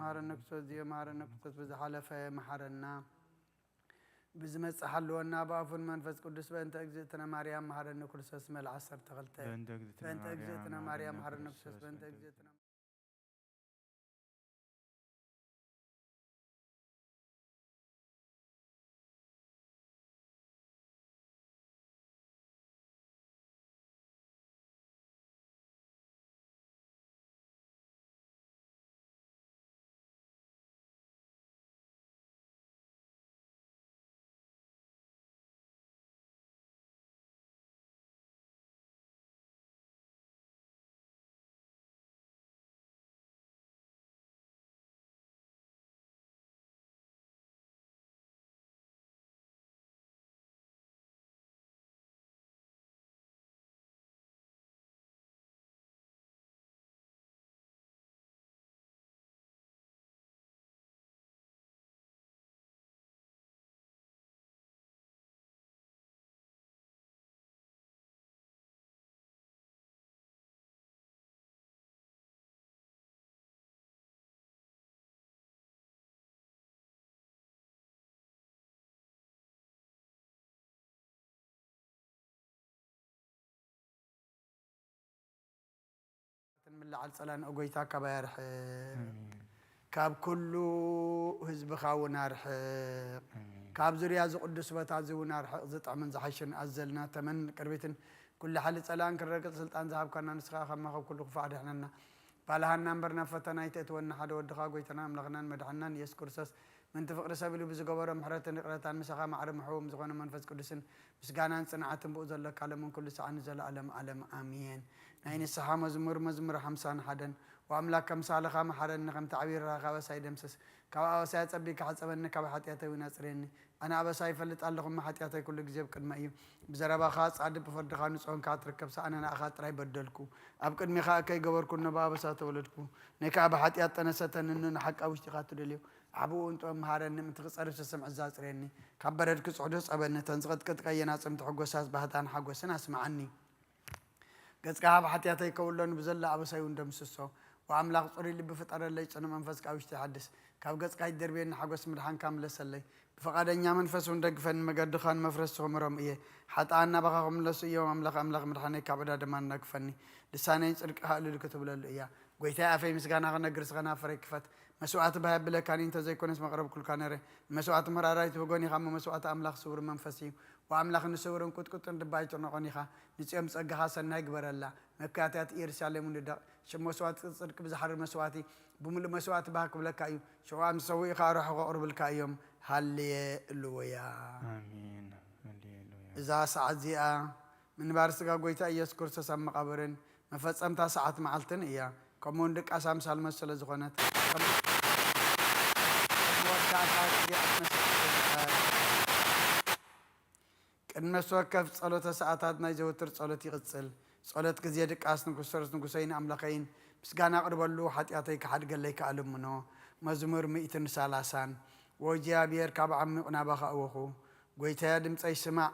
መሃረነ ክርስቶስ፣ ዝዮ መሃረነ ክርስቶስ፣ ብዝሓለፈ መሓረና፣ ብዝመጽእ ሓልወና፣ ብኣፉን መንፈስ ቅዱስ፣ በእንተ እግዝእትነ ማርያም መሃረነ ክርስቶስ፣ መል ዓሰርተ ክልተ። በእንተ እግዝእትነ በእንተ ማርያም እግዝእትነ መሃረነ ማርያም መሃረነ ክርስቶስ፣ ክርስቶስ፣ በእንተ በእንተ እግዝእትነ ምልዓል ጸላን ኦጎይታ ካባይ ኣርሕቕ። ኣሜን። ካብ ኩሉ ህዝብኻ እውን ኣርሕቕ። ኣሜን። ካብ ዙርያ እዚ ቅዱስ ቦታ እዚ እውን ኣርሕቕ። ዝጥዕምን ዝሓሽን ኣዘልና ተመን ቅርቢትን ኩሉ ሓሊ ጸላን ክረግጽ ስልጣን ዝሃብካና ንስኻ ከማኸብ ኩሉ ክፉእ ኣድሕነና። ባልሃና እምበር ናብ ፈተና ኣይተእትወና። ሓደ ወድኻ ጎይታና ኣምላኽናን መድሓንናን ኢየሱስ ክርስቶስ ምንቲ ፍቕሪ ሰብ ኢሉ ብዝገበሮ ምሕረትን ይቕረታን ምሳኻ ማዕረ ምሕዎም ዝኾነ መንፈስ ቅዱስን ምስጋናን ጽንዓትን ብኡ ዘለካ ሎምን ኩሉ ሰዓን ንዘለኣለም ዓለም ኣሜን። ናይ ንስሓ መዝሙር፣ መዝሙር ሓምሳን ሓደን። ወኣምላክ ከምሳልኻ መሓረኒ፣ ከምቲ ዓብዪ ርራኻ ኣበሳይ ደምስስ። ካብ ኣበሳይ ኣጸቢካ ሕጸበኒ፣ ካብ ሓጢኣተይ እውን ኣጽርየኒ። ኣነ ኣበሳ ይፈልጥ ኣለኹ፣ እሞ ሓጢኣተይ ኩሉ ግዜ ኣብ ቅድመይ እዩ። ብዘረባኻ ጻድቕ፣ ብፍርድኻ ንጹህ እንካ ትርከብ፣ ኣነ ንኣኻ ጥራይ በደልኩ። ኣብ ቅድሜኻ እከይ ገበርኩ፣ እኖ ብኣበሳ ተወለድኩ። ነይ ከኣ ብሓጢኣት ጠነሰተኒ፣ እኖ ንሓቂ ኣብ ውሽጢኻ ትደልዮ። ዓብኡ እንጦ መሃረኒ፣ ምእንቲ ክጸርብ ስስምዕ እዛ ኣጽርየኒ። ካብ በረድ ክጽሕዶ ጸበኒ፣ እተን ዝቕጥቅጥ ቀየናጽም ትሕጎሳስ ባህታን ሓጎስን ኣስምዓኒ። ገጽካ ካብ ሓጢኣተይ ከውሎ፣ ንብዘሎ ኣበሳይ እውን ደምስሶ። ወኣምላኽ ጽሩይ ልቢ ፍጠረለይ፣ ጽኑዕ መንፈስ ካብ ውሽጢ ሓድስ። ካብ ገጽካ ኣይትደርብየኒ፣ ሓጎስ ምድሓንካ ምለሰለይ። ብፍቓደኛ መንፈስ እውን ደግፈኒ፣ መገድኻ ንመፍረስቲ ክምሮም እየ። ሓጥኣን ናባኻ ክምለሱ እዮም፣ ኣምላኽ፣ ኣምላኽ ምድሓነይ ካብ ዕዳ ደማን ኣግፈኒ። ልሳነይ ጽድቅኻ እልል ክትብለሉ እያ። ጐይታይ ኣፈይ ምስጋና ክነግር፣ ስኸ ናፈረይ ክፈት። መስዋእቲ ባህ የብለካን እዩ፣ እንተዘይኮነስ መቕረብኩልካ ነይረ። ንመስዋእቲ መራራይ ትህጎን ኢኻ እሞ፣ መስዋእቲ ኣምላኽ ስውር መንፈስ እዩ። ወኣምላኽ ንስውርን ቁጥቁጥን ድባ ኣይትዕነቖን ኢኻ። ንጽዮን ብጸጋኻ ሰናይ ግበረላ። መካትያት ኢየሩሳሌም ንደቕ። ሽም መስዋእቲ ጽድቂ ብዝሓርር መስዋእቲ፣ ብምሉእ መስዋእቲ ባህ ክብለካ እዩ። ሽዑ ኣንሰው ኢኻ ኣርሑ ከቕርብልካ እዮም። ሃሌሉያ። ኣሜን። ሃሌሉያ። እዛ ሰዓት እዚኣ ምንባር ስጋ ጐይታ ኢየሱስ ክርስቶስ ኣብ መቓብርን መፈጸምታ ሰዓት መዓልትን እያ። ከምኡውን ድቃስ ኣምሳል መስ ስለ ዝኾነት፣ ከም መወዳእታ ግዜ ኣትመስል። ቅድሚ ነፍሲ ወከፍ ጸሎተ ሰዓታት ናይ ዘወትር ጸሎት ይቕጽል። ጸሎት ግዜ ድቃስ ንክርስቶስ ንጉሰይን ኣምላኸይን ምስጋና ኣቕርበሉ፣ ሓጢኣተይ ክሓድገለይ ከኣ ልምኖ። መዝሙር ሚእትን ሰላሳን። ወእግዚኣብሔር ካብ ዓሚቕ ናባኻ እወኹ፣ ጐይታየ ድምጸይ ስማዕ።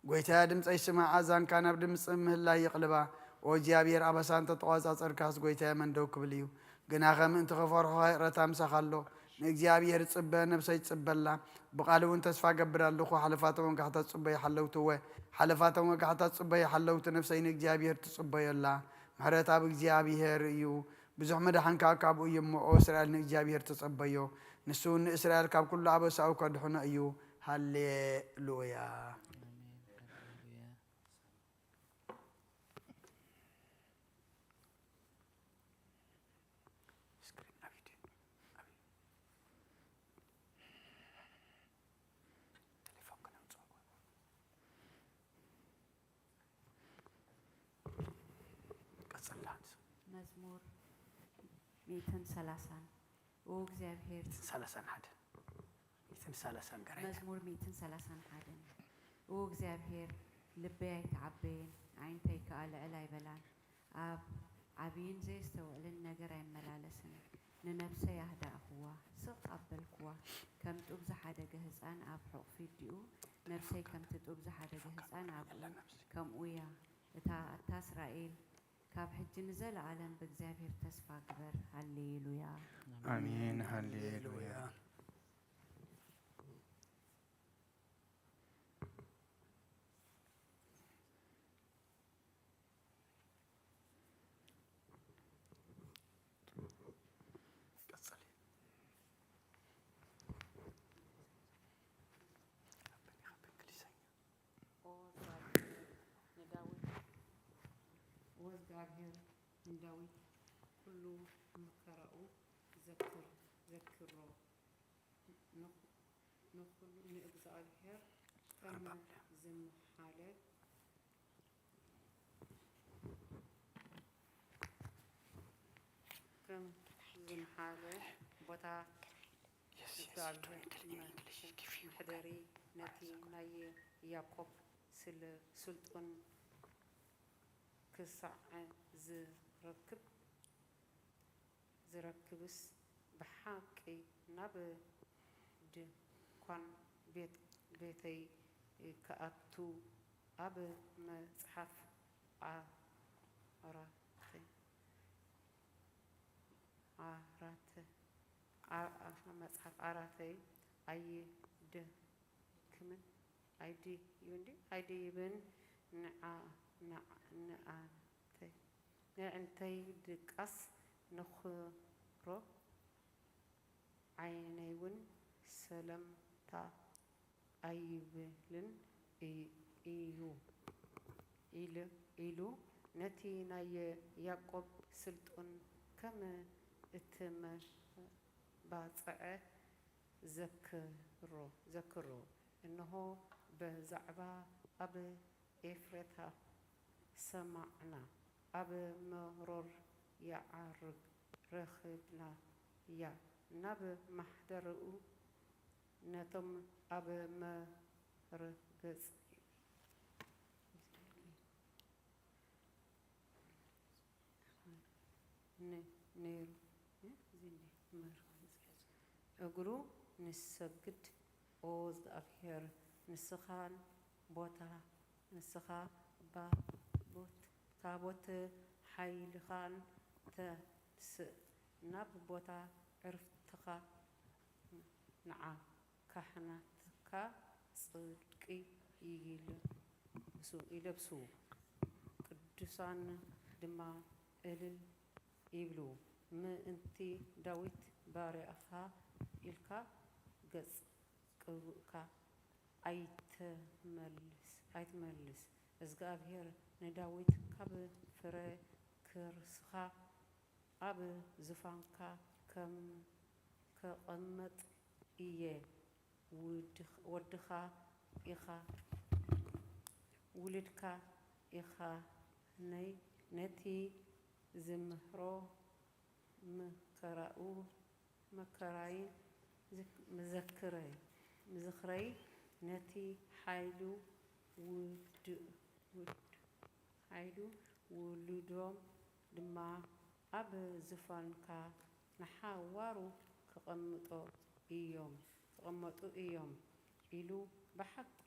ጐይታየ ድምጸይ ስማዕ፣ ኣዛንካ ናብ ድምጺ ምህላይ ይቕልባ። ኦ እግዚኣብሔር፣ ኣበሳ እንተ ተቖጻጸርካስ፣ ጐይታየ መን ደው ክብል እዩ? ግናኸ ምእንቲ ኸፈርሑኻ ይቕረታ ምሳኻ ኣሎ። ንእግዚኣብሔር እጽበ፣ ነብሰይ ትጽበላ። ብቓሉ እውን ተስፋ እገብር ኣለኹ። ሓለፋቶም ወጋሕታ ትጽበዩ ሓለውቲ እወ፣ ሓለፋቶም ወጋሕታ ትጽበዩ ሓለውቲ፣ ነብሰይ ንእግዚኣብሔር ትጽበዮ ኣላ። ምሕረት ኣብ እግዚኣብሔር እዩ። ብዙሕ ምድሓን ከኣ ካብኡ እዩ እሞ፣ ኦ እስራኤል ንእግዚኣብሔር ተጸበዮ፣ ንሱ ንእስራኤል ካብ ኩሉ ኣበሳኡ ከድሕኖ እዩ። ሃሌሉያ። ኣሜን፣ ሃሌሉያ። ስክሪን ኣብዩ ድዩ? ኣብዩ። ቴሌፎን ከነምጽኦ። ቀጽላ። መዝሙር ሚእትን ሰላሳን። ኦ እግዚኣብሔር፣ ሚእትን ሰላሳን ሓደ። ሚእትን ሰላሳን ገራይ። መዝሙር ሚእትን ሰላሳን ሓደን። ኦ እግዚኣብሔር፣ ልበይ ኣይተዓበየን፣ ኣዒንተይ ከኣ ልዕል ኣይበላን። ኣብ ዓብይን ዘየስተውዕልን ነገር ኣይመላለስን። ንነብሰይ ኣህዳእኹ፣ ስቕ ኣበልክዋ። ከም ጡብ ዝሓደገ ህጻን ኣብ ሕቑፊ ኣዲኡ፣ ነብሰይ ከምቲ ጡብ ዝሓደገ ህጻን ኣብኡ ከምኡ እያ። እታ ኣታ እስራኤል፣ ካብ ሕጂ ንዘለኣለም ብእግዚኣብሔር ተስፋ ግበር። ሃሌሉያ። ኣሜን። ሃሌሉያ። ኦ እግዚኣብሔር ንዳዊት፣ ኦ እግዚኣብሔር ንዳዊት ኩሉ መከራኡ ዘክር፣ ዘክሮ። ንኹ-፣ ንኹሉ ንእግዚኣብሔር ከም ዝመሓለ፣ ከም ዝመሓለ ቦታ እግዚኣብሔር መሕደሪ ነቲ ናይ ያዕቆብ ስል-፣ ስልጡን ክሳዕ ዝረክብ፣ ዝረክብስ ብሓቂ ናብ ድኳን ቤት-፣ ቤተይ ክኣቱ ኣብ መጽሓፍ ዓራተ-፣ ዓራተ-፣ ዓ-፣ ዓ-፣ መጽሓፍ ዓራተይ ኣይደ-፣ ክምን ኣይድዩ እንዲ ኣይድይብን ንዓ-፣ ንዓ-፣ ንኣንተይ፣ ንዕንተይ ድቃስ ንኽሮ ዓይነይውን ሰለምታ ኣይብልን እይ-፣ እዩ ኢሉ፣ ኢሉ ነቲ ናይ ያዕቆብ ስልጡን ከም እተመባጽዐ ዘክሮ፣ ዘክሮ። እንሆ፣ ብዛዕባ ኣብ ኤፍሬታ ሰማዕና፣ ኣብ መሮር የዕርግ ረኺብናያ። ናብ ማሕደርኡ ነቶም ኣብ መርገጽ ን-፣ ነይሩ። እ፣ እዚ እንደ መርገጽ እግሩ ንሰግድ። ኦ እግዚኣብሔር፣ ንስኻን ቦታ፣ ንስኻ ባ-፣ ቦት-፣ ታቦት ሓይልኻን ተንስእ፣ ናብ ቦታ ዕርፍትኻ ንዓ። ካህናትካ ጽድቂ ይለብሱ፣ ይለብሱ፣ ቅዱሳን ድማ እልል ይብሉ። ምእንቲ ዳዊት ባርያኻ ኢልካ ገጽ ቅብእካ ኣይትመልስ፣ ኣይትመልስ። እግዚኣብሔር ንዳዊት ካብ ፍረ ከርስኻ ኣብ ዙፋንካ ከም ከቐምጥ እየ። ውድኽ-፣ ወድኻ ኢኻ፣ ውሉድካ ኢኻ፣ ነይ-፣ ነቲ ዝምህሮ መከራኡ፣ መከራይ ዝክ-፣ ምዘክረይ፣ ምዝኽረይ፣ ነቲ ሓይሉ ውድ-፣ ውድ-፣ ሓይሉ ውሉዶም ድማ ኣብ ዙፋንካ ንሓዋሩ ክቐምጦ እዮም፣ ክቐመጡ እዮም ኢሉ ብሓቂ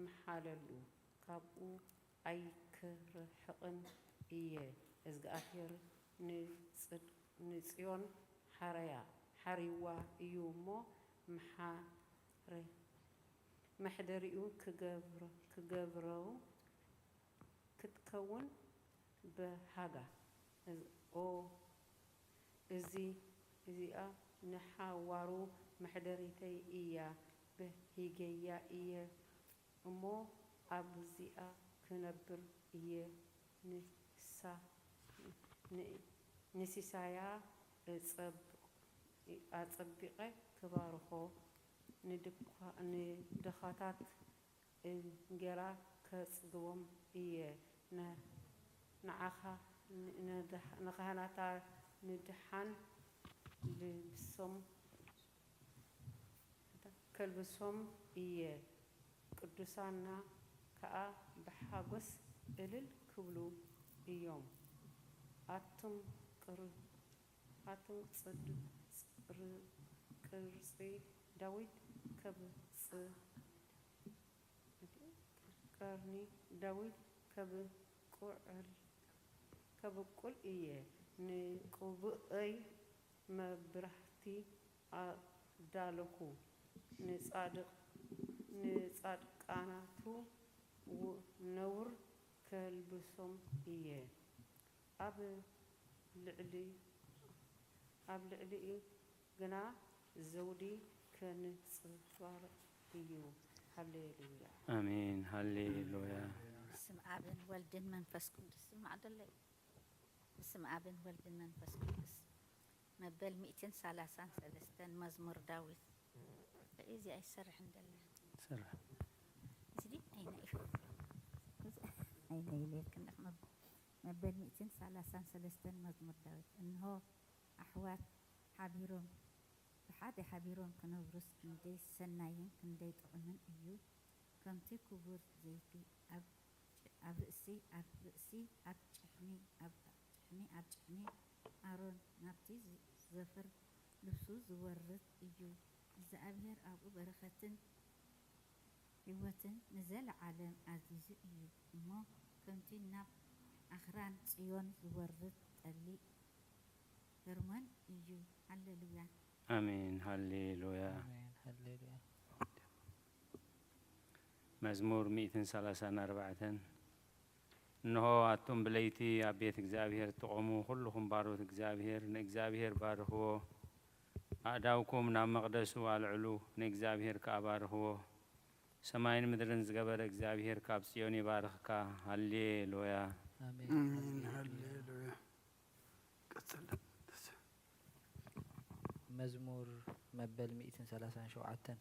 ምሓለሉ፣ ካብኡ ኣይክርሕቕን እየ። እዝግኣብሄር ንጽድ-፣ ንጽዮን ሓረያ፣ ሓሪዋ እዩ እሞ፣ መሓረ-፣ መሕደሪኡ ክገብሮ-፣ ክገብረው ክትከውን ብሃጋ። እዚ-፣ ኦ፣ እዚ-፣ እዚኣ ንሓዋሩ መሕደሪተይ እያ፣ ብሂገያ እየ እሞ ኣብዚኣ ክነብር እየ። ንሳ-፣ ን-፣ ንሲሳያ እጸብ-፣ ኣጸቢቐ ክባርኾ፣ ንድኳ-፣ ንድኻታት እንጌራ ከጽግቦም እየ። ን-፣ ንዓኻ ን-፣ ንድሕ-፣ ንኻህናታ ንድሓን ልብሶም ከልብሶም እየ። ቅዱሳና ከኣ ብሓጎስ እልል ክብሉ እዮም። ኣቱም ቅር-፣ ኣቱም ጽድ-፣ ጽር-፣ ቅርጺ ዳዊት ከብጽ-፣ ቀርኒ ዳዊት ከብቁዕል-፣ ከብቁል እየ። ንቅቡእይ መብራህቲ ኣዳለኹ፣ ንጻድቕ-፣ ንጻድቃናቱ ው-፣ ነውር ከልብሶም እየ። ኣብ ልዕሊ-፣ ኣብ ልዕሊኡ ግና ዘውዲ ከንጸባርቕ እዩ። ሃሌሉያ። ኣሜን። ሃሌሉያ። ስም ኣብን ወልድን መንፈስ ቅዱስን ማዕደለይ። ብስም ኣብን ወልድን መንፈስ ቅዱስ። መበል ሚእትን ሰላሳን ሰለስተን መዝሙር ዳዊት። እዚ ኣይሰርሕን ደለ። ስራሕ እዚ ኣይነ እዩ። እዚ ኣይነ ኢለ ክንደኽ መብ-፣ መበል ሚእትን ሰላሳን ሰለስተን መዝሙር ዳዊት። እንሆ ኣሕዋት ሓቢሮም፣ ብሓደ ሓቢሮም ክነብሩስ ክንደይ ሰናይን ክንደይ ጥዑምን እዩ። ከምቲ ክቡር ዘይቲ ኣብ ጭ-፣ ኣብ ርእሲ፣ ኣብ ርእሲ፣ ኣብ ጭሕሚ፣ ኣብ ጭሕሚ፣ ኣብ ጭሕሚ ኣሮን ናብቲ ዝ-፣ ዘፍር ልብሱ ዝወርድ እዩ። እግዚኣብሔር ኣብኡ በረኸትን ህይወትን ንዘለዓለም ኣዚዙ እዩ እሞ፣ ከምቲ ናብ ኣኽራን ጽዮን ዝወርድ ጠሊ ህርሞን እዩ። ሃሌሉያ። ኣሜን። ሃሌሉያ። ኣሜን። ሃሌሉያ። መዝሙር ሚእትን ሰላሳን ኣርባዕተን። እንሆ ኣቱም ብለይቲ ኣብ ቤት እግዚኣብሔር እትቖሙ ኩልኹም ባሮት እግዚኣብሔር ንእግዚኣብሔር ባርኽዎ። ኣእዳውኩም ናብ መቕደሱ ኣልዕሉ፣ ንእግዚኣብሔር ከኣ ባርኽዎ። ሰማይን ምድርን ዝገበረ እግዚኣብሔር ካብ ጽዮን ይባርኽካ። ሃሌሉያ። ኣሜን። ኣሜን። ሃሌሉያ። ሃሌሉያ። ቀጽል። መዝሙር መበል ሚእትን ሰላሳን ሸውዓተን።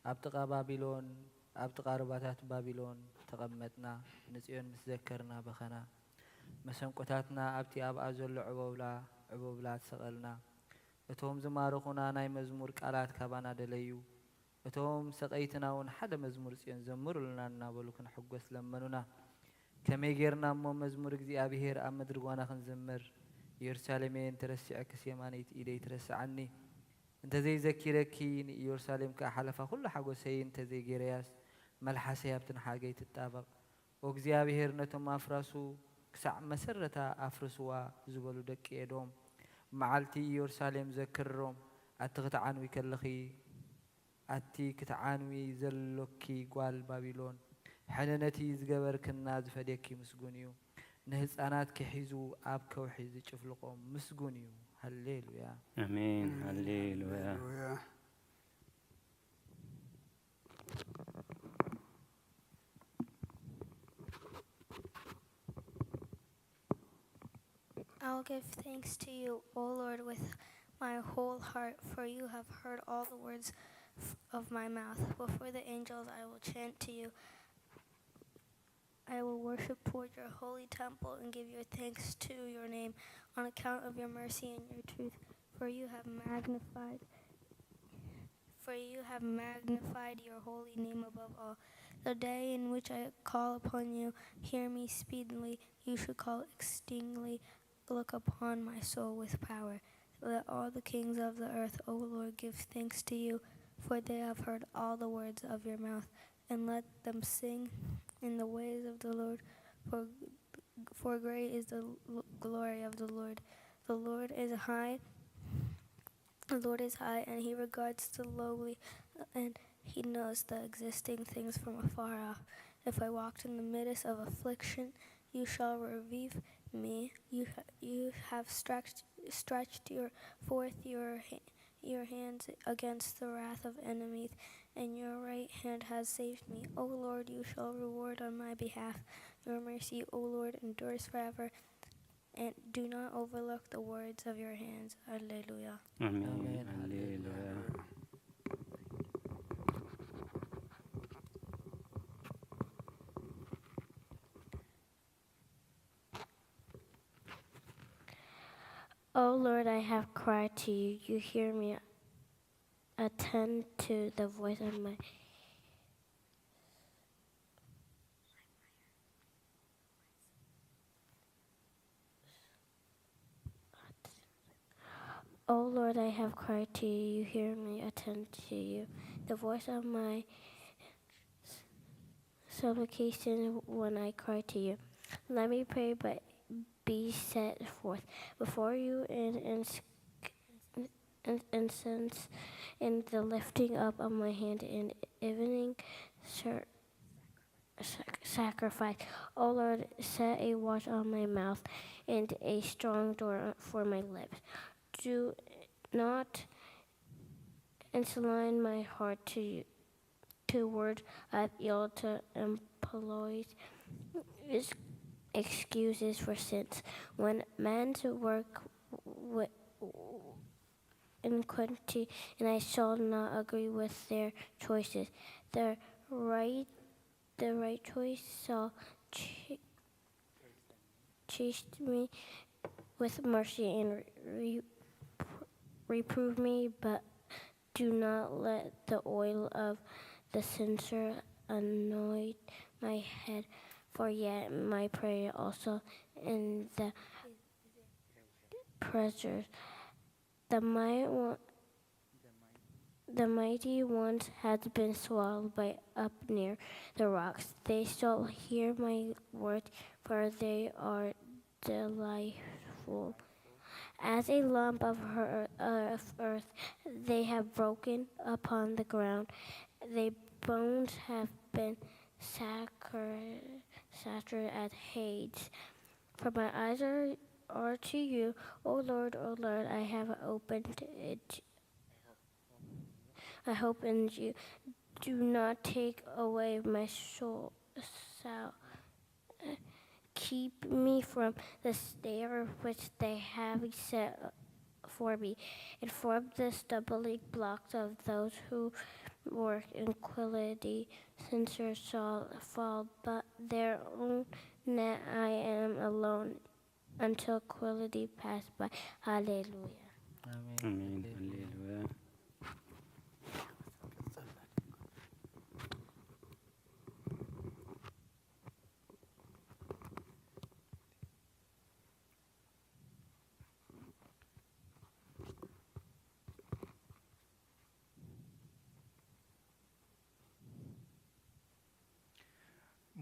ኣብ ጥቓ ባቢሎን፣ ኣብ ጥቓ ሩባታት ባቢሎን ተቐመጥና፣ ንጽዮን ምስ ዘከርና በኸና። መሰንቆታትና ኣብቲ ኣብኣ ዘሎ ዕቦብላ፣ ዕቦብላ ሰቐልና። እቶም ዝማረኹና ናይ መዝሙር ቃላት ካባና ደለዩ። እቶም ሰቐይትና እውን ሓደ መዝሙር ጽዮን ዘምሩልና እናበሉ ክንሕጎስ ለመኑና። ከመይ ጌርና እሞ መዝሙር እግዚኣብሔር ኣብ ምድሪ ጓና ክንዝምር? ኢየሩሳሌመይ እንተረሲዐክስ የማነይቲ ኢደይ ትረስዓኒ። እንተዘይዘኪረኪ ንኢየሩሳሌም ከኣ ሓለፋ ኩሉ ሓጎሰይ እንተዘይጌረያስ መልሓሰይ ኣብቲ ንሓገይ ትጣበቕ። ኦ እግዚኣብሔር ነቶም ኣፍራሱ ክሳዕ መሰረታ ኣፍርስዋ ዝበሉ ደቂ ኤዶም መዓልቲ ኢየሩሳሌም ዘክርሮም። ኣቲ ክትዓንዊ ከለኺ ኣቲ ክትዓንዊ ዘሎኪ ጓል ባቢሎን፣ ሕነ ነቲ ዝገበርክና ዝፈድየኪ ምስጉን እዩ። ንህጻናትኪ ሒዙ ኣብ ከውሒ ዝጭፍልቖም ምስጉን እዩ። ሃሌሉያ። ኣሜን። ሃሌሉያ። ሃሌሉያ። I will give thanks to you, O Lord, with my whole heart, for you have heard all the words f- of my mouth. Before the angels I will chant to you. I will worship toward your holy temple and give your thanks to your name on account of your mercy and your truth, for you have magnified for you have magnified your holy name above all. The day in which I call upon you, hear me speedily. You should call exceedingly, look upon my soul with power. Let all the kings of the earth, O Lord, give thanks to you, for they have heard all the words of your mouth. And let them sing in the ways of the Lord, for, for great is the l- glory of the Lord. The Lord is high. The Lord is high, and he regards the lowly, and he knows the existing things from afar off. If I walked in the midst of affliction, you shall revive me. You, ha- you have stretched, stretched your, forth your, ha- your hands against the wrath of enemies, and your right hand has saved me. O Lord, you shall reward on my behalf. Your mercy, O Lord, endures forever. And do not overlook the words of your hands. Alleluia. ኣሜን። ኣሜን። ሃሌሉያ። O Lord, I have cried to you. You hear me. Attend to the voice of my O Lord, I have cried to you. You hear me, attend to you. The voice of my supplication when I cry to you. Let me pray, but be set forth before you in, in, in incense, in the lifting up of my hand, in evening ser- sac- sacrifice. O Lord, set a watch on my mouth and a strong door for my lips. Do not incline my heart to you, to word of ill, to employ excuses for sins. When men's work with iniquity, and I shall not agree with their choices. The right, the right choice shall ch- chase me with mercy and re- reprove me, but do not let the oil of the censer anoint my head, for yet my prayer also in the pressure. The might wa- the mighty ones has been swallowed by up near the rocks. They shall hear my words, for they are delightful. As a lump of, her, of earth, they have broken upon the ground. Their bones have been sacra- scattered as heads. For my eyes are, are to you, O Lord, O Lord, I have opened it. I hope in you. Do not take away my soul. Keep me from the snare which they have set for me, and from the stumbling blocks of those who work iniquity. Censers shall fall, but their own net I am alone until iniquity pass by. Hallelujah. ኣሜን። ሃሌሉያ።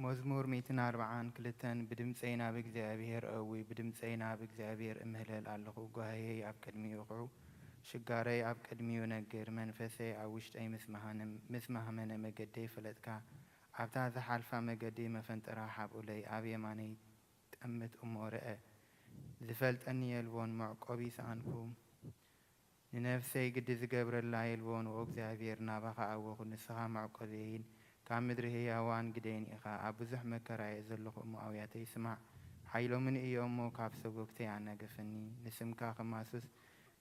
መዝሙር ሚእትን ኣርብዓን ክልተን ብድምፀይ ናብ እግዚኣብሔር እዊ፣ ብድምፀይ ናብ እግዚኣብሔር እምህለል ኣለኹ። ጓህየይ ኣብ ቅድሚኡ ይኹዑ፣ ሽጋረይ ኣብ ቅድሚኡ ነግር። መንፈሰይ ኣብ ውሽጠይ ምስ መሃነ- ምስ መሃመነ መገደይ ፈለጥካ። ኣብታ ዝሓልፋ መገዲ መፈንጠራ ሓብኡለይ፣ ኣብ የማነይ ጠምት እሞ ርአ። ዝፈልጠኒ የልቦን፣ መዕቆቢ ሰኣንኩ። ንነፍሰይ ግዲ ዝገብረላ የልቦን። ኦ እግዚኣብሔር፣ ናባኻ ኣወኹ፣ ንስኻ መዕቆብየይን ካብ ምድሪ ህያዋን ግደይን ኢኻ። ኣብ ብዙሕ መከራ እየ ዘለኹ እሞ ኣውያተይ ስማዕ። ሓይሎምኒ እዮም እሞ ካብ ሰጎግተይ ኣናግፈኒ። ንስምካ ክማሱስ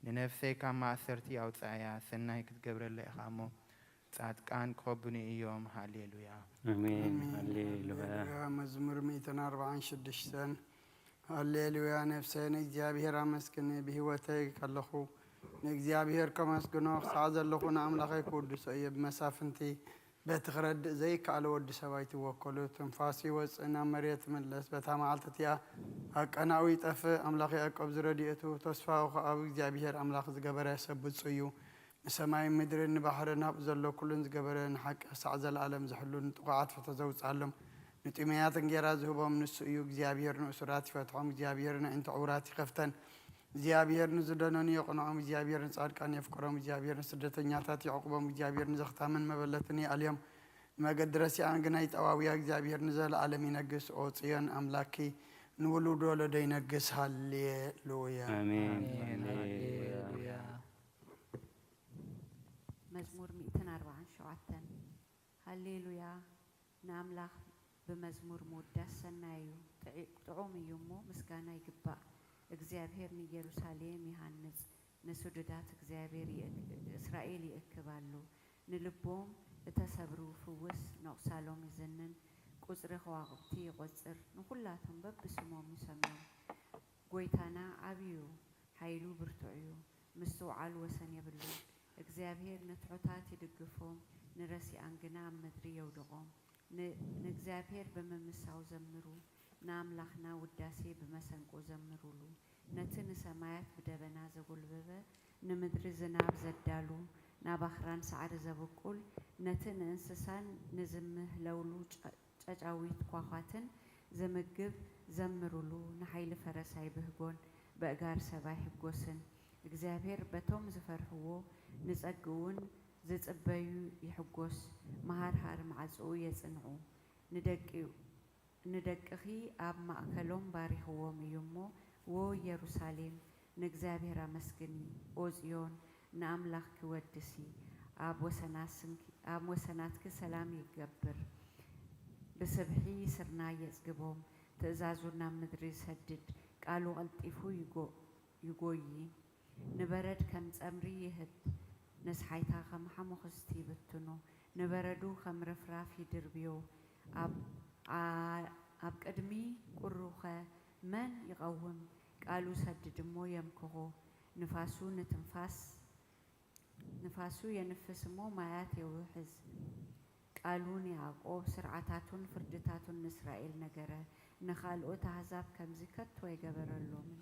ንነፍሰይ ካብ ማእሰርቲ ኣውጽኣያ። ሰናይ ክትገብረለይ ኢኻ እሞ ጻድቃን ክኸቡኒ እዮም። ሃሌሉያ። ኣሜን። ሃሌሉያ። መዝሙር ሚእትን ኣርብዓን ሽዱሽተን። ሃሌሉያ። ነፍሰይ ንእግዚኣብሔር ኣመስግኒ፣ ብህይወተይ ከለኹ ንእግዚኣብሔር ከመስግኖ፣ ክሳዕ ዘለኹ ንኣምላኸይ ክውድሶ እየ። ብመሳፍንቲ በቲ ክረድእ ዘይከኣለ ወዲ ሰብ ኣይትወከሉ። ትንፋሱ ይወጽእ፣ ናብ መሬት ይምለስ። በታ መዓልቲ እቲኣ ኣቀናኡ ይጠፍእ። ኣምላኽ ያዕቆብ ዝረድኤቱ፣ ተስፋኡ ኸኣ ኣብ እግዚኣብሔር ኣምላኽ ዝገበረ ሰብ ብጹእ እዩ። ንሰማይን ምድርን ንባሕርን ናብኡ ዘሎ ኩሉን ዝገበረ፣ ንሓቂ ክሳዕ ዘለኣለም ዝሕሉ፣ ንጥቑዓት ፍትሒ ዘውጽኣሎም፣ ንጥሙያት እንጌራ ዝህቦም ንሱ እዩ። እግዚኣብሔር ንእሱራት ይፈትሖም፣ እግዚኣብሔር ነዒንቲ ዕውራት ይኸፍተን። እግዚኣብሔር ንዝደነኑ የቕንዖም፣ እግዚኣብሔር ንጻድቃን የፍቅሮም፣ እግዚኣብሔር ንስደተኛታት ይዕቑቦም፣ እግዚኣብሔር ንዘኽታምን መበለትን ይኣልዮም። ንመገዲ ረሲኣን ግና ይጠዋውያ። እግዚኣብሔር ንዘለኣለም ይነግስ። ኦ ጽዮን ኣምላኪ ንውሉድ ወለዶ ይነግስ። ሃሌሉያ። ኣሜን። ኣሜን። ሃሌሉያ። ሃሌሉያ። መዝሙር ሚእትን ኣርባዓን ሸውዓተን። ሃሌሉያ። ንኣምላኽ ብመዝሙር ምውዳስ ሰናይ እዩ፣ ጥዑ- ጥዑም እዩ እሞ ምስጋና ይግባእ። እግዚኣብሔር ንኢየሩሳሌም ይሃንጽ፣ ንስዱዳት እግዚኣብሔር ይእክ- እስራኤል ይእክብ ኣሎ። ንልቦም እተሰብሩ ይፍውስ፣ ነቑሳሎም ይዝንን፣ ቁጽሪ ከዋኽብቲ ይቖጽር፣ ንኹላቶም በብስሞም ይሰምዮም። ጐይታና ዓቢ እዩ፣ ሓይሉ ብርቱዕ እዩ፣ ምስትውዓሉ ወሰን የብሉን። እግዚኣብሄር ንትሑታት ይድግፎም፣ ንረሲኣን ግና ኣብ ምድሪ የውድቖም። ን- ንእግዚኣብሄር ብምምሳው ዘምሩ፣ ንኣምላኽና ውዳሴ ብመሰንቆ ዘምሩሉ። ነቲ ንሰማያት ብደበና ዘጎልበበ፣ ንምድሪ ዝናብ ዘዳሉ፣ ናብ ኣኽራን ሳዕሪ ዘብቁል፣ ነቲ ንእንስሳን ንዝምህለውሉ ጨ-፣ ጨጫዊት ኳዃትን ዝምግብ፣ ዘምሩሉ፣ ንሓይሊ ፈረስ ኣይብህጎን፣ በእጋር ሰብ ኣይሕጎስን። እግዚኣብሔር በቶም ዝፈርሕዎ፣ ንጸግኡን ዝጽበዩ ይሕጎስ፣ መሃርሃር ማዕጽኡ የጽንዑ። ንደቂ-፣ ንደቅኺ ኣብ ማእከሎም ባሪኽዎም እዩ እሞ፣ ዎ ኢየሩሳሌም፣ ንእግዚኣብሔር ኣመስግኒ፣ ኦ ጽዮን፣ ንኣምላኽኪ ወድሲ። ኣብ ወሰናስንኪ-፣ ኣብ ወሰናትኪ ሰላም ይገብር፣ ብስብሒ ስርናይ የጽግቦም። ትእዛዙ ናብ ምድሪ ይሰድድ፣ ቃሉ ቀልጢፉ ይጎ-፣ ይጎዪ። ንበረድ ከም ጸምሪ ይህብ፣ ነስሓይታ ከም ሓሙኽስቲ ይብትኖ። ንበረዱ ከም ርፍራፍ ይድርብዮ። ኣብ፣ ኣ-፣ ኣብ ቅድሚ ቁሩኸ መን ይቐውም? ቃሉ ሰድድ እሞ የምክኾ። ንፋሱ ንትንፋስ፣ ንፋሱ የንፍስ እሞ ማያት የውሕዝ። ቃሉ ንያዕቆብ፣ ስርዓታቱን ፍርድታቱን ንእስራኤል ነገረ። ንኻልኦት ኣህዛብ ከምዚ ከቶ ኣይገበረሎምን፣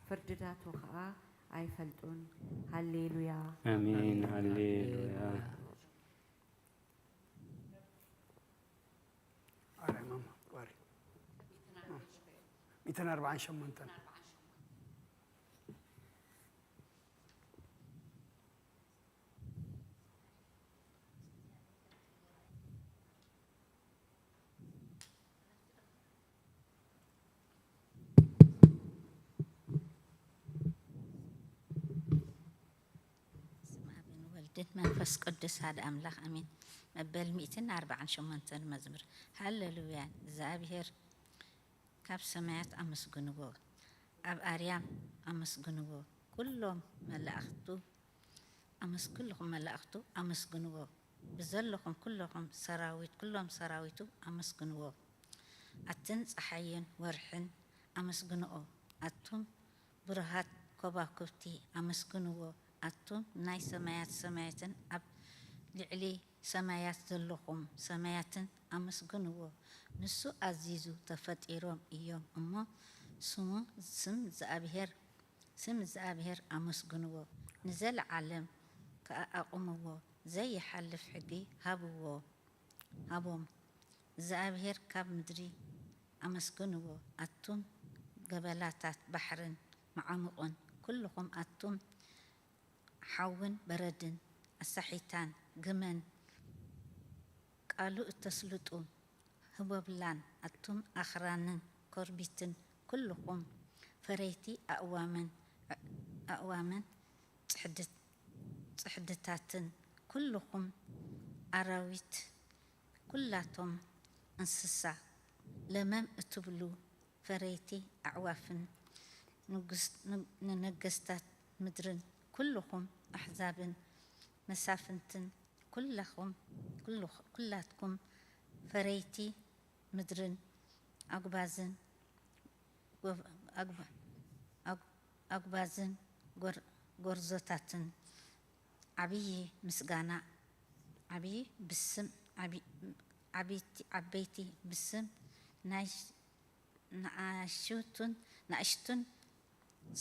ፍርድታቱ ኸኣ ኣይፈልጡን። ሃሌሉያ። ኣሜን። ሃሌሉያ። ኣረ ማማ፣ ቋሪ። ሚእትን ኣርባዓን ሸሞንተን። በስመ ኣብን ወልድን መንፈስ ቅዱስ ሓደ ኣምላኽ ኣሜን። መበል ሚእትን ኣርባዓን ሸሞንተን መዝሙር። ሃሌሉያ፣ እግዚኣብሔር ካብ ሰማያት ኣመስግንዎ፣ ኣብ ኣርያም ኣመስግንዎ፣ ኩሎም መላእኽቱ ኣመስ-፣ ኩልኹም መላእኽቱ ኣመስግንዎ፣ ብዘለኹም ኩለኹም ሰራዊት፣ ኩሎም ሰራዊቱ ኣመስግንዎ። ኣትን ጸሓይን ወርሕን ኣመስግንኦ፣ ኣቱም ብሩሃት ኮባኩብቲ ኣመስግንዎ፣ ኣቱም ናይ ሰማያት ሰማያትን ኣብ ልዕሊ ሰማያት ዘለኹም ሰማያትን ኣመስግንዎ። ንሱ ኣዚዙ ተፈጢሮም እዮም እሞ፣ ስሙ፣ ስም እግዚኣብሔር፣ ስም እግዚኣብሔር ኣመስግንዎ። ንዘለዓለም ከኣ ኣቑምዎ። ዘይሓልፍ ሕጊ ሃብዎ፣ ሃቦም። እግዚኣብሔር ካብ ምድሪ ኣመስግንዎ። ኣቱም ገበላታት ባሕርን መዓሙቕን፣ ኩልኹም ኣቱም ሓውን በረድን ኣሳሒታን ግመን ቃሉ እተስልጡ ህቦብላን ኣቱም ኣኽራንን ኮርቢትን ኩልኹም ፈረይቲ ኣእዋምን፣ ኣእዋምን ጽሕድት-፣ ጽሕድታትን ኩልኹም ኣራዊት ኩላቶም እንስሳ ለመም እትብሉ ፈረይቲ ኣዕዋፍን ንጉስ-፣ ን-፣ ንነገስታት ምድርን ኩልኹም ኣሕዛብን መሳፍንትን ኩላኹም፣ ኩሉ-፣ ኩላትኩም ፈረይቲ ምድርን ኣጉባዝን ጎ-፣ ኣጉባ-፣ ኣጉ-፣ ኣጉባዝን ጎር-፣ ጎርዞታትን ዓብዪ ምስጋና፣ ዓብዪ ብስም፣ ዓቢ-፣ ዓቢይቲ፣ ዓበይቲ ብስም ናይ ንኣሽቱን፣ ንኣሽቱን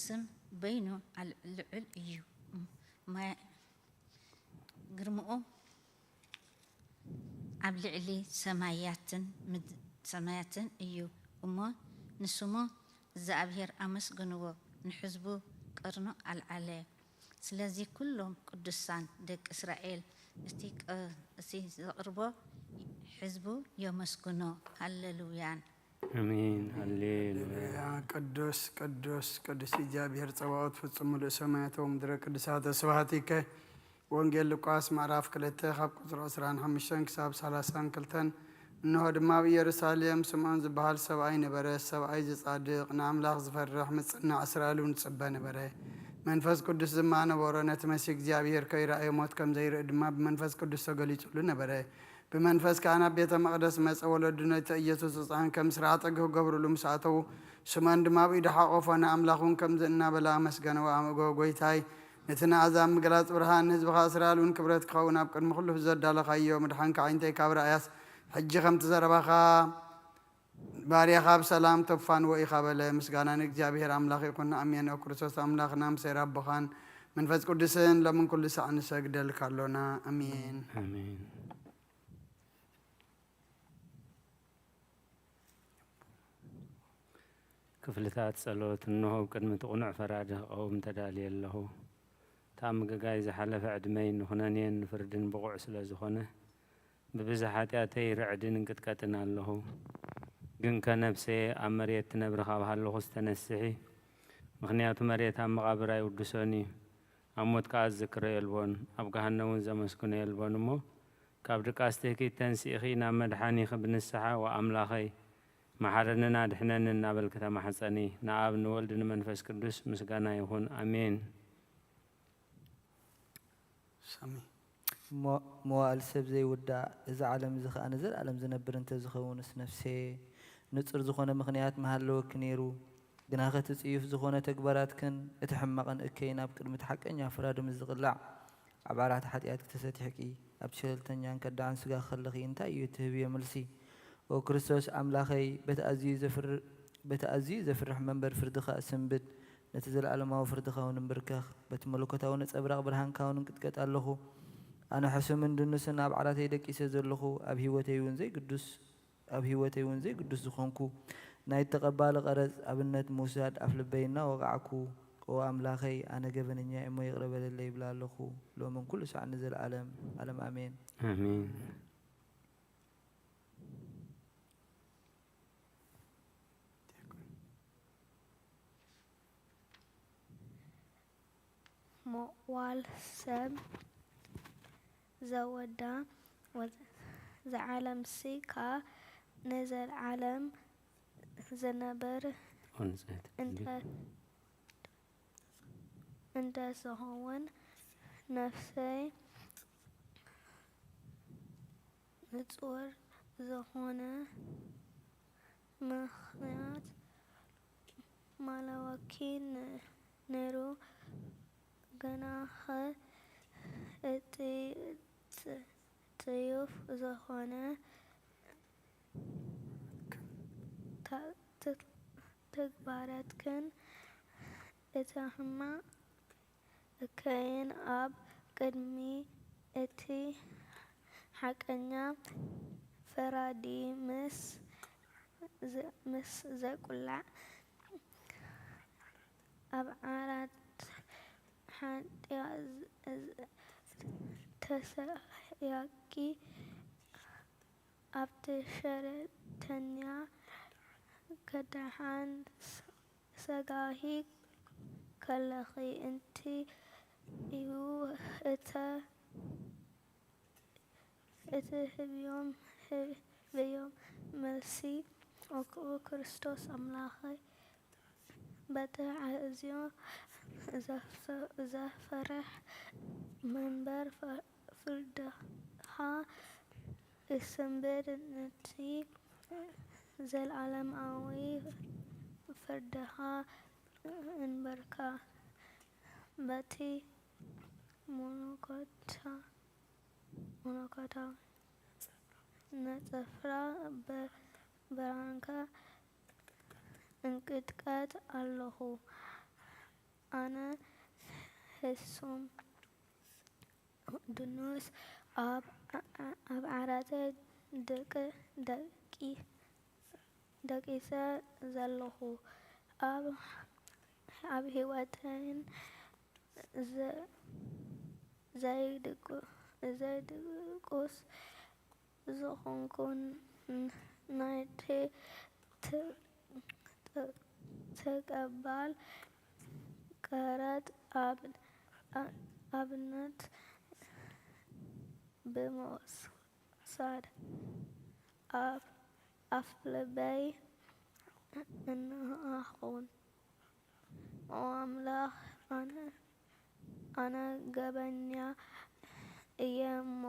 ስም በይኑ ኣል-፣ ልዑል እዩ። ማይ-፣ ግርምኡ ኣብ ልዕሊ ሰማያትን ምድ-፣ ሰማያትን እዩ እሞ፣ ንስሙ እግዚኣብሔር ኣመስግንዎ፣ ንሕዝቡ ቀርኑ ኣልዓለ። ስለዚ ኩሎም ቅዱሳን ደቂ እስራኤል እቲ ቀ-፣ እቲ ዘቕርቦ ሕዝቡ የመስግኖ። ሃሌሉያን። ኣሜን። ሃሌሉያ። ሃሌሉያ። ቅዱስ፣ ቅዱስ፣ ቅዱስ እግዚኣብሔር ጸባኦት ፍጹም ምሉእ ሰማያት ወምድረ ቅዱሳተ ስብሐቲከ። ወንጌል ሉቃስ ምዕራፍ ክልተ ካብ ቁጽሪ ዕስራን ሓሙሽተን ክሳብ ሰላሳን ክልተን። እንሆ ድማ ኣብ ኢየሩሳሌም ስምዖን ዝበሃል ሰብኣይ ነበረ። ሰብኣይ ዝጻድቕ፣ ንኣምላኽ ዝፈርሕ፣ ምጽናዕ እስራኤል እውን ዝጽበ ነበረ። መንፈስ ቅዱስ ድማ ነበሮ። ነቲ መሲህ እግዚኣብሔር ከይረኣየ ሞት ከም ዘይርኢ ድማ ብመንፈስ ቅዱስ ተገሊጹሉ ነበረ። ብመንፈስ ከኣ ናብ ቤተ መቕደስ መጸ። ወለዱ ነቲ ኢየሱስ ህጻን ከም ስራዕ ጸግሂ ክገብሩሉ ምስ ኣተዉ፣ ስምዖን ድማ ኣብ ኢዱ ሓቖፎ፣ ንኣምላኽ እውን ከምዚ እናበለ ኣመስገነዎ፣ ኣምእጎ፣ ጐይታይ፣ ነቲ ንኣሕዛብ ምግላጽ ብርሃን፣ ንህዝብኻ እስራኤል እውን ክብረት ክኸውን ኣብ ቅድሚ ኩሉ ዘዳለኻዮ ምድሓንካ ኣዒንተይ ካብ ረኣያስ፣ ሕጂ ከምቲ ዘረባኻ ባርያኻ ብሰላም ተፋንዎ ኢኻ በለ። ምስጋና ንእግዚኣብሔር ኣምላኽ ይኹን። ኣሜን። ኦ ክርስቶስ ኣምላኽና፣ ምሰ ኣቦኻን መንፈስ ቅዱስን ሎምን ኩሉ ሳዕ ንሰግደልካ ኣሎና። ኣሜን። ኣሜን። ክፍልታት ጸሎት። እንሆ፣ ኣብ ቅድሚ እቲ ቅኑዕ ፈራዲ ክቐውም ተዳልየ ኣለኹ። እቲ ኣብ ምግጋይ ዝሓለፈ ዕድመይ ንኹነኔን ንፍርድን ብቑዕ ስለ ዝኾነ፣ ብብዝሒ ሓጢኣተይ ርዕድን እንቅጥቀጥን ኣለኹ። ግንከ ነፍሰየ ኣብ መሬት ትነብሪ ካብ ሃለኹስ ተነስሒ፣ ምኽንያቱ መሬት ኣብ መቓብር ኣይውድሶን እዩ። ኣብ ሞት ከኣ ዝዝክሮ የልቦን፣ ኣብ ገሃነም እውን ዘመስግኖ የልቦን። እሞ ካብ ድቃስ ትህኪት ተንሲእኺ ናብ መድሓኒኺ ብንስሓ፣ ወኣምላኸይ፣ መሓረንን ኣድሕነንን እናበልኪ ተማሕጸኒ። ንኣብ ንወልድ ንመንፈስ ቅዱስ ምስጋና ይኹን። ኣሜን። ሳሚ። ሞ-፣ መዋእል ሰብ ዘይውዳእ፣ እዚ ዓለም እዚ ኸኣ ንዘለኣለም ዝነብር እንተ ዝኸውንስ፣ ነፍሰየ፣ ንጹር ዝኾነ ምኽንያት ምሃለወኪ ነይሩ። ግናኸ እቲ ጽዩፍ ዝኾነ ተግባራትክን እቲ ሕማቕን እከይን ኣብ ቅድሚ እቲ ሓቀኛ ፍራዲ ምስ ዝቕላዕ፣ ኣብ ዓራት ሓጢኣትኪ ተሰቲሕኪ፣ ኣብቲ ሸለልተኛን ከዳዕን ስጋ ከለኺ እንታይ እዩ እትህብዮ መልሲ? ኦ ክርስቶስ ኣምላኸይ፣ በቲ ኣዝዩ ዘፍር-፣ በቲ ኣዝዩ ዘፍርሕ መንበር ፍርድኻ እስንብድ፣ ነቲ ዘለኣለማዊ ፍርድኻ እውን እምብርከኽ፣ በቲ መለኮታዊ ነጸብራቕ ብርሃንካ እውን እንቅጥቀጥ ኣለኹ። ኣነ ሕሱምን ድኑስን ኣብ ዓራተይ ደቂሰ ዘለኹ፣ ኣብ ህይወተይ እውን ዘይግዱስ፣ ኣብ ህይወተይ እውን ዘይግዱስ ዝኾንኩ፣ ናይ ተቐባሊ ቀረጽ ኣብነት ምውሳድ ኣፍ ልበይ እናወቓዕኩ፣ ኦ ኣምላኸይ፣ ኣነ ገበነኛ እየ እሞ ይቕረ በለለይ ይብላ ኣለኹ፣ ሎምን ኩሉ ሳዕ ንዘለኣለም ዓለም ኣሜን። ኣሜን። መዋል ሰብ ዘወዳ ወዘ-፣ ዘዓለምሲ ከኣ ንዘለዓለም ዝነብር ኦንጸት እንተ-፣ እንተ ዝኸውን፣ ነፍሰይ ንጹር ዝኾነ ምኽንያት ማለወኪ ነ-፣ ነይሩ፣ ግናኸ እቲ ጽ-፣ ጽዩፍ ዝኾነ ተ-፣ ተ-፣ ተግባራትክን እቲ ሕማቕ እከይን ኣብ ቅድሚ እቲ ሓቀኛ ፈራዲ ምስ ዘ-፣ ምስ ዘቁላዕ፣ ኣብ ዓራት ሓጢኣት ተሰቕያኪ፣ ኣብቲ ሸለልተኛ ከዳዕን ስ-፣ ሰጋሂ ከለኺ፣ እንታይ እዩ እተ-፣ እትህብዮም፣ ህብዮም መልሲ? ኦ፣ ኦ ክርስቶስ ኣምላኸይ፣ በቲ ኣዝዩ ዘፍ-፣ ዘፍርሕ መንበር ፈ-፣ ፍርድኻ እሰንብድ፣ ነቲ ዘለኣለማዊ ፍርድኻ እንበርካ። በቲ መለኮታ-፣ መለኮታዊ ነጸብራቕ ብ-፣ ብርሃንካ እንቅጥቀጥ ኣለኹ። ኣነ ሕሱም ድኑስ ኣብ፣ ኣብ ዓራተይ ደቂ-፣ ደቂ-፣ ደቂሰ ዘለኹ። ኣብ፣ ኣብ ህይወተይን ዘ-፣ ዘይድቁ-፣ ዘይድቁስ ዝኾንኩን ናይቲ ተ-፣ ተ-፣ ተቀባል ቀረጽ ኣብ-፣ ኣ-፣ ኣብነት ብምውሳድ ኣብ ኣፍልበይ እንኣኹን። ኦ ኣምላኽ፣ ኣነ፣ ኣነ ገበኛ እየ እሞ፣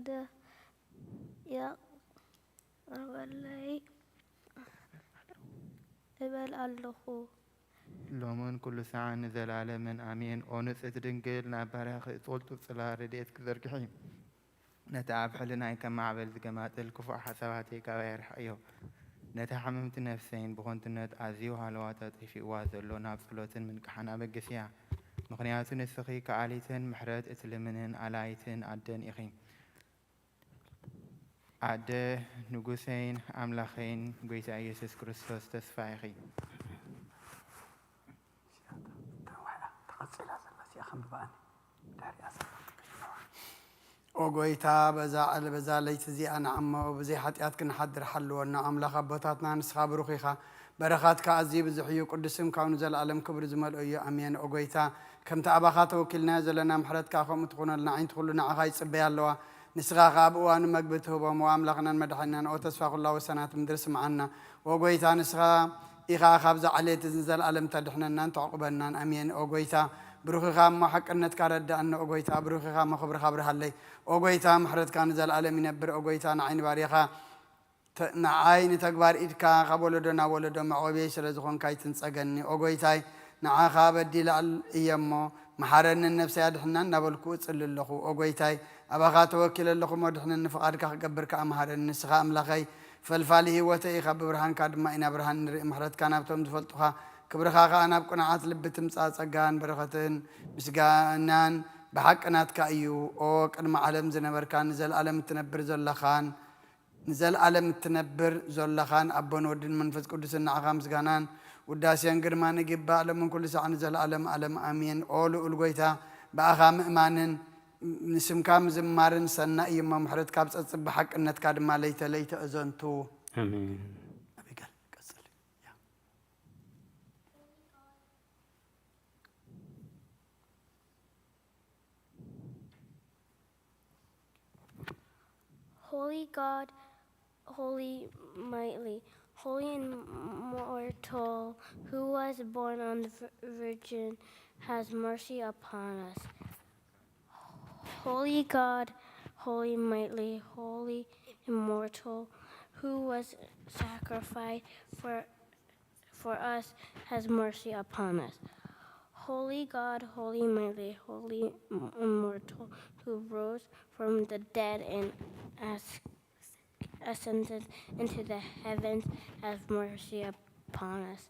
ደ-፣ ይቕረበለይ እብል ኣለኹ። ሎምን ኩሉ ሰዓን ንዘላለምን ኣሜን። ኦ ንጽሕቲ ድንግል፣ ናብ ባርያኺ እጽውልጡ ጽላ ረድኤትኪ ዘርግሒ። ነቲ ኣብ ሕልናይ ከም ማዕበል ዝገማጥል ክፉእ ሓሳባተይ ካባይ ኣርሕቕዮ። ነታ ሕምምቲ ነፍሰይን ብኸንቱነት ኣዝዩ ሃለዋታ ጠፊእዋ ዘሎ ናብ ጸሎትን ምንቅሓን ኣበግስያ። ምኽንያቱ ንስኺ ከኣሊትን ምሕረት እትልምንን ኣላይትን ኣደን ኢኺ። ኣደ ንጉሰይን ኣምላኸይን ጐይታ ኢየሱስ ክርስቶስ ተስፋ ኢኺ። ተቐጺላ ዘላ እዚኣ ከንብባኣኒ። ድሕሪኣ ዘላ። ኦ ጐይታ፣ በዛ ዕለ-፣ በዛ ለይቲ እዚኣ ንዓሞ ብዘይ ሓጢኣት ክንሓድር ሓልወና። ኣምላኽ ኣቦታትና፣ ንስኻ ብሩኽ ኢኻ። በረኻትካ ኣዝዩ ብዙሕ እዩ። ቅዱስ ስምካ ንዘለኣለም ክብሪ ዝመልኦ እዩ። ኣሜን። ኦ ጐይታ፣ ከምቲ ኣባኻ ተወኪልናዮ ዘለና ምሕረትካ ከምኡ ትኹነልና። ኣዒንቲ ኩሉ ንዓኻ ይጽበያ ኣለዋ። ንስኻ ኸኣ ኣብ እዋኑ መግቢ ትህቦም። ኦ ኣምላኽናን መድሓኒናን፣ ኦ ተስፋ ኩላ ወሰናት ምድሪ፣ ስምዓና። ኦ ጐይታ፣ ንስኻ ኢኻ ካብዛ ዓሌት እዚ ንዘለኣለም ተድሕነናን ተዕቁበናን። ኣሜን። ኦ ጐይታ፣ ብሩኽ ኢኻ እሞ ሓቅነትካ ረዳእኒ። ኦ ጐይታ፣ ብሩኽ ኢኻ እሞ ክብርኻ ኣብርሃለይ። ኦ ጐይታ፣ ምሕረትካ ንዘለኣለም ይነብር። ኦ ጐይታ፣ ንዓይ ንባርያኻ ተ-፣ ንዓይ ንተግባር ኢድካ ካብ ወለዶ ናብ ወለዶ መዕቆብየይ ስለ ዝኾንካ ኣይትንጸገኒ። ኦ ጐይታይ፣ ንዓኻ በዲለ ኣል-፣ እየ እሞ፣ መሓረንን ነፍሰይ ኣድሕና እናበልኩ እጽሊ ኣለኹ። ኦ ጐይታይ፣ ኣባኻ ተወኪለ ኣለኹ እሞ፣ ድሕነኒ፣ ፍቓድካ ክገብር ከኣ መሃረኒ። ንስኻ ኣምላኸይ፣ ፈልፋሊ ህይወተይ ኢኻ፣ ብብርሃንካ ድማ ኢና ብርሃን ንርኢ። ምሕረትካ ናብቶም ዝፈልጡኻ፣ ክብርኻ ከኣ ናብ ቅኑዓት ልቢ ትምጻእ። ጸጋን በረኸትን ምስጋናን ብሓቂ ናትካ እዩ። ኦ ቅድሚ ዓለም ዝነበርካን ንዘለኣለም እትነብር ዘለኻን፣ ንዘለኣለም እትነብር ዘለኻን ኣቦን ወድን መንፈስ ቅዱስን፣ ንዓኻ ምስጋናን ውዳሴን ግርማን ይግባእ፣ ሎምን ኩሉ ሳዕ ንዘለኣለም ኣለም ኣሜን። ኦ ልኡል ጐይታ፣ ብኣኻ ምእማንን ንስምካ ምዝማርን ሰናይ እዩ እሞ፣ ምሕረትካ ኣብ ጸጽብ፣ ብሓቅነትካ ድማ ለይተ ለይተ እዘንቱ። ኣሜን። ኣቢጋል፣ ቀጽል። Holy God, holy mighty, holy immortal, who was born on the vir- virgin, has mercy upon us. Holy God, holy mighty, holy immortal, who was sacrificed for for us, has mercy upon us. Holy God, holy mighty, holy immortal, who rose from the dead and as- ascended into the heavens, have mercy upon us.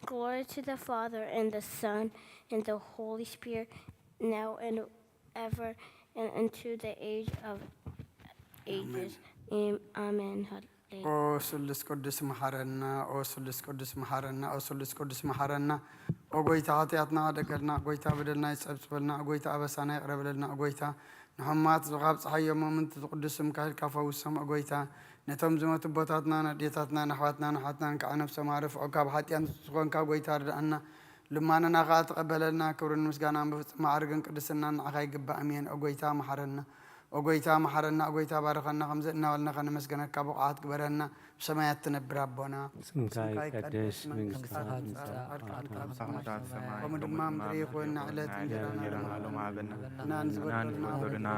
Glory to the Father and the Son and the Holy Spirit, now and ever and into the age of ages. Amen. Amen. ኦ ስሉስ ቅዱስ መሓረና፣ ኦ ስሉስ ቅዱስ መሓረና፣ ኦ ስሉስ ቅዱስ መሓረና። ኦ ጎይታ፣ ሓጢኣትና ኣደገልና፣ ጎይታ፣ በደልና ይጸብጽበልና፣ ኦ ጎይታ፣ ኣበሳና ይቕረ በለልና፣ ኦ ጎይታ፣ ንሕሙማት ካብ ጸሓይ እሞ ምንቲ ቅዱስ ስምካ ኢልካ ፈውሶም፣ ኦ ጎይታ፣ ነቶም ዝመቱ ኣቦታትናን ኣዴታትናን ኣሕዋትናን ኣሓትናን ከዓ ነፍሶም ኣርፍዖ፣ ካብ ሓጢኣት ዝኾንካ ጎይታ ርድኣና፣ ልማኖና ከዓ ተቐበለልና። ክብርን ምስጋናን ብፍጹም ማዕርግን ቅድስናን ንዓኻ ይግባእ። ኣሜን። ኦ ጎይታ፣ መሓረና። ኦ ጎይታ፣ መሓረና። ኦ ጎይታ፣ ባርኸና። ከምዚ እናበልና ከነመስግነካ ብቑዓት ግበረና። ብሰማያት ትነብር ኣቦና፣ ስምካ ይቀደስ፣ መንግስትኻ ትምጻእ፣ ፍቓድካ ትኹን ከም ሰማይ ከምኡ ድማ ኣብ ምድሪ ይኹን። ንዕለት እንጀራና ሎሚ ሃበና። ንበደልና በደልና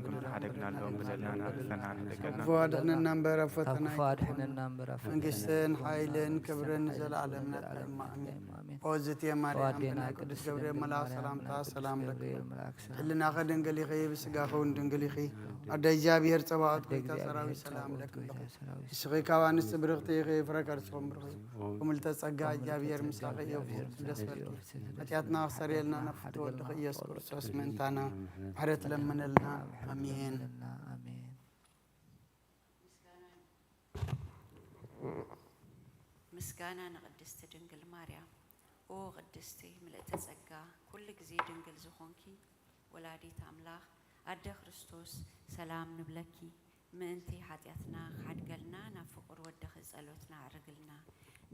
ከም ንሓደግናሎም በደልና ንኣክሰና ንደገና። ክፉ ኣድሕነና እምበር ኣብ ካብ ፈተና ክፉ ኣድሕነና እምበር ኣብ ፈተና መንግስትን ሓይልን ክብርን ንዘለኣለም ንዘለኣለም ናትካ እማ። ኣሜን። ኣሜን። ኦ ዝትየ ኦ ማርያም ኣዴና ብናይ ቅዱስ ቅድስት ገብርኤል ድንግል መልኣኽ ማርያም ሰላምታ ብናይ ቅዱስ ሰላም ለኪ። ገብርኤል መልኣክ ሰላምታ ህልናኺ ድንግል ኢኺ፣ ብስጋኺ እውን ድንግል ኢኺ። ኣደ እግዚኣብሔር ጸባኦት ኣደ ጎይታ እግዚኣብሔር ሰራዊት ጸባኦት ሰላም ለኪ። ጎይታ ሰራዊት ንስኺ ካብ ኣንስቲ ብርኽቲ ኢኺ፣ ፍረ ከርስኺ እውን ብሩኽ እዩ። ምሉእ ጸጋ እግዚኣብሔር ምሳኺ እዩ። እግዚኣብሔር ደስ በልኪ። ምሳኺ እዩ። ሓጢኣትና ክሰርየልና ናብ ፍትወ ወድኺ ኢየሱስ ክርስቶስ ምእንታና ምሕረት ለምነልና። ኣሜን። ኣሜን። ምስጋና ንቅድስቲ ድንግል ማርያም። ኦ ቅድስቲ ምልእቲ ጸጋ፣ ኩሉ ግዜ ድንግል ዝኾንኪ ወላዲት ኣምላኽ ኣደ ክርስቶስ፣ ሰላም ንብለኪ። ምእንቲ ሓጢኣትና ክሓድገልና ናብ ፍቑር ወድኺ ጸሎትና ኣዕርግልና።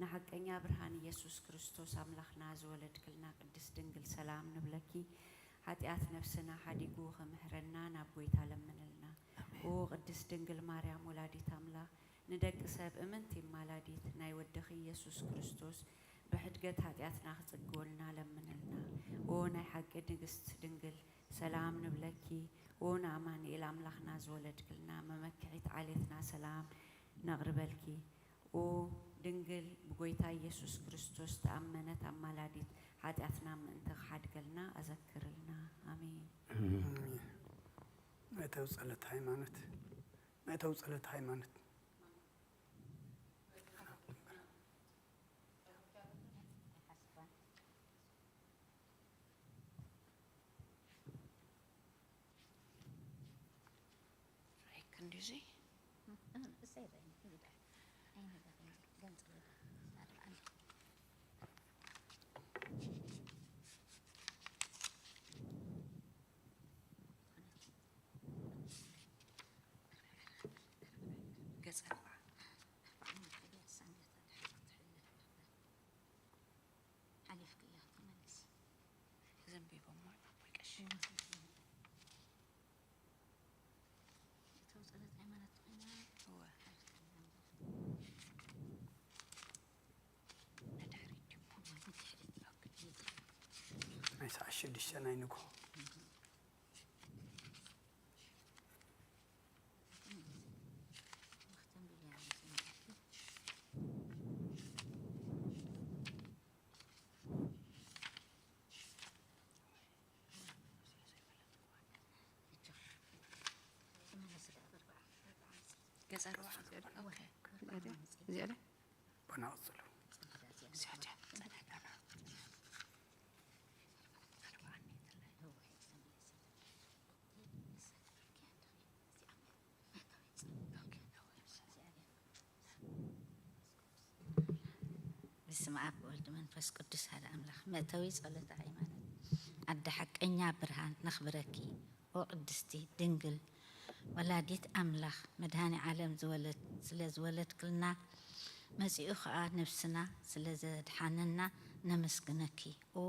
ንሓቀኛ ብርሃን ኢየሱስ ክርስቶስ ኣምላኽና ዝወለድክልና ቅድስት ድንግል፣ ሰላም ንብለኪ። ሓጢኣት ነፍስና ሓዲጉ ክምህረና ናብ ጎይታ ለምንልና። ኦ ቅድስት ድንግል ማርያም ወላዲት ኣምላኽ፣ ንደቂ ሰብ እምንቲ ኣማላዲት ናይ ወድኺ ኢየሱስ ክርስቶስ ብሕድገት ሓጢኣትና ክጽግወልና ለምንልና። ኦ ናይ ሓቂ ንግስት ድንግል፣ ሰላም ንብለኪ። ኦ ንኣማኑኤል ኣምላኽና ዝወለድክልና መመክሒት ዓሌትና ሰላም ነቕርበልኪ። ኦ ድንግል ብጎይታ ኢየሱስ ክርስቶስ ተኣመነት ኣማላዲት፣ ሓጢኣትና ምእንቲ ክሓድገልና ኣዘክርልና። ኣሜን። መእተዊ ጸሎት ሃይማኖት። መእተዊ ጸሎት ሃይማኖት። እንዲዚ እሰይ በይኒ፣ ይብላዕ። ኣይነበረን፣ ገንጽል ይበል። ገጸ ኣርባዓ ሓሊፍክያ ተመለስ። ዘንቢቦሞ ኣቦይ ቀሺ። እቶም ጸሎት ሃይማኖት ኮይና እወ። ሓሊፍክያ። ንድሕሪት ድሞ። ንድሕሪት። ናይ ሰዓት ሽዱሽተ ናይ ንግሆ። ገጸ ኣርባዓ። ኦኬ። እዚኣ ዶ? በናቕጽሉ። በስመ ኣብ ወወልድ መንፈስ ቅዱስ ሓደ ኣምላኽ። መእተዊ ጸሎተ ሃይማኖት። ኣደ ሓቀኛ ብርሃን ነኽብረኪ፣ ኦ ቅድስቲ ድንግል ወላዲት ኣምላኽ፣ መድኃኔ ዓለም ዝወለድ ስለ ዝወለድክልና፣ መጺኡ ኸኣ ነብስና ስለ ዘድሓነና ነመስግነኪ። ኦ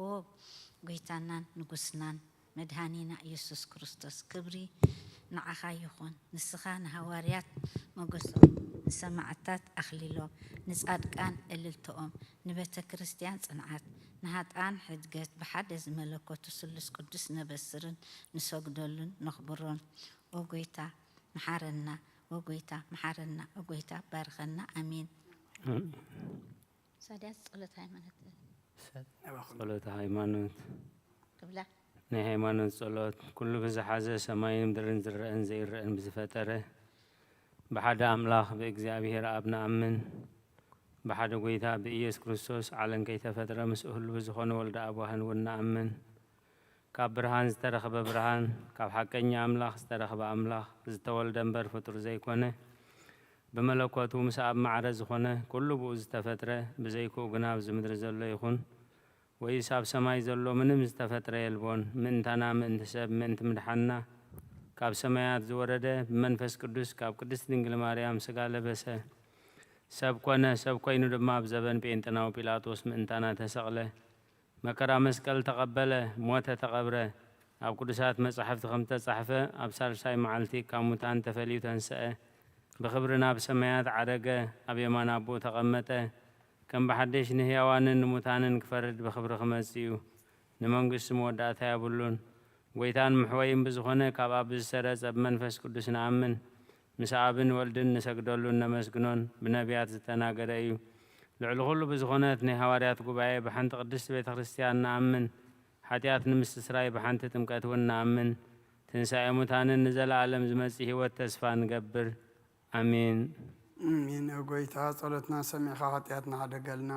ጎይታናን ንጉስናን መድኃኒና ኢየሱስ ክርስቶስ፣ ክብሪ ንዓኻ ይኹን። ንስኻ ንሃዋርያት ሞገሶም፣ ንሰማዕታት ኣኽሊሎም፣ ንጻድቃን እልልትኦም፣ ንቤተ ክርስቲያን ጽንዓት፣ ንሃጣን ሕድገት፣ ብሓደ ዝመለኮቱ ስሉስ ቅዱስ ነበስርን ንሰግደሉን ነኽብሮን። ኦ ጎይታ መሓረና፣ ኦ ጎይታ መሓረና፣ ኦ ጎይታ ባርኸና። ኣሜን። ሳድያት ጸሎት ሃይማኖት ናባኹም። ጸሎተ ሃይማኖት። ክብላ። ናይ ሃይማኖት ጸሎት። ኩሉ ብዝሓዘ ሰማይን ምድርን ዝረአን ዘይረአን ብዝፈጠረ ብሓደ ኣምላኽ ብእግዚኣብሔር ኣብ ንኣምን። ብሓደ ጎይታ ብኢየሱስ ክርስቶስ ዓለም ከይተፈጥረ ምስኡ ህሉው ብዝኾነ ወልደ ኣብ ዋህን እውን ንኣምን። ካብ ብርሃን ዝተረኽበ ብርሃን፣ ካብ ሓቀኛ ኣምላኽ ዝተረኽበ ኣምላኽ፣ ዝተወልደ እምበር ፍጡር ዘይኮነ፣ ብመለኮቱ ምስ ኣብ ማዕረ ዝኾነ፣ ኩሉ ብኡ ዝተፈጥረ፣ ብዘይክኡ ግና ኣብዚ ምድሪ ዘሎ ይኹን ወይስ ኣብ ሰማይ ዘሎ ምንም ዝተፈጥረ የልቦን። ምእንታና፣ ምእንቲ ሰብ፣ ምእንቲ ምድሓንና ካብ ሰማያት ዝወረደ፣ ብመንፈስ ቅዱስ ካብ ቅድስት ድንግል ማርያም ስጋ ለበሰ፣ ሰብ ኮነ። ሰብ ኮይኑ ድማ ኣብ ዘበን ጴንጠናዊ ጲላጦስ ምእንታና ተሰቕለ፣ መከራ መስቀል ተቐበለ፣ ሞተ፣ ተቐብረ። ኣብ ቅዱሳት መጻሕፍቲ ከም ዝተጻሕፈ፣ ኣብ ሳልሳይ መዓልቲ ካብ ሙታን ተፈልዩ ተንስአ፣ ብኽብሪ ናብ ሰማያት ዓረገ፣ ኣብ የማን ኣቦኡ ተቐመጠ። ከም ብሓድሽ ንህያዋንን ንሙታንን ክፈርድ ብኽብሪ ክመጽእ እዩ። ንመንግስቱ መወዳእታ የብሉን። ጎይታን መሕወይን ብዝኾነ ካብ ኣብ ብዝሰረጸ ብመንፈስ ቅዱስ ንኣምን። ምስ ኣብን ወልድን ንሰግደሉን ነመስግኖን ብነቢያት ዝተናገረ እዩ። ልዕሊ ኩሉ ብዝኾነት ናይ ሃዋርያት ጉባኤ ብሓንቲ ቅድስት ቤተ ክርስቲያን ንኣምን። ሓጢኣት ንምስትስራይ ብሓንቲ ጥምቀት እውን ንኣምን። ትንሳኤ ሙታንን ንዘለኣለም ዝመጽእ ህይወት ተስፋ ንገብር። ኣሜን። ኣሜን። ኦ ጎይታ ጸሎትና ሰሚዕኻ ሓጢኣትና ሓደገልና።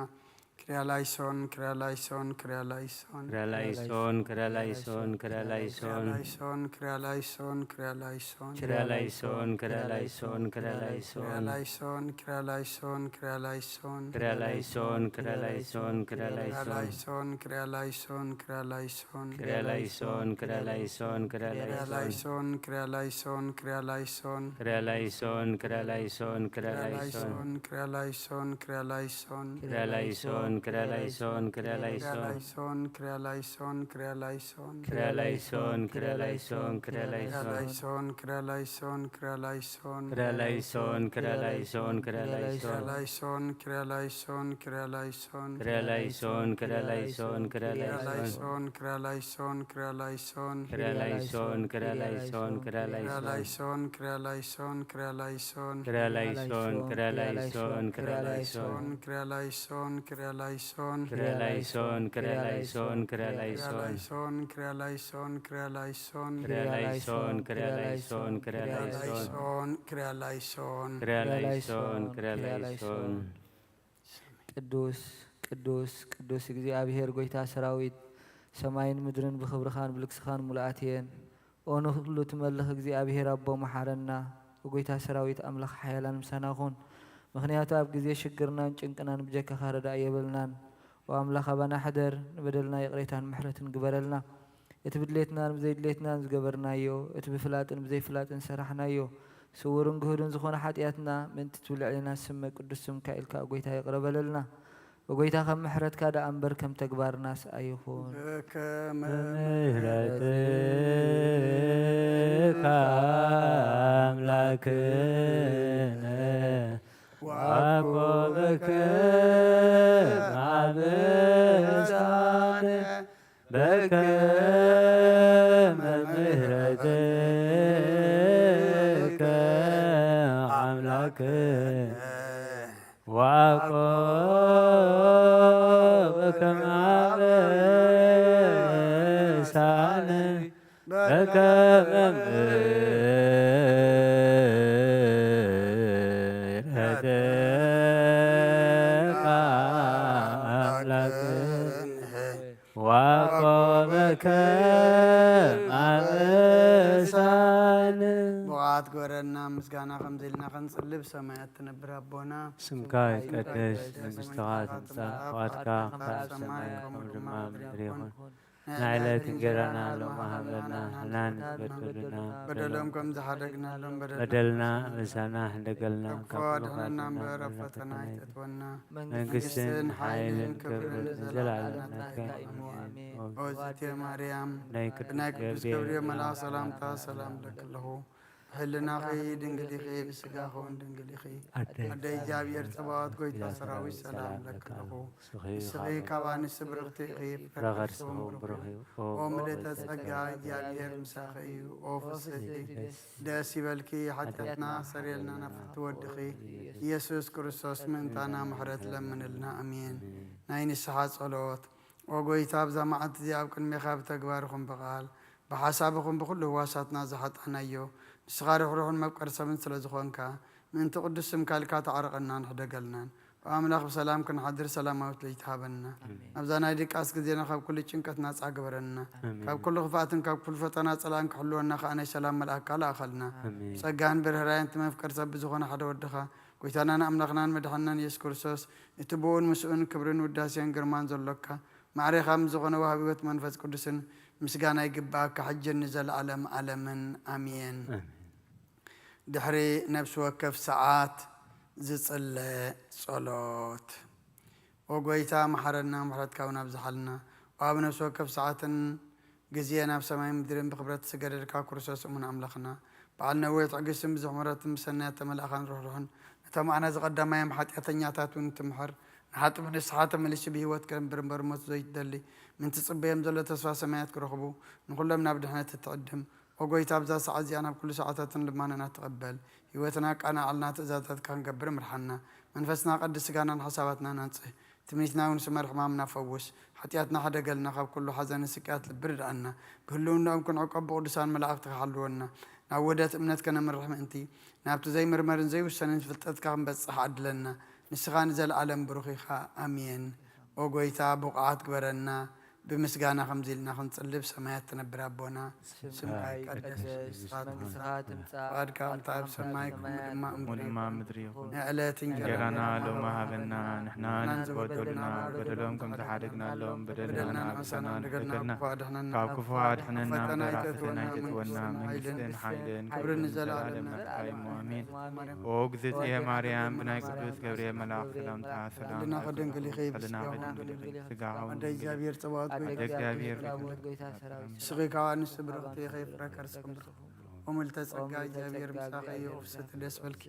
ክርያ ላይሶን፣ ክርያ ላይሶን፣ ክርያ ላይሶን። ክርያ ላይሶን፣ ክርያ ላይሶን፣ ክርያ ላይሶን። ላይሶን፣ ክርያ ላይሶን፣ ክርያ ላይሶን። ክርያ ላይሶን፣ ክርያ ላይሶን፣ ክርያ ላይሶን። ክርያ ላይሶን፣ ክርያ ላይሶን፣ ክርያ ላይሶን። ክርያ ላይሶን፣ ክርያ ላይሶን፣ ክርያ ክርያ ላይሶን። ላይሶን፣ ክርያ ላይሶን፣ ክርያ ላይሶን። ክርያ ላይሶን፣ ክርያ ላይሶን፣ ክርያ ክርያ ላይሶን። ላይሶን፣ ክርያ ላይሶን፣ ክርያ ላይሶን። ክርያ ላይሶን፣ ክርያ ላይሶን፣ ክርያ ክርያ ላይሶን። ላይሶን፣ ክርያ ላይሶን፣ ክርያ ላይሶን። ክርያ ላይሶን፣ ክርያ ላይሶን፣ ክርያ ክርያ ላይሶን። ላይሶን፣ ክርያ ላይሶን፣ ክርያ ላይሶን። ክርያ ላይሶን፣ ክርያ ላይሶን፣ ክርያ ክርያ ላይሶን። ላይሶን፣ ክርያ ላይሶን፣ ክርያ ላይሶን። ክርያ ላይሶን፣ ክርያ ላይሶን፣ ክርያ ክርያ ላይሶን። ላይሶን፣ ክርያ ላይሶን፣ ክርያ ላይሶን። ክርያ ላይሶን፣ ክርያ ላይሶን፣ ክርያ ክርያ ላይሶን። ላይሶን፣ ክርያ ላይሶን፣ ክርያ ላይሶን። ክርያ ላይሶን፣ ክርያ ላይሶን፣ ክርያ ክርያ ላይሶን። ላይሶን፣ ክርያ ላይሶን፣ ክርያ ላይሶን። ክርያ ላይሶን፣ ክርያ ላይሶን፣ ክርያ ላይሶን። ክርያ ላይሶን፣ ክርያ ላይሶን። ክርያ ላይሶን፣ ክርያ ላይሶን፣ ክርያ ክርያ ላይሶን። ላይሶን፣ ክርያ ላይሶን፣ ክርያ ላይሶን። ክርያ ላይሶን፣ ክርያ ላይሶን፣ ክርያ ክርያ ላይሶን። ላይሶን፣ ክርያ ላይሶን። ክርያ ላይሶን፣ ክርያ ላይሶን። ቅዱስ ቅዱስ ቅዱስ እግዚኣብሔር ጎይታ ሰራዊት፣ ሰማይን ምድርን ብኽብርኻን ብልግስኻን ሙሉኣት እየን። ኦ ንኹሉ ትመልኽ እግዚኣብሔር ኣቦ፣ መሓረና። ጎይታ ሰራዊት ኣምላኽ ሓያላን ምሳና ኩን። ምኽንያቱ ኣብ ግዜ ሽግርናን ጭንቅናን ብጀካኻ ረዳእ የብልናን። ወኣምላኽ ኣባና ሕደር፣ ንበደልና ይቕሬታን ምሕረትን ግበረልና። እቲ ብድሌትናን ብዘይድሌትናን ዝገበርናዮ፣ እቲ ብፍላጥን ብዘይፍላጥን ዝሰራሕናዮ፣ ስውርን ግህዱን ዝኾነ ሓጢኣትና ምእንቲ ትብል ልዕሌና ስመ ቅዱስ ስምካ ኢልካ ጎይታ ይቕረ በለልና። ወጎይታ ከም ምሕረትካ ደኣ እምበር ከም ተግባርናስ ኣይኹን። በከመ ምሕረትካ ኣምላክነ ዋኮ በከመ ኣበሳነ በከመ ምሕረትከ ኣምላክነ ዋኮ በከመ ኣበሳነ በከመ ምሕረትከ ኣምላክነ ዋኮ በከመ ኣበሳነ ብቕዓት ግበረና ምስጋና ከምዚ ኢልና ክንጽሊ ብሰማያት ትነብር ኣቦና ስምካ ይቀደስ፣ መንግስትኻ ትምጻእ፣ ፍቓድካ ከም ኣብ ሰማይ ከምኡ ድማ ኣብ ምድሪ ይኹን። ናይ ዕለት እንጀራና ሎሚ ሃበና፣ ንሕናን ዝበደሉና በደሎም ከም ዝሓደግናሎም በደልና በደልና ምሳና ሕደገልና፣ ካብ ክፉ ኣድሕነና እምበር ኣብ ፈተና ኣይተእትወና። መንግስትን ሓይልን ክብርን ንዘለዓለም ናትካ እዩ። ኣሜን። ኦዝቴ ማርያም ናይ ናይ ቅዱስ ገብርኤል መልኣኽ ሰላምታ ሰላም ሰላም ለክለኹ ብሕልናኺ ድንግል ኢኺ ብስጋኺ እውን ድንግል ኢኺ። ኣደ እግዚኣብሔር ጸባኦት ጎይታ ሰራዊት ሰላም ለክለኹ። ንስኺ ካብ ኣንስቲ ብርኽቲ ኢኺ፣ ፍረ ከርስኺ እውን ብሩኽ እዩ። ኦ ምልእተ ጸጋ እግዚኣብሔር ምሳኺ እዩ። ኦ ፍስሕቲ ደስ ይበልኪ፣ ሓጢኣትና ኣሰርየልና ናብ ፍትወድኺ ኢየሱስ ክርስቶስ ምእንታና ምሕረት ለምንልና። ኣሜን። ናይ ንስሓ ጸሎት። ኦ ጎይታ ኣብዛ መዓልቲ እዚኣ ኣብ ቅድሜኻ ብተግባር ይኹን ብቓል ብሓሳብ ይኹን ብኹሉ ህዋሳትና ዝሓጣናዮ ንስኻ ርሕሩሕን መፍቀሪ ሰብን ስለ ዝኾንካ ምእንቲ ቅዱስ ስምካ ኢልካ ተዓረቐናን ሕደገልናን። ብኣምላኽ ብሰላም ክንሓድር ሰላማዊት ለይቲ ሃበና። ኣብዛ ናይ ድቃስ ግዜና ካብ ኩሉ ጭንቀት ናጻ ግበረና። ካብ ኩሉ ክፍኣትን ካብ ኩሉ ፈተና ጸላእን ክሕልወና ከኣ ናይ ሰላም መልኣካ ለኣኸልና። ብጸጋን ብርህራይን እቲ መፍቀሪ ሰብ ብዝኾነ ሓደ ወድኻ ጎይታናን ኣምላኽናን መድሓንናን ኢየሱስ ክርስቶስ እቲ ብኡን ምስኡን ክብርን ውዳሴን ግርማን ዘሎካ ማዕሬኻ ምስ ዝኾነ ወሃቢ ህይወት መንፈስ ቅዱስን ምስጋና ይግብኣካ ሕጅን ንዘለኣለም ኣለምን ኣሜን። ድሕሪ ነፍሲ ወከፍ ሰዓት ዝጽለ ጸሎት። ኦ ጎይታ መሓረና፣ ምሕረትካ እውን ኣብዝሓልና። ኦ ኣብ ነፍሲ ወከፍ ሰዓትን ግዜን ኣብ ሰማይ ምድርን ብክብረት ዝገደድካ ክርስቶስ እሙን ኣምላኽና፣ በዓል ነዊሕ ትዕግስትን ብዙሕ ምሕረትን ብሰናያት ተመላእኻን ርሕሩሕን ነቶም ኣነ ዝቐዳማዮም ሓጢኣተኛታት እውን ትምሕር ንሓጥብ ንስሓ ተመሊሱ ብህይወት ክነብር እምበር ሞት ዘይትደሊ ምእንቲ ጽበዮም ዘሎ ተስፋ ሰማያት ክረኽቡ ንኹሎም ናብ ድሕነት እትዕድም ኦ ጎይታ ኣብዛ ሰዓት እዚኣ ናብ ኩሉ ሰዓታትን ልማናና ተቐበል። ህይወትና ኣቃናዕልና ትእዛዛትካ ክንገብር ምርሓና። መንፈስና ቀድስ ስጋናን ሓሳባትናን ኣንጽህ። ትምኒትና እውን ስመር ሕማምና ፈውስ። ሓጢኣትና ሕደገልና ካብ ኩሉ ሓዘንን ስቅያት ልቢ ርድኣና። ብህልውናኦም ክንዕቆብ ብቅዱሳን መላእኽትኻ ሓልወና። ናብ ውህደት እምነት ከነምርሕ ምእንቲ ናብቲ ዘይምርመርን ዘይውሰንን ፍልጠትካ ክንበጽሕ ዓድለና። ንስኻ ንዘለኣለም ብሩኽ ኢኻ። ኣሜን። ኦ ጎይታ ብቑዓት ግበረና። ብምስጋና ከምዚ ኢልና ክንጽሊ ብሰማያት ትነብር ኣቦና ስምካ ይቀደስ። መንግስትኻ ትምጻእ። ፍቓድካ ከምቲ ኣብ ሰማይ ከምኡ ድማ ኣብ ከምኡ ምድሪ ድማ ኣብ ይኹን። ምድሪ ይኹን። ንዕለት እንጀራና እንጀራና ሎሚ ሃበና። ንሕና ንዝበደሉና በደሎም ከም ዝሓደግናሎም በደልና ንኣበሳና ንደገልና ካብ ክፉ ኣድሕነና እምበር ኣብ ፈተና ኣይተእትወና። መንግስትን ሓይልን ክብርን ንዘለኣለም ናትካ እዩ። ኣሜን። ኦ እግዝእትየ ማርያም ብናይ ቅዱስ ገብርኤል መልኣኽ ሰላምታ ሰላም ሕልና ከደንግል ይኸ ሕልና ከደንግል ይኸ ስጋኻ እውን ኣደ እግዚኣብሔር ጸባኦት ኣደ ጎይታ እግዚኣብሔር ጸባኦት ጎይታ ሰራዊት ንስኺ ካብ ኣንስቲ ብርኽቲ ኢኺ ፍረ ከርስኪ ብሩኽ። ኦ ምልዕተ ጸጋ እግዚኣብሔር ምሳኺ እዩ። ኦ ፍስሕቲ ደስ በልኪ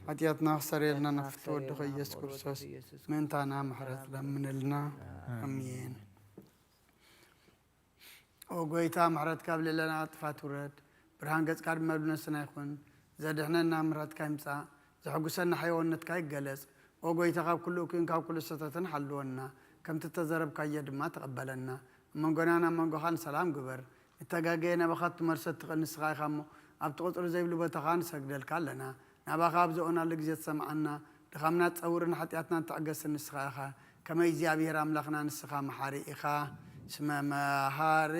ሓጢኣትና ክሰርየልና ናብ ፍትወ ወድኺ ኢየሱስ ክርስቶስ ምእንታና ምሕረት ለምንልና። ኣሜን። ኦ ጎይታ ምሕረትካ ኣብ ልዕለና ጥፋት ውረድ። ብርሃን ገጽካ ድማ ኣብ ልብነስና ይኹን። ዘድሕነና ምሕረትካ ይምጻእ። ዘሐጉሰና ሕያውነትካ ይገለጽ። ኦ ጎይታ ካብ ኩሉ እኩይን ካብ ኩሉ ሰተትን ሓልወና። ከምቲ እተዘረብካዮ ድማ ተቐበለና። ኣብ መንጎናን ኣብ መንጎኻን ሰላም ግበር። ንተጋገየ ናባኻ እትመልሶ እትኽእል ንስኻ ኢኻ እሞ ኣብቲ ቁጽሪ ዘይብሉ ቦታኻ ንሰግደልካ ኣለና። ናባኻ ኣብ ዝኦናሉ ግዜ ትሰምዓና። ድኻምና ትጸውርን ሓጢኣትና እትዕገስን ንስኻ ኢኻ። ከመይ እግዚኣብሔር ኣምላኽና ንስኻ መሓሪ ኢኻ። ስመ መሃሪ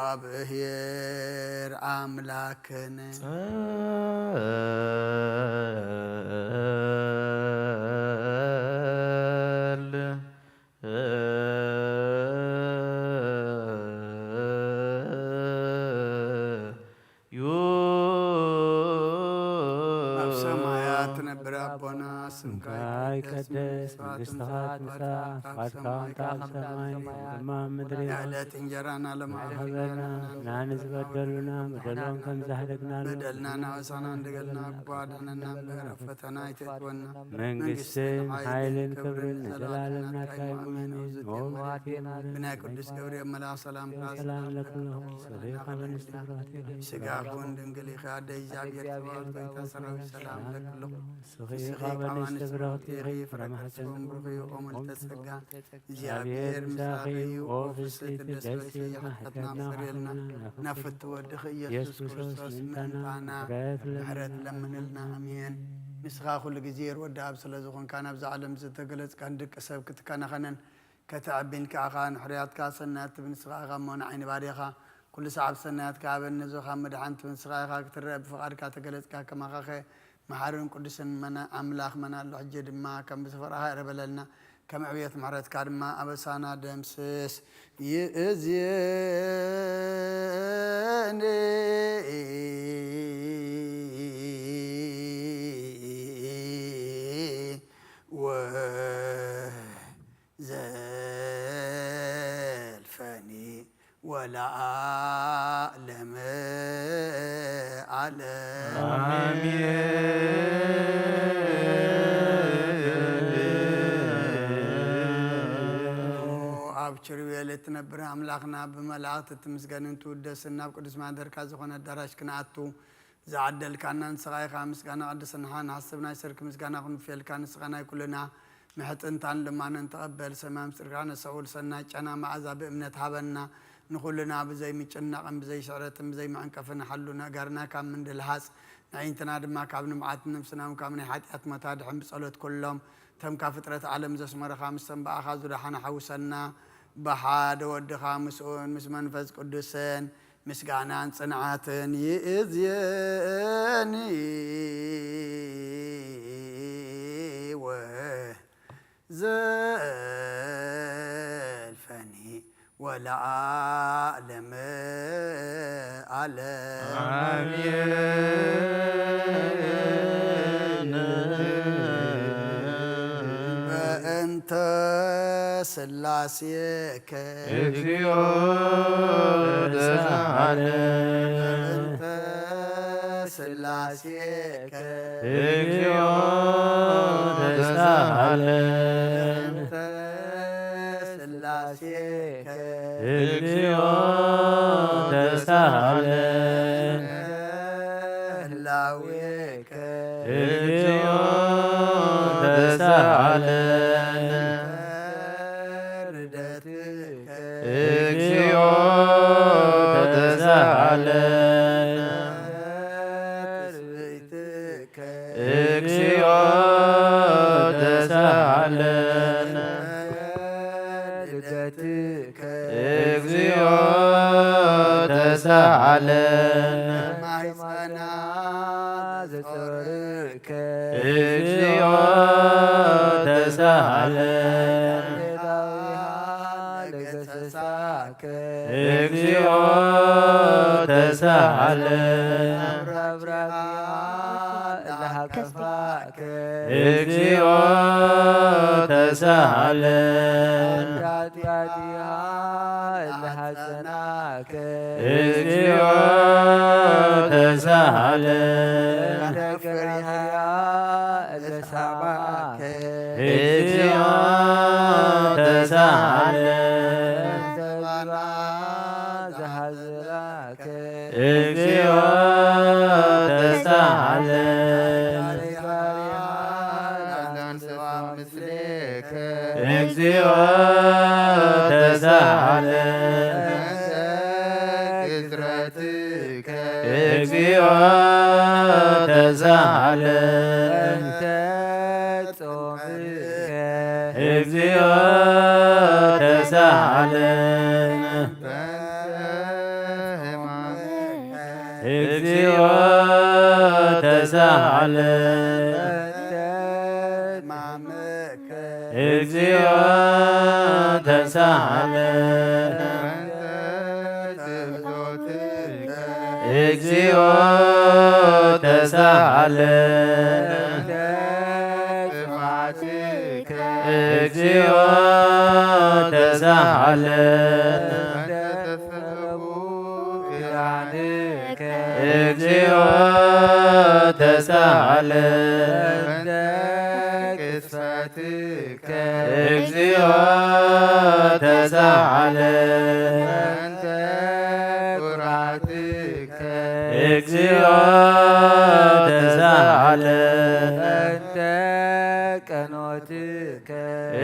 ኣብሔር ኣምላክን። ጸል ኣብ ሰማያት ትነብር ኣቦና፣ ስምካ ይቀደስ፣ መንግስትኻ ትምጻእ፣ ፍቓድካ ከምቲ ኣብ ሰማይ ከምኡ ድማ ኣብ ምድሪ። የዕለት እንጀራና ለማዕኸበና፣ ንዝበደሉና በደሎም ከም ዝሃደግናሉ። በደልና ናበሳና እንደገልና፣ እኳ ኣድሕነና እምበር፣ ኣብ ፈተና ኣይተእትወና። መንግስትን ሓይልን ክብርን ንዘለኣለም ናትካ እዩ። ኣሜን። ብናይ ቅዱስ ገብርኤል መልኣኽ ሰላምታ ሰላም ለክልኹ ሰሌኻ መንስቲ ብርኽቲ ስጋ ኩን ድንግል ኢኻ፣ ኣደ እግዚኣብሔር ጽባኦት፣ ጎይታ ሰራዊት ሰላም ለክልኹ። ንስኺ ካብ ኣንስቲ ብርኽቲ ኢኺ፣ ፍረ ማሕፀንኩም ብሩኽ እዩ። ኦ ምልዕተ ጸጋ፣ እግዚኣብሔር ምሳኺ እዩ። ኦ ፍስሕቲ ደስ ይበልኪ፣ ሓጢኣትና መሓረልና፣ ናብ ፍትወ ወድኺ ኢየሱስ ክርስቶስ ምእንታና ምሕረት ለምንልና። ኣሜን። ንስኻ ኩሉ ግዜ ርወዲ ኣብ ስለ ዝኾንካ፣ ናብዛ ዓለም ዝተገለጽካን ደቂ ሰብ ክትከናኸነን ከተዕቢን ከኣኻ ንሕርያትካ ሰናያት ትብል ንስኻ ኢኻ እሞ ንዓይ ንባርያኻ ኩሉ ሰዓብ ሰናያትካ ሃበኒ። ነዞ ካብ መድሓን ትብል ንስኻ ኢኻ ክትረአ ብፍቓድካ ተገለጽካ። ከማኻኸ መሓርን ቅዱስን መና ኣምላኽ መን ኣሎ? ሕጂ ድማ ከም ብዝፈራኻ ይቕረ በለልና፣ ከም ዕብየት ምሕረትካ ድማ ኣበሳና ደምስስ። ይእዜኒ ወዘልፈኒ ወለዓለመ ዓለም። ኣብ ችርቤል እትነብር ኣምላኽና ብመላእኽቲ እትምስገንን ትውደስን ናብ ቅዱስ ማሕደርካ ዝኾነ ኣዳራሽ ክንኣቱ ዝዓደልካና ንስኻ ኢኻ። ምስጋና ቅድስናኻ ንሓስብ ናይ ሰርክ ምስጋና ክንውፍየልካ ንስኻ ናይ ኩልና ምሕጽንታን ልማንን ተቐበል። ሰማይ ምስጢርካ ነሰውል ሰናይ ጨና መዓዛ ብእምነት ሃበና። ንኹልና ብዘይ ምጭናቕን ብዘይ ስዕረትን ብዘይ መዕንቀፍን ሓሉ ነገርና ካብ ምንድልሃጽ ንዕይንትና ድማ ካብ ንብዓት ነፍስና እውን ካብ ናይ ሓጢኣት ሞት ኣድሕን። ብጸሎት ኩሎም እቶም ካብ ፍጥረት ዓለም ዘስመረኻ ምስ ተንበኣኻ ዝደሓነ ሓውሰና። ብሓደ ወድኻ ምስኡን ምስ መንፈስ ቅዱስን ምስጋናን ጽንዓትን ይእዝየኒ ወዘልፈኒ ወለዓለመ ዓለም። አሜን። በእንተ ስላሴከ እግዚኦ ተሳሃለ። በእንተ ስላሴከ እግዚኦ ተሳሃለ። በእንተ ስላሴከ እግዚኦ ተሳሃለ። ህላዌከ እግዚኦ ተሳሃለ። ርደትከ እግዚኦ ተሳሃለ። ትስብእትከ እግዚኦ ተሳሃለ። ልደትከ እግዚኦ ተሳሃለ። ማሕፀና ዘጾርከ እግዚኦ ተሳሃለ። ጌታዊሃ ለገሰሳከ እግዚኦ ተሳሃለ። ረብራቢሃ ለሃከፋከ እግዚኦ ተሳሃለ። ዳዲሃ ለሃጸናከ እግዚኦ ተሳሃለ። ተፈሪሃ ለሳማከ እግዚኦ ተሳሃለ። ዘባና ዘሃዘላከ እግዚኦ ተሳሃለ። ዳንስዋ ምስሌከ እግዚኦ ተሳሃለ። ግዝረትከ እግዚኦ ተሳሃለ። ጾምከ እግዚኦ ተሳሃለ። ተሳሃለ። እግዚኦ ተሳሃለ። እግዚኦ ተሳሃለ። እግዚኦ ተሳሃለ። እግዚኦ ተሳሃለ። እግዚኦ ተሳሃለ። እግዚኦ ተሳሃለ።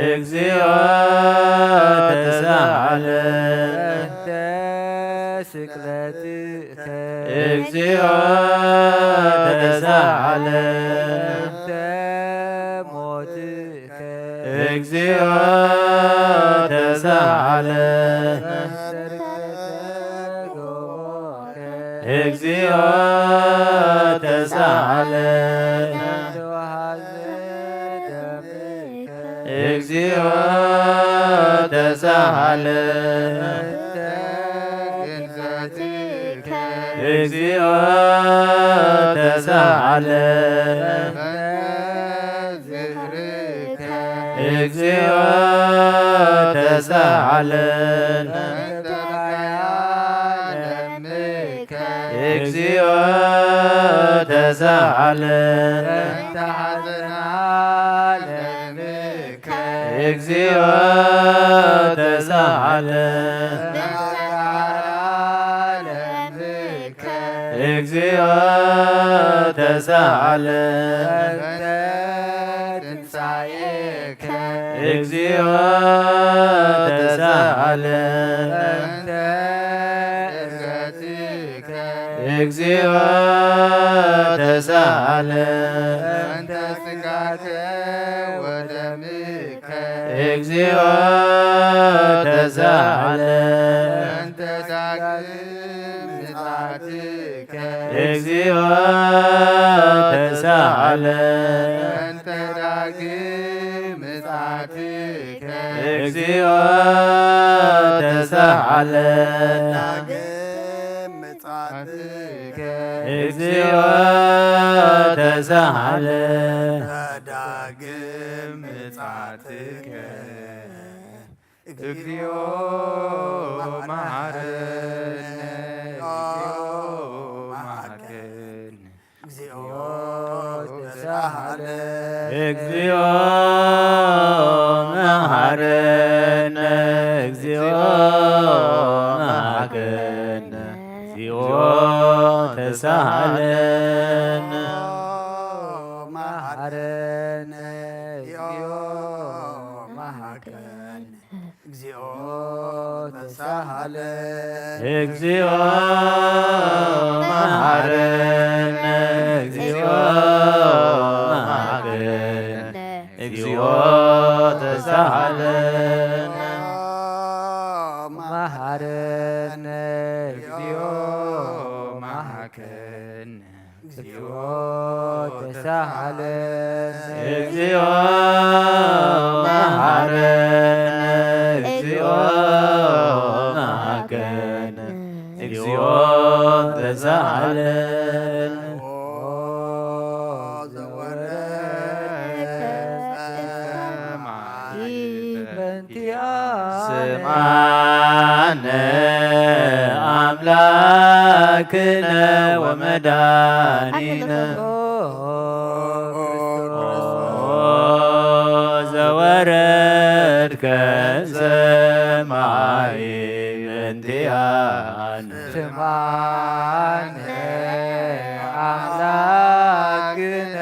እግዚኦ ተሳሃለ። ስቅለትከ። እግዚኦ ተሳሃለ። ሞትከ። እግዚኦ ተሳሃለ። እግዚኦ ተሳሃለ። እግዚኦ ተሳሃለ። እግዚኦ ተሳሃለ። እግዚኦ ተሳሃለ። እግዚኦ ተሳሃለ። እግዚኦ ተሳሃለ። እግዚኦ ተሳሃለ። እግዚኦ ተሳሃለ። እግዚኦ ተሳሃለ። እግዚኦ ተሳሃለ። እግዚኦ ተሳሃለ። እግዚኦ ተሳሃለ። ዳግም ምጽኣትከ። እግዚኦ ተሳሃለ። ዳግም ምጽኣትከ። እግዚኦ መሃረነ። እግዚኦ መሃረነ። እግዚኦ ተሳሃለ። እግዚኦ መሃረነ። እግዚኦ መሃረነ። እግዚኦ ተሳሃለነ። መሃረነ። እግዚኦ መሃረነ። እግዚኦ ተሳሃለ። እግዚኦ መሃረነ። እግዚኦ መሃረነ። እግዚኦ ተሳሃለነ። መሃረነ። እግዚኦ መሃረነ። እግዚኦ ተሳሃለ። እግዚኦ መሃረነ። እግዚኦ መሃረነ። እግዚኦ ተሳሃለ። ስማነ ኣምላክነ ወመድኃኒነ። ኦ ዘወረድከ ሰማይ በእንቲአነ። ስማነ ኣምላክነ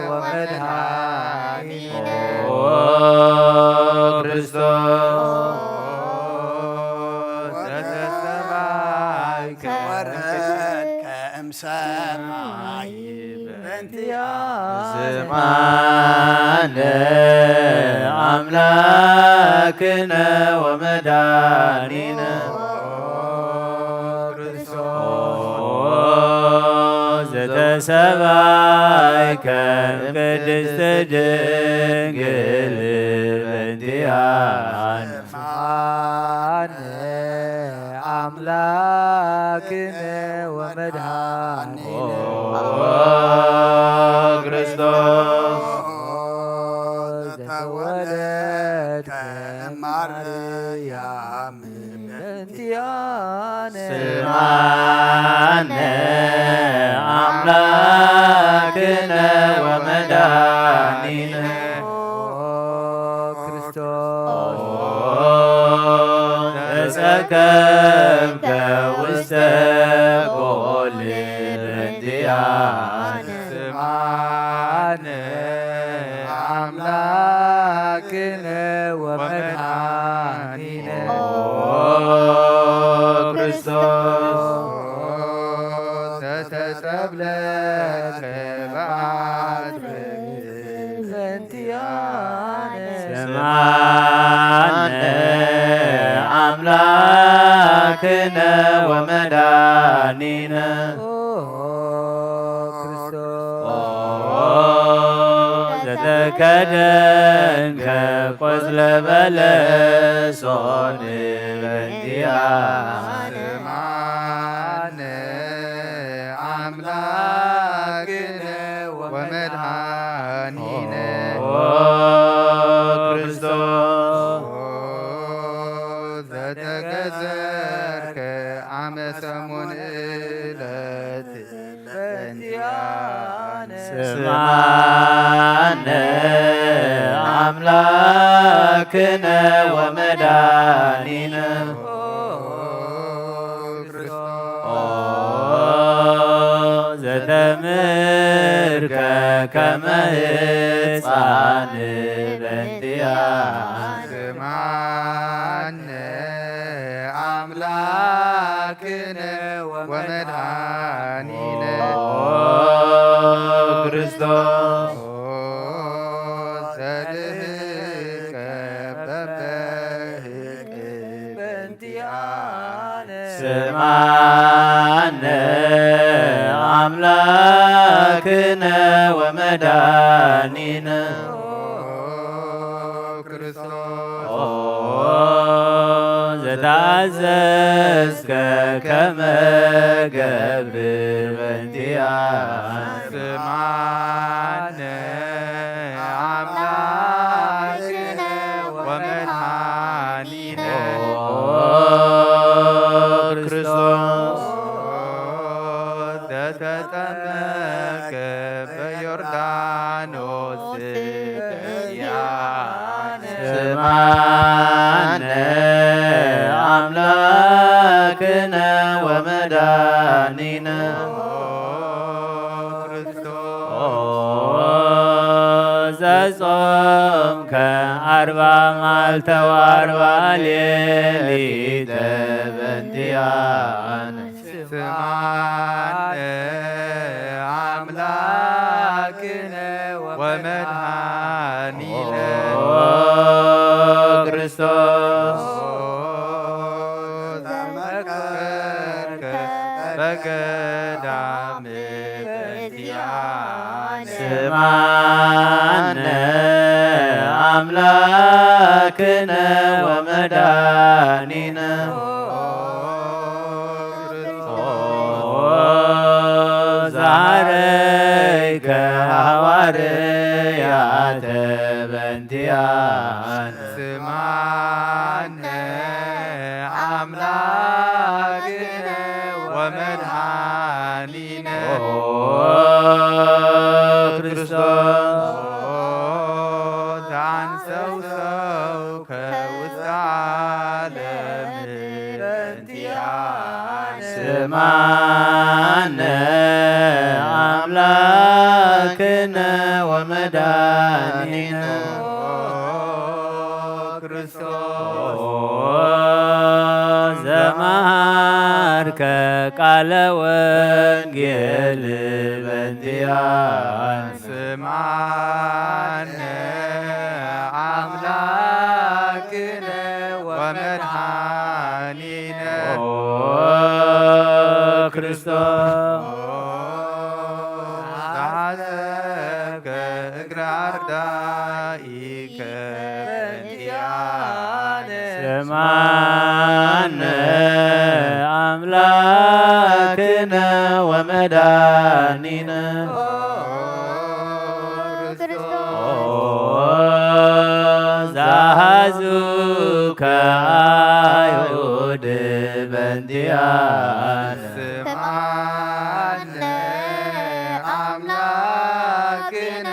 ወመድኃኒነ። ኦ ክርስቶስ ዘተሰማይከ ወረድከ እምሰማይ በእንቲአነ። ስማነ ኣምላክነ ወመድኃኒነ። ኦ ክርስቶስ ዘተ ሰባይከ ቅድስት ድንግል በእንቲኣነ። ስምዓነ ኣምላክነ ወመድኃኒነ ኦ ክርስቶስ ዘተወለድከ ማርያም በእንቲኣነ። ስምዓነ ኣምላክነ ወመድኃኒነ ኦ ክርስቶስ ተጸከምከ ውስተ ጎል በእንቲኣነ። ስምዓነ ኣምላክነ ወመድኃኒነ ኦ ክርስቶስ ዘተጸብለከ በአጽርክ በእንቲኣነ። ስምዓነ ኣምላክነ ወመድኃኒነ ኦ ክርስቶስ ዘተከደንከ ቆጽለ በለሶን በእንቲኣነ። ስምዓነ ኣምላክነ ወመድኃኒነ ኦ ክርስቶስ ዘተገዘርከ አመ ሰሙን ዕለት በእንቲኣነ። ስምዓነ ኣምላክነ ወመድኃኒነ ኦ ዘተምህርከ ከመ ሕፃን በእንቲኣነ። ስምዓነ ኣምላክነ ወመድኃኒነ ኦ ክርስቶስ ዘድህቀ በበህቅ በእንቲኣነ። ስምዓነ ኣምላክነ ወመድኃኒነ ኦ ክርስቶስ ኦ ዘተአዘዝከ ከመ ገብር በእንቲኣነ። ስምዓነ ኣምላክነ ወመድኃኒነ ኦ ክርስቶስ ዘተጠመቀ በዮርዳኖስ በእንቲኣነ። ስምዓነ ኣምላክነ ወመድኃኒነ ኦ ዘጾምከ አርባ መዓልተ ወአርባ ሌሊተ በእንቲኣነ። ስምዓነ አምላክነ ወመድኃኒነ ኦ ክርስቶስ ዘመከርከ በገዳም በእንቲኣነ። ስምዓነ አምላክነ ወመድኃኒነ ኦ ዛረይከ ሐዋርያተ በእንቲኣነ። ስምዓነ አምላክነ ወመድኃኒነ ኦ ክርስቶስ ዘአንሰውሰውከ ውስተ ዓለም በእንቲኣነ። ስምዓነ አምላክነ ወመድኃኒነ ኦ ክርስቶስ ዘመሃርከ ቃለ ወንጌል በእንቲኣነ። ስምዓነ አምላክነ ወመድኃኒነ ኦ ክርስቶስ ጸላኢከ በእንቲአነ። ስምዓነ ኣምላክነ ወመድኃኒነ። ኦ ክርስቶስ። ኦ ዘሐዙከ አይሁድ በእንቲአነ። ስምዓነ ኣምላክነ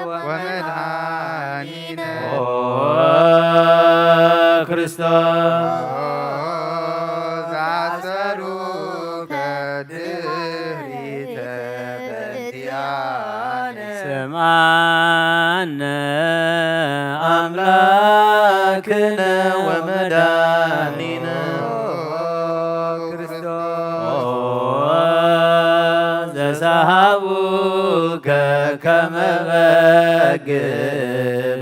ወመድኃኒነ። ኦ ክርስቶስ። ዛሰሩከ ድሪተ በእንቲአነ። ስምዓነ ኣምላክነ ወመድኃኒነ። ክርስቶስ። ዘሰሃቡከ ከመ በግ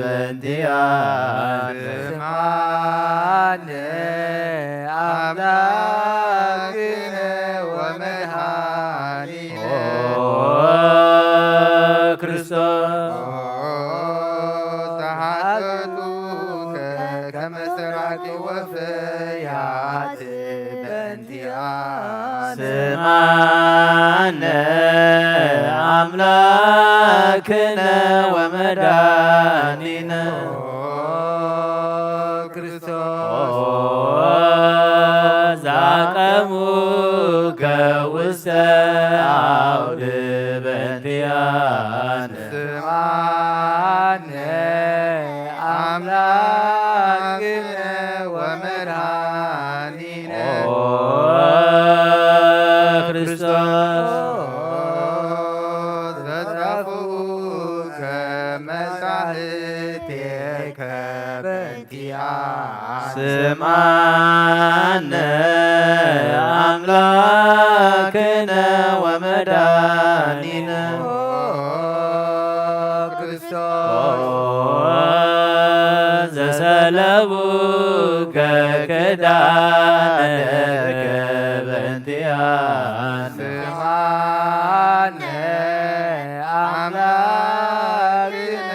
በእንቲአነ። ስምዓነ ኣምላክነ ወመድኃኒነ። ኦ ክርስቶስ። ተሓተቱከ ከመ ሰራቂ ወፈያት በእንቲአነ። ስምዓነ ኣምላክነ ወመድኃኒነ። ኦ ክርስቶስ። ዛቀሙከ ውስተ አውድ በእንቲአነ። ስምዓነ ኣምላክነ ወመድኃኒነ። ኦ ክርስቶስ። ዘጠፍኡከ መጻሕፍቴከ በእንቲአነ። ስምዓነ ኣምላክነ ወመድኃኒነ። ኦ ክርስቶስ። ዘሰለቡከ ክዳነከ በእንቲአነ። ስምዓነ ኣምላክነ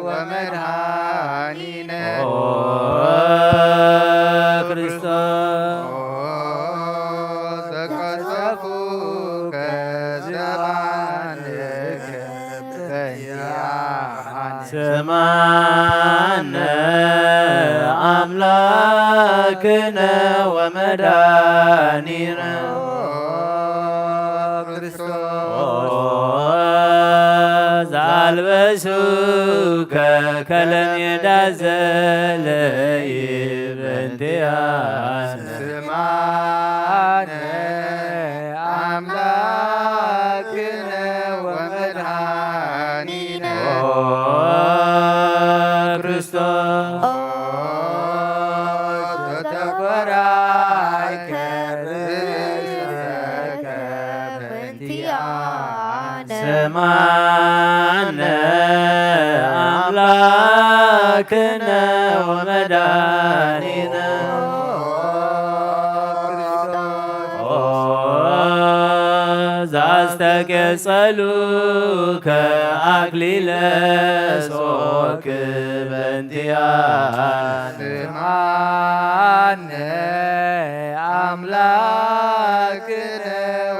ወመድኃኒነ። ኦ ክርስቶስ። ዘቀሰፉከ ዘባንከ በእንቲአነ። ስምዓነ ኣምላክነ ወመድኃኒነ። ኦ ክርስቶስ። ኦ ዘአልበሱከ ከለሜዳ ዘለይ በእንቲአነ። ስምዓነ ኣምላክነ ወመድኃኒነ። ኦ ክርስቶስ። ዘተኮራይከ ርእሰከ በእንቲአነ። ስምዓነ ኣምላክነ ወመድኃኒነ። ኦ ዘአስተቄጸሉከ አክሊለ ጾክ በእንቲአነ። ስምዓነ አምላክነ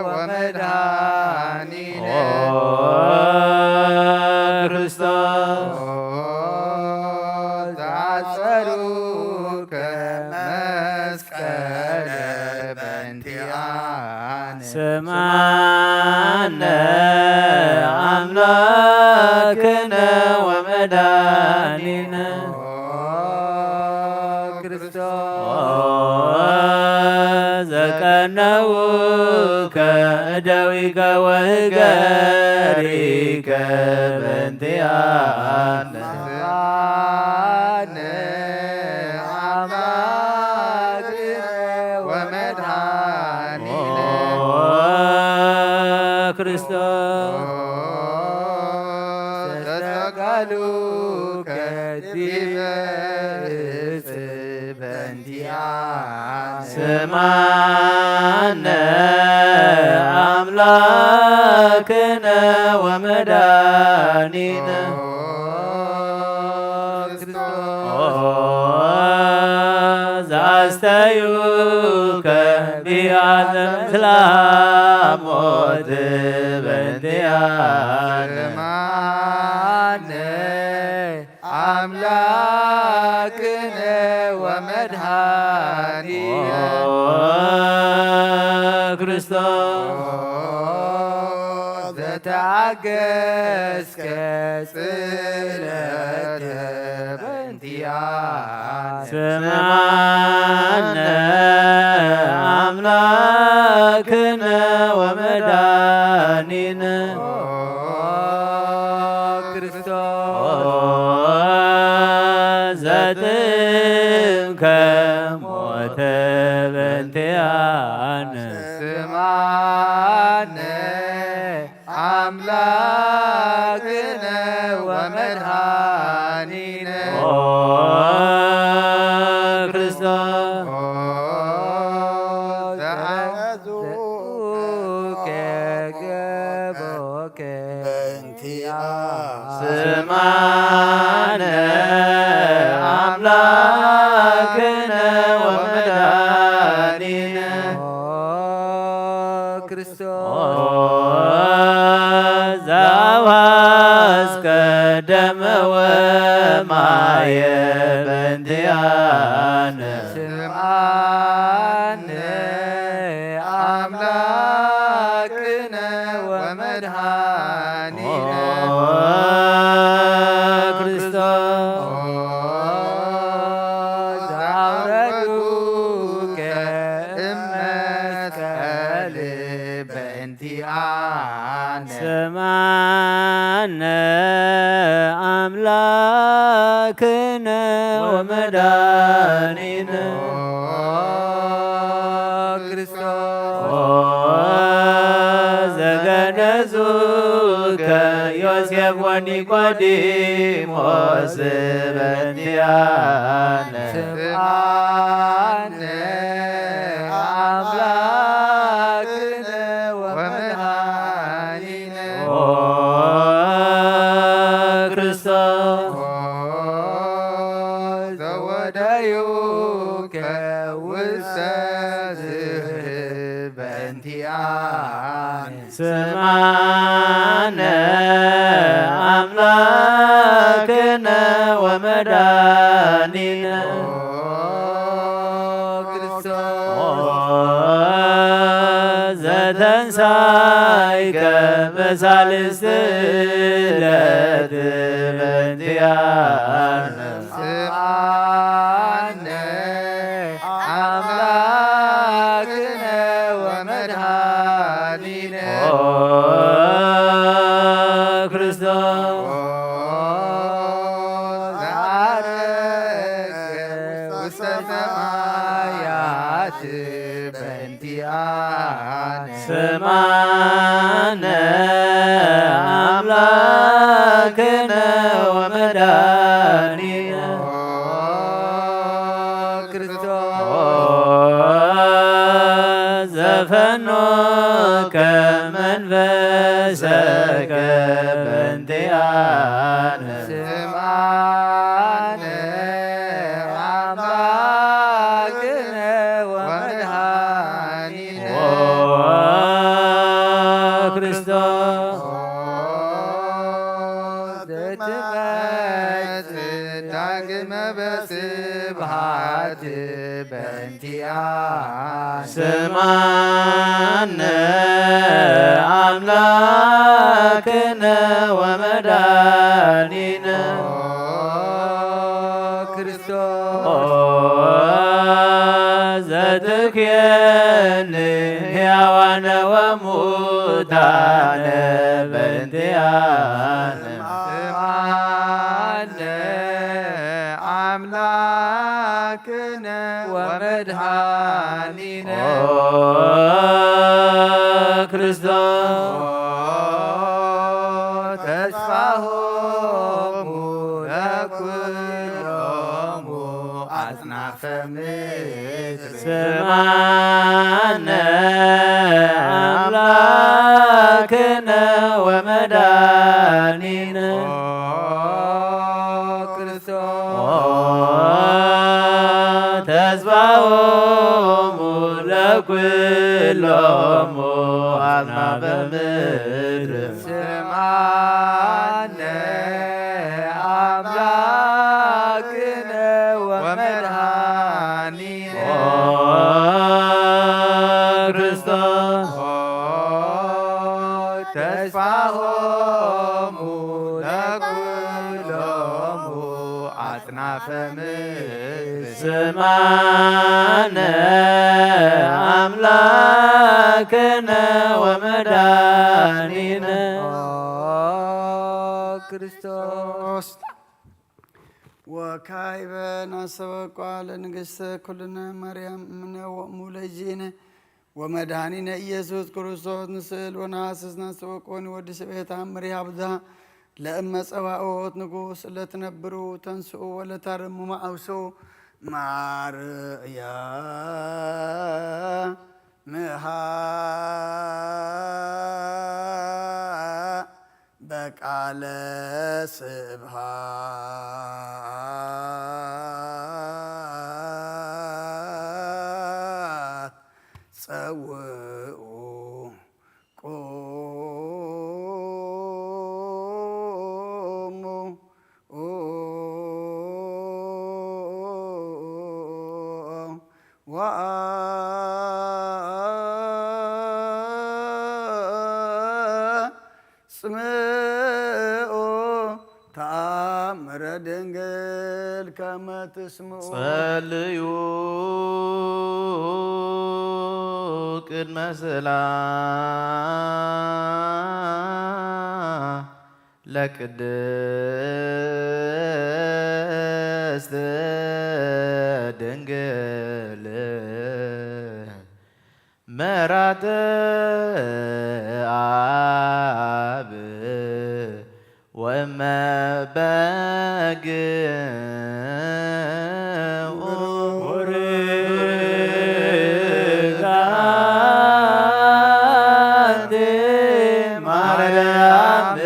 ወመድኃኒነ። ኦ ክርስቶስ። ኦ ዘአጸሩከ መስቀለ በእንቲአነ። ስምዓነ አምላክነ ወመድኃኒነ። ኦ ክርስቶስ። ኦ ዘቀነውከ እደዊከ ወእገሪከ በእንቲአነ። ስምዓነ አምላክነ ወመድኃኒነ። ኦ ክርስቶስ። ዘሰቀሉከ ዲበ ዕፅ በእንቲአነ። ስምዓነ አምላክነ ወመድኃኒነ። ኦ ክርስቶስ። ዛስተዩከ ቢያዘ ምስላ ሞት በንቲያነ። ስማነ አምላክነ ወመድኃኒነ። ኦ ክርስቶስ። ዘተአገስከ ጽለተ በንቲያነ። ስማነ አምላክነ ወመድኃኒነ። ኦ ክርስቶስ። ዘጥምከ ሞተ በንቲያነ። ስማነ አምላክነ ወመድኃኒነ። ኦ ክርስቶስ። ኦ ዘአዘዙከ ገቦከ በእንቲያ። ስማነ አምላክነ ወመድኃኒነ። ኦ ክርስቶስ። ኦ ዘአውሐዝከ ደመ ወማየ በእንቲአነ። ስምዓነ አምላክነ ወመድኃኒነ። ኦ ክርስቶስ። ኦ ዘአውረዱከ እመ መስቀል በእንቲአነ። ስምዓነ አምላክነ ወመድኃኒነ። ኦ ክርስቶስ። ኦ ዘገነዙከ ዮሴፍ ወኒቆዲሞስ በእንቲአነ። ስምዓነ አምላክነ ወመድኃኒነ። ኦ ክርስቶስ። ኦ ዘወደዩከ ውስተ ዝህብ በእንቲአነ። ስምዓነ አምላክነ ወመድኃኒነ። ኦ ክርስቶስ። ኦ ዘተንሳይከ በሳልስት ዕለት በእንቲአነ። ስምዓነ አምላክነ ወመድኃኒነ። ኦ ክርስቶስ። ኦ ዘዐረገ ውስተ ሰማያት በእንቲአነ። ስምዓነ አምላክነ ወመድኃኒነ። ኦ ክርስቶስ። ኦ ዘፈኖከ መንፈሰከ በእንቲአነ። ስምዓነ አምላክነ ወመድኃኒነ። ኦ ክርስቶስ። ኦ ዘትመጽእ ዳግመ በስብሐት በእንቲአነ። ስምዓነ አምላክነ ወመድኃኒነ። ኦ ክርስቶስ። ኦ ዘትኩየኒ ሕያዋነ ወሙታነ በእንቲአነ። ስምዓነ አምላክነ ወመድኃኒነ። ኦ ክርስቶስ። ኦ ተስፋሆሙ ለኩሎሙ አጽናፈ ምድር። ስምዓነ አምላክነ ወመድኃኒነ። ኦ ተስፋሆሙ ለኩሎሙ አጽናፈ ምድር። ስምዓነ አምላክነ ወመድኃኒነ። ኦ ክርስቶስ። ኦ ተስፋሆሙ ለኩሎሙ አጽናፈ ምድር። ስምዓነ አምላክነ ወመድኃኒነ። ኦ ክርስቶስ። ወካዕበ ናስተበቋ ለንግሥተ ኩልነ ማርያም እምነ ወእሙ ለእግዚእነ ወመድኃኒነ ኢየሱስ ክርስቶስ ንስእል ወነሐስስ ናስተበቆ ንወዲ ስብሔት አምር ያብዛ ለእመ ጸባኦት ንጉሥ ለትነብሩ ተንስኡ ወለታርሙ መአውሶ ማርያ ምሃ በቃለ ስብሐት ጸውዑ ቁሙ ወአጽምዑ ተአምረ ድንግል ከመ ትስምዑ። ጸልዩ ቅድመ ስእላ ለቅድስት ድንግል መራተ አብ ወመበግ ቡርክት አንቲ ማርያም፣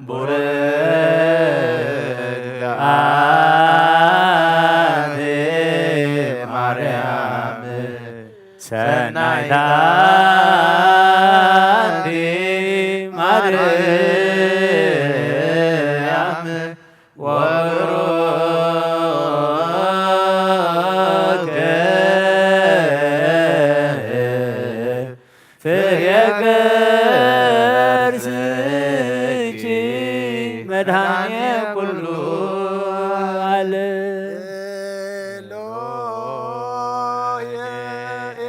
ቡርክት አንቲ ማርያም፣ ሰናይት አንቲ ማርያም፣ ወቡሩክ ፍሬ ከርስኪ መድኃኔ ኩሉ ዓለም። ኤሎሄ፣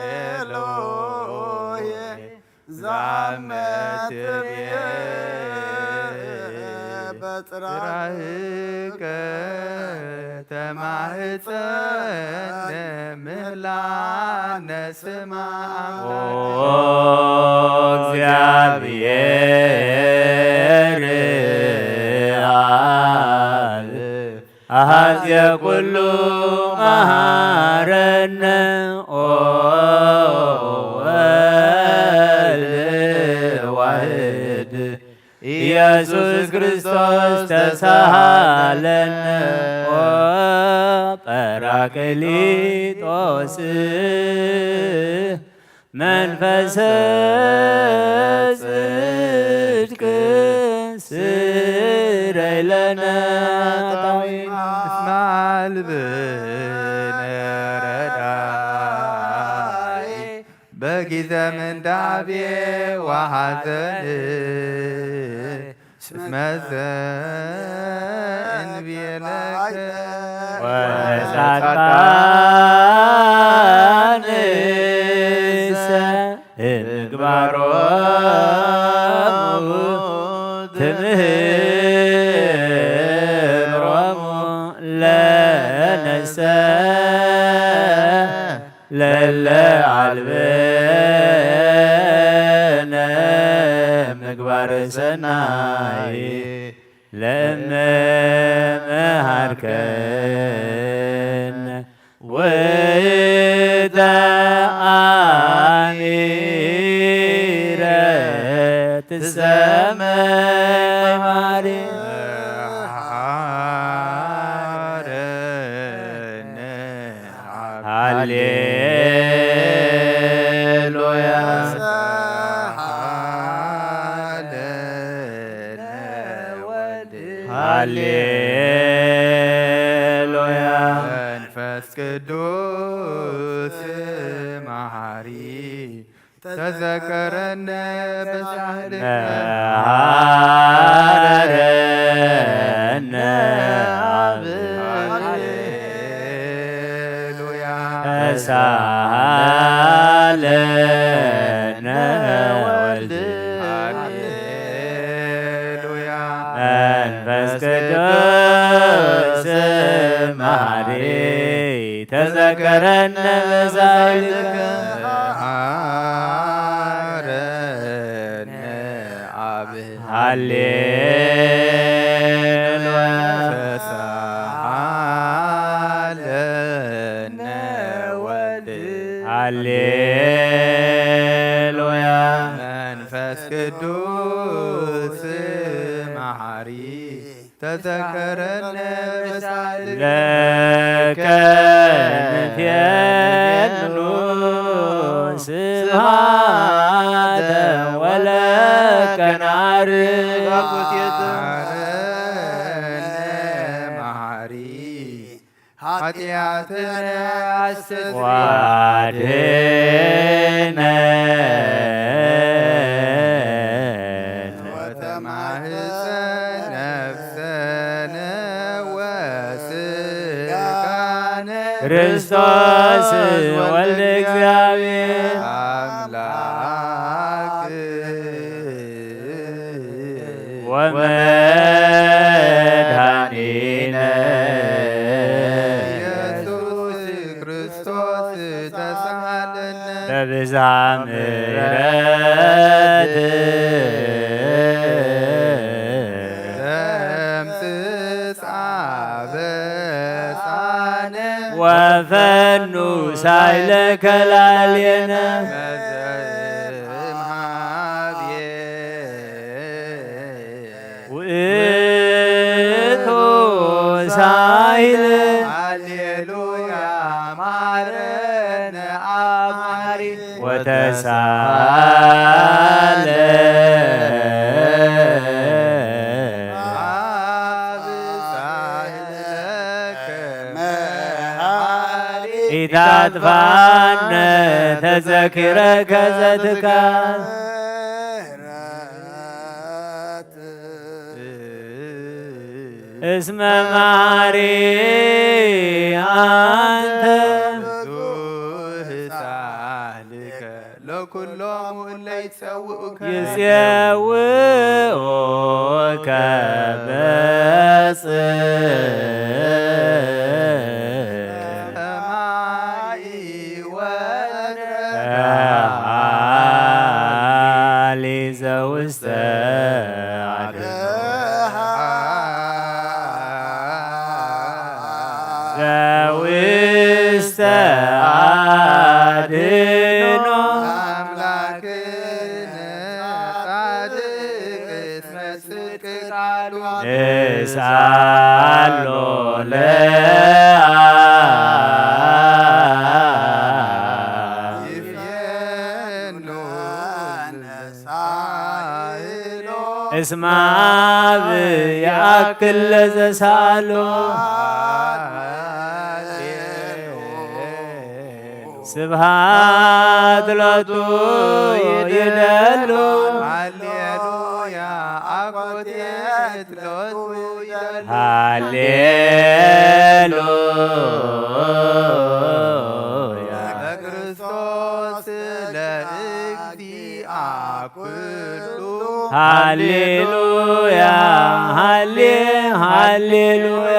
ኤሎሄ፣ ዛመ ትቤ በጽራህከ ተማህፀነ ምህላነ ስማ። ኦ እግዚአብሔር አብ አሐዜ ኩሉ መሐረነ። ኦ ወልድ ዋሕድ ኢየሱስ ክርስቶስ ተሳሃለነ። ኦ ጳራቅሊጦስ መንፈሰ ጽድቅ ስረይ ለነ ጣዊ። እስመ አልብነ ረዳኢ በጊዜ ምንዳቤ ወሐዘን። እስመ ዘእንቤለከ ወጻድቃንሰ ምግባሮሙ ትምህሮሙ ለነሰ ለለ አልበነ ምግባር ሰናይ ለመመሃርከነ ወይተ አሚረ ትሰመይ ማርያም። ሃሌሉያ። መንፈስ ቅዱስ መሐሪ ተዘከረነ በጻሕልከ መሐረነ አብ። ሃሌሉያ። ተሳሃለነ ወልድ። ሃሌሉያ። መንፈስ ቅዱስ መሐሪ ተዘከረነ በጻሕልከ መሐረነ አብ። ሃሌሉያ። ተሳሃለነ ወልድ። ሃሌሉያ። መንፈስ ቅዱስ መሐሪ ተዘከረነ በጻሕልከ ለከ ንፌኑ ስብሐተ ወለከ ናርግ። መሐረነ መሐሪ ኃጢአትነ አስተስሪ። ዋድነን ወተማህፀን ነፍሰነ ወስጋነ ክርስቶስ ወልድ እግዚአብሔር አምላክ ወመድኃኒነ ኢየሱስ ክርስቶስ ተሳሃለነ። በብዝኃ ምሕረት ደምስስ አበሳነ ወፈኑ ሳይለከ ላዕሌነ። ውእቱ ሳይል። ሃሌሉያ ማረነ አብ መሐሪ። ወተሳለ አብ ሳይል ለከ መሐሪ። ኢታጥፋነ ተዘኪረከ ዘትካል። እስመ መሐሪ አንተ። ብዙህ ሳህልከ ለኩሎሙ እለ ይጸውዑከ። ይጼውዑከ በጽ ሰማይ ወምድር። ሃሊ ዘውስተ አድኖ። ዘውስተ አድኖ። አምላክነ ጻድቅ እስመ ጽድቅ ቃሉ። ንስአሎ ለአብ። ይፍየኑ ነሳይሎ። እስመ አብ ይአክል ለዘሳሎ። ስብሐት ሎቱ ይደሉ። ሃሌሉያ አኮቴት ሎቱ ይደሉ። ሃሌሉያ በክርስቶስ ለእግዚአ ኩሉ። ሃሌሉያ ሃሌ ሃሌሉያ።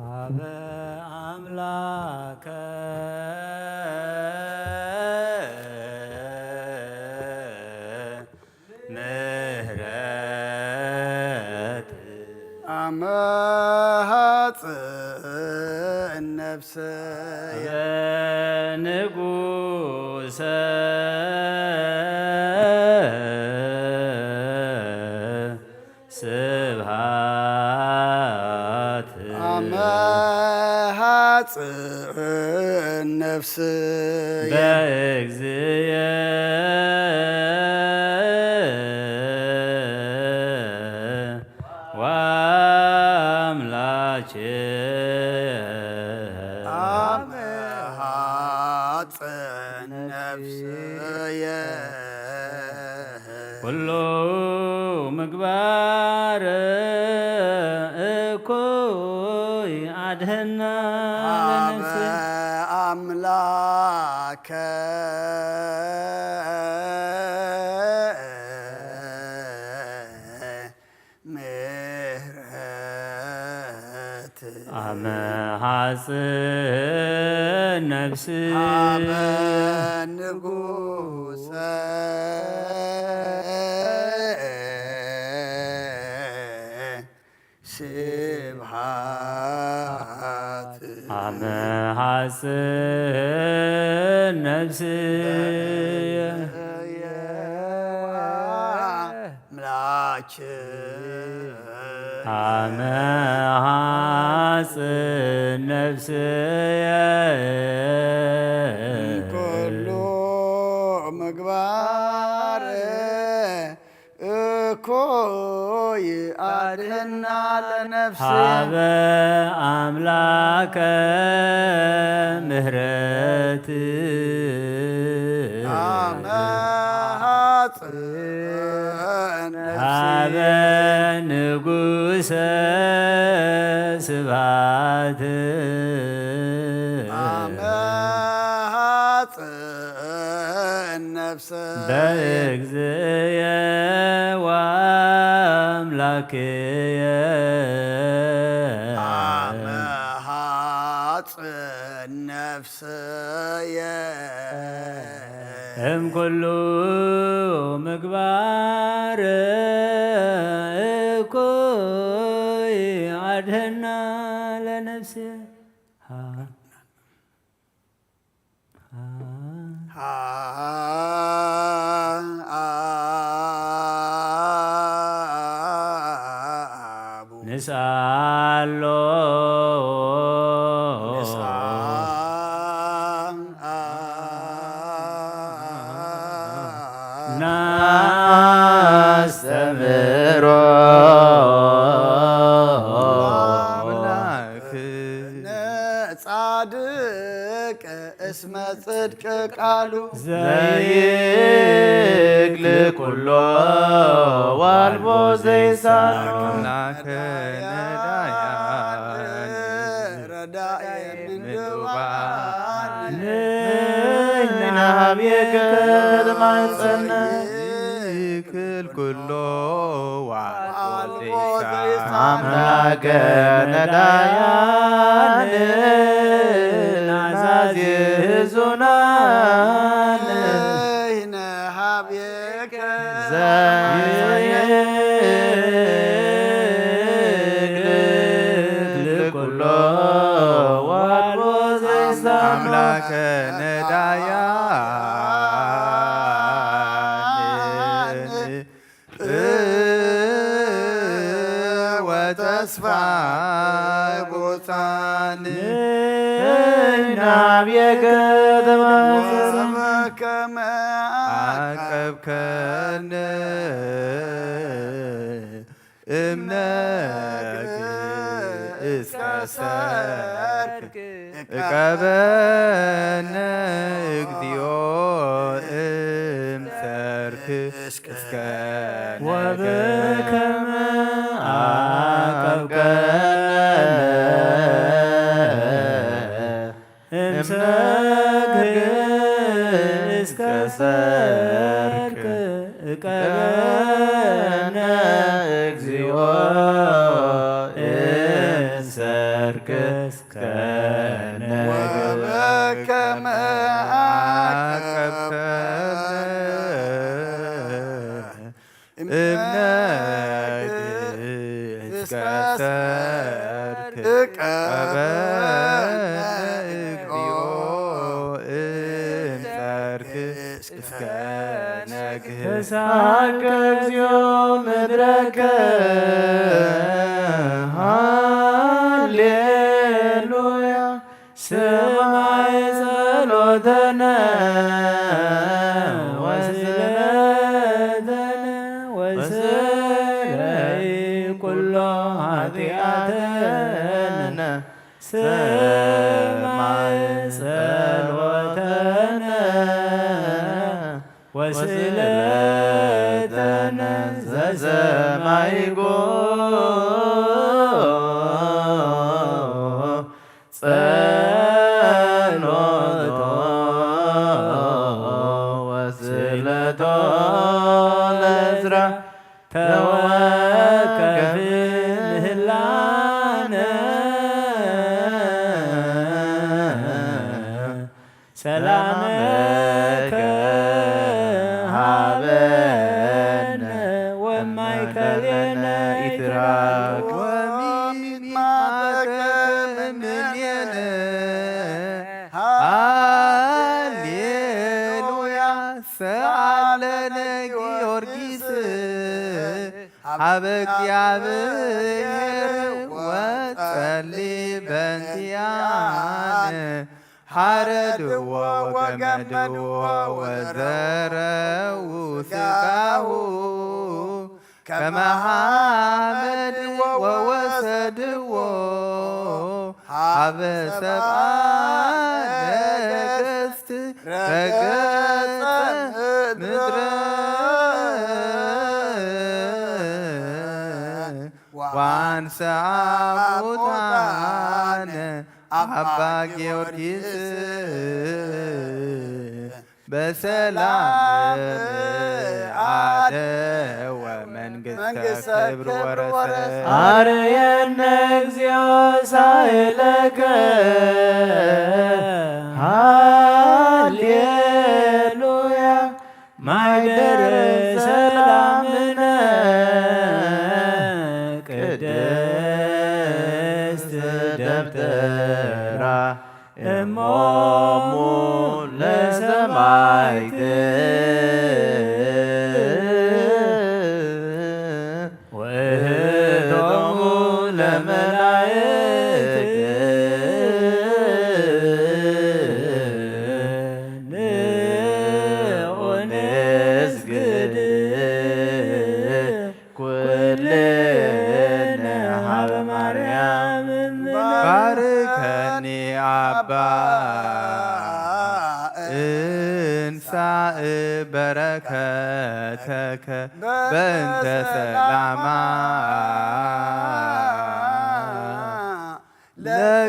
አበ አምላከ ምህረት አመሃጽ ነፍሰየ ንጉሰ ስብሃት አመሃጽ ነፍስየ በእግዚየ ወአምላኬ አመሃጽ ነፍስየ ኩሉ ምግባር እኩይ አድህና አበ ለነፍስየ አምላከ ምህረት አመሃጽ ነፍስ አበ ንጉሰ ስብሃት አመሃጽ ነፍስየ አምላክ አመሃጽ ነፍስየ ኩሉ ምግባር እኩይ አድህና ለነፍስየ ሀበ አምላከ ምህረት አመሃጽ ሀበ ንጉሰ ስብሐት አመሃጽ ነፍሰ በእግዚእየ ወአምላክየ አመሃጽ ነፍስየ እምኩሉ ምግባር እኩይ አድህና ለነፍስየ። ንስአሎ ናስተምሮ ጻድቅ እስመ ጽድቅ ቃሉ ዘይክል ኩሎ ዋልቦ ዘይሳኖ አምላከ ነዳያን ረዳኤ ምንዱባን ንሕና ሀብየከ ተማጸነ። ክል ኩሎ ዋልቦ ዘይሳ አምላከ ነዳያን ናዛዜ ህዙናን ዘይነ ሀብየከ ዘይክል ኩሎ ዋልቦ ዘይሳ አምላከ ነዳያን ወተስፋ ቦታን ናብየከ ተማጸን ከመ አቀብከነ እምነክ እስከ ሰርክ እቀበነ እግዚኦ እምሰርክ እስከ ወበከመ አቀብከነ እምሰርክ እስከ ሰርክ እቀበነ እግዚኦ እምሰርክ ወበከመ አቀብከነ እምነ ገጽከ ሰርክ ቀበነ እግዚኦ እምጸርክ እስከ ነግህ። ተሳቀ እግዚኦ ምድረከ ሃሌሉያ። ሰማይ ጸሎተነ ወስእለተነ ወስረይ ኩሎ ኃጢአተነ። ሰማይ ጸሎተነ ወስእለተነ ዘሰማይኮ ጸሎቶ ወስእለቶ ለእዝራ ተወከፍ ምህላነ ሰላመከ ሃበነ ወማእከሌነ ኢትራክ ወሚማከ እምኔነ ሃሌሉያ ሰአለነ ጊዮርጊስ ሀበ እግዚአብሔር ወጸሊ በንቲያን ሐረድዎ ወገመድዎ ወዘረው ስጋሁ ከመ ሐመድ ወወሰድዎ ሀበ ሰብአ ነገስት ረገጸ ምድረ ወአንሰአ ሙታነ አባ ጊዮርጊስ በሰላም አደወ መንግስተ ክብር ወረሰ። አርየነ እግዚኦ ሳይለከ ሃሌሉያ ማይደር ሰላምነ ቅድስት ደብተራ እሞሙ ለሰማይት ወእህቶሙ ለመላእክት ንዑ ንስግድ ኩልነ ሀበ ማርያም እምነ። ባርከኒ አባ እንሳእ በረከተከ በእንተ ሰላማ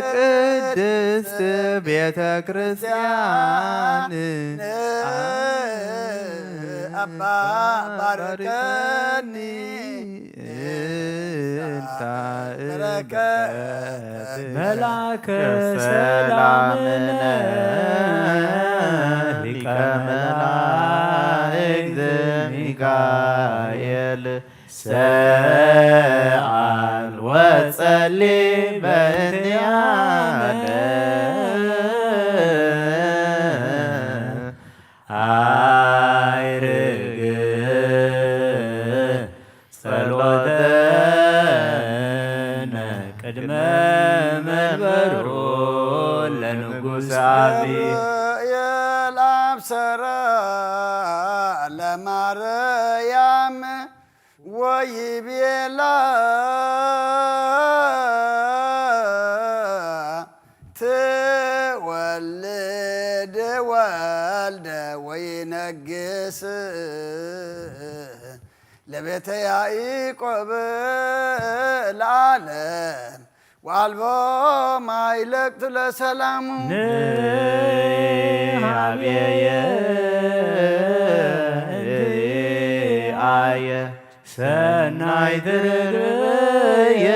ለቅድስት ቤተ ክርስቲያን። አባ ባርከኒ እንተ በረከት መልአከ ሰላምነ ሊቀ መላእክት ሚካኤል ሰአል ወጸሊ በእንቲአነ አይርግ ጸሎተነ ቅድመ መንበሩ ለንጉሥ አቢ። ገብርኤል አብሰረ ለማርያም ወይቤላ ትወልድ ወልደ ወይነግስ ለቤተ ያዕቆብ ለዓለም ወአልቦ ማይለቅት ለሰላሙ። ንሃብየየ እንቲአየ ሰናይ ትርግብየ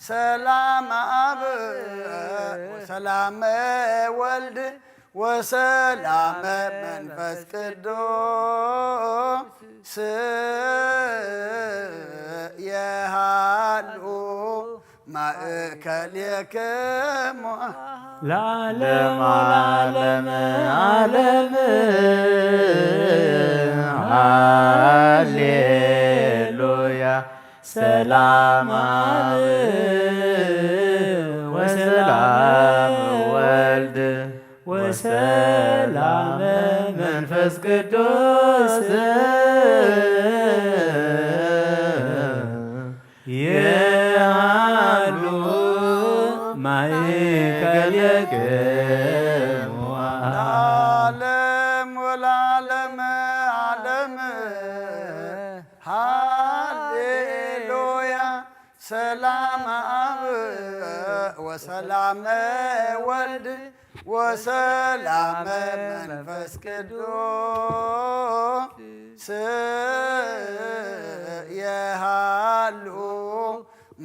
ሰላም ኣብ ወሰላም ወልድ ወሰላም መንፈስ ቅዱስ የሃሉ ማእከሌክሙ ለዓለመ ለዓለመ ዓለም። ሃሌሉያ። ሰላም ኣብ ወሰላም ወልድ ወሰላም መንፈስ ቅዱስ የሃሉ ማእከሌክሙ ለዓለም ወለዓለመ ዓለም። ሃሌሉያ። ሰላም ኣብ ወሰላም ወልድ ወሰላም መንፈስ ቅዱስ የሃሉ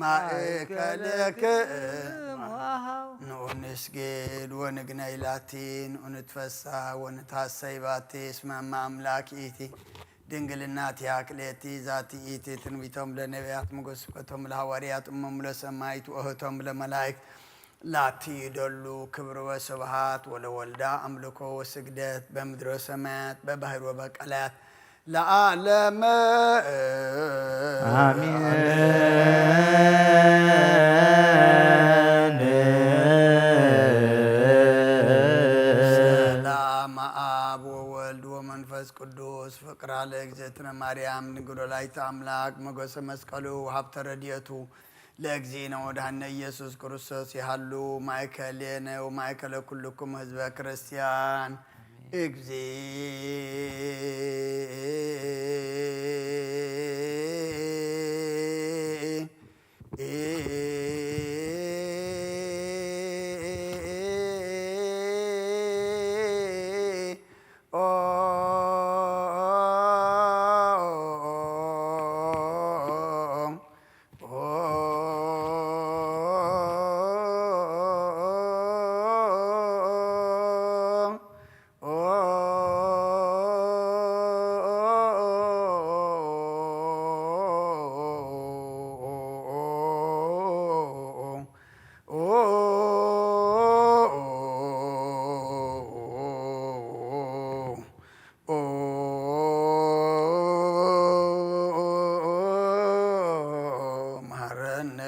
ማእከልክሙ። ንኡ ንስግድ ወንግነይ ላቲ፣ ንኡ ንትፈሳ ወንትሃሰይ ባቲ፣ እስመ እመ አምላክ ኢቲ። ድንግልና ቲሃ ክልኤቲ ዛቲ ኢቲ ትንቢቶም ለነቢያት፣ ምጎ ስብከቶም ለሐዋርያት፣ እሞሙ ለሰማይት፣ ወእህቶም ለመላይክት፣ ላቲ ይደሉ ክብር ወስብሃት፣ ወለወልዳ አምልኮ ወስግደት፣ በምድር ወሰማያት፣ በባህር ወበቀላያት፣ ለዓለመ አሜን። ሰላም አብ ወወልድ ወመንፈስ ቅዱስ፣ ፍቅራ ለእግዝእትነ ማርያም ድንግል ወላዲተ አምላክ፣ ሞገሰ መስቀሉ፣ ሀብተ ረድኤቱ፣ ለእግዚእነ ወድኃነ ኢየሱስ ክርስቶስ ይሃሉ ማእከሌነ ወማእከለ ኩልኩም ህዝበ ክርስቲያን። እግዚእ መሐረነ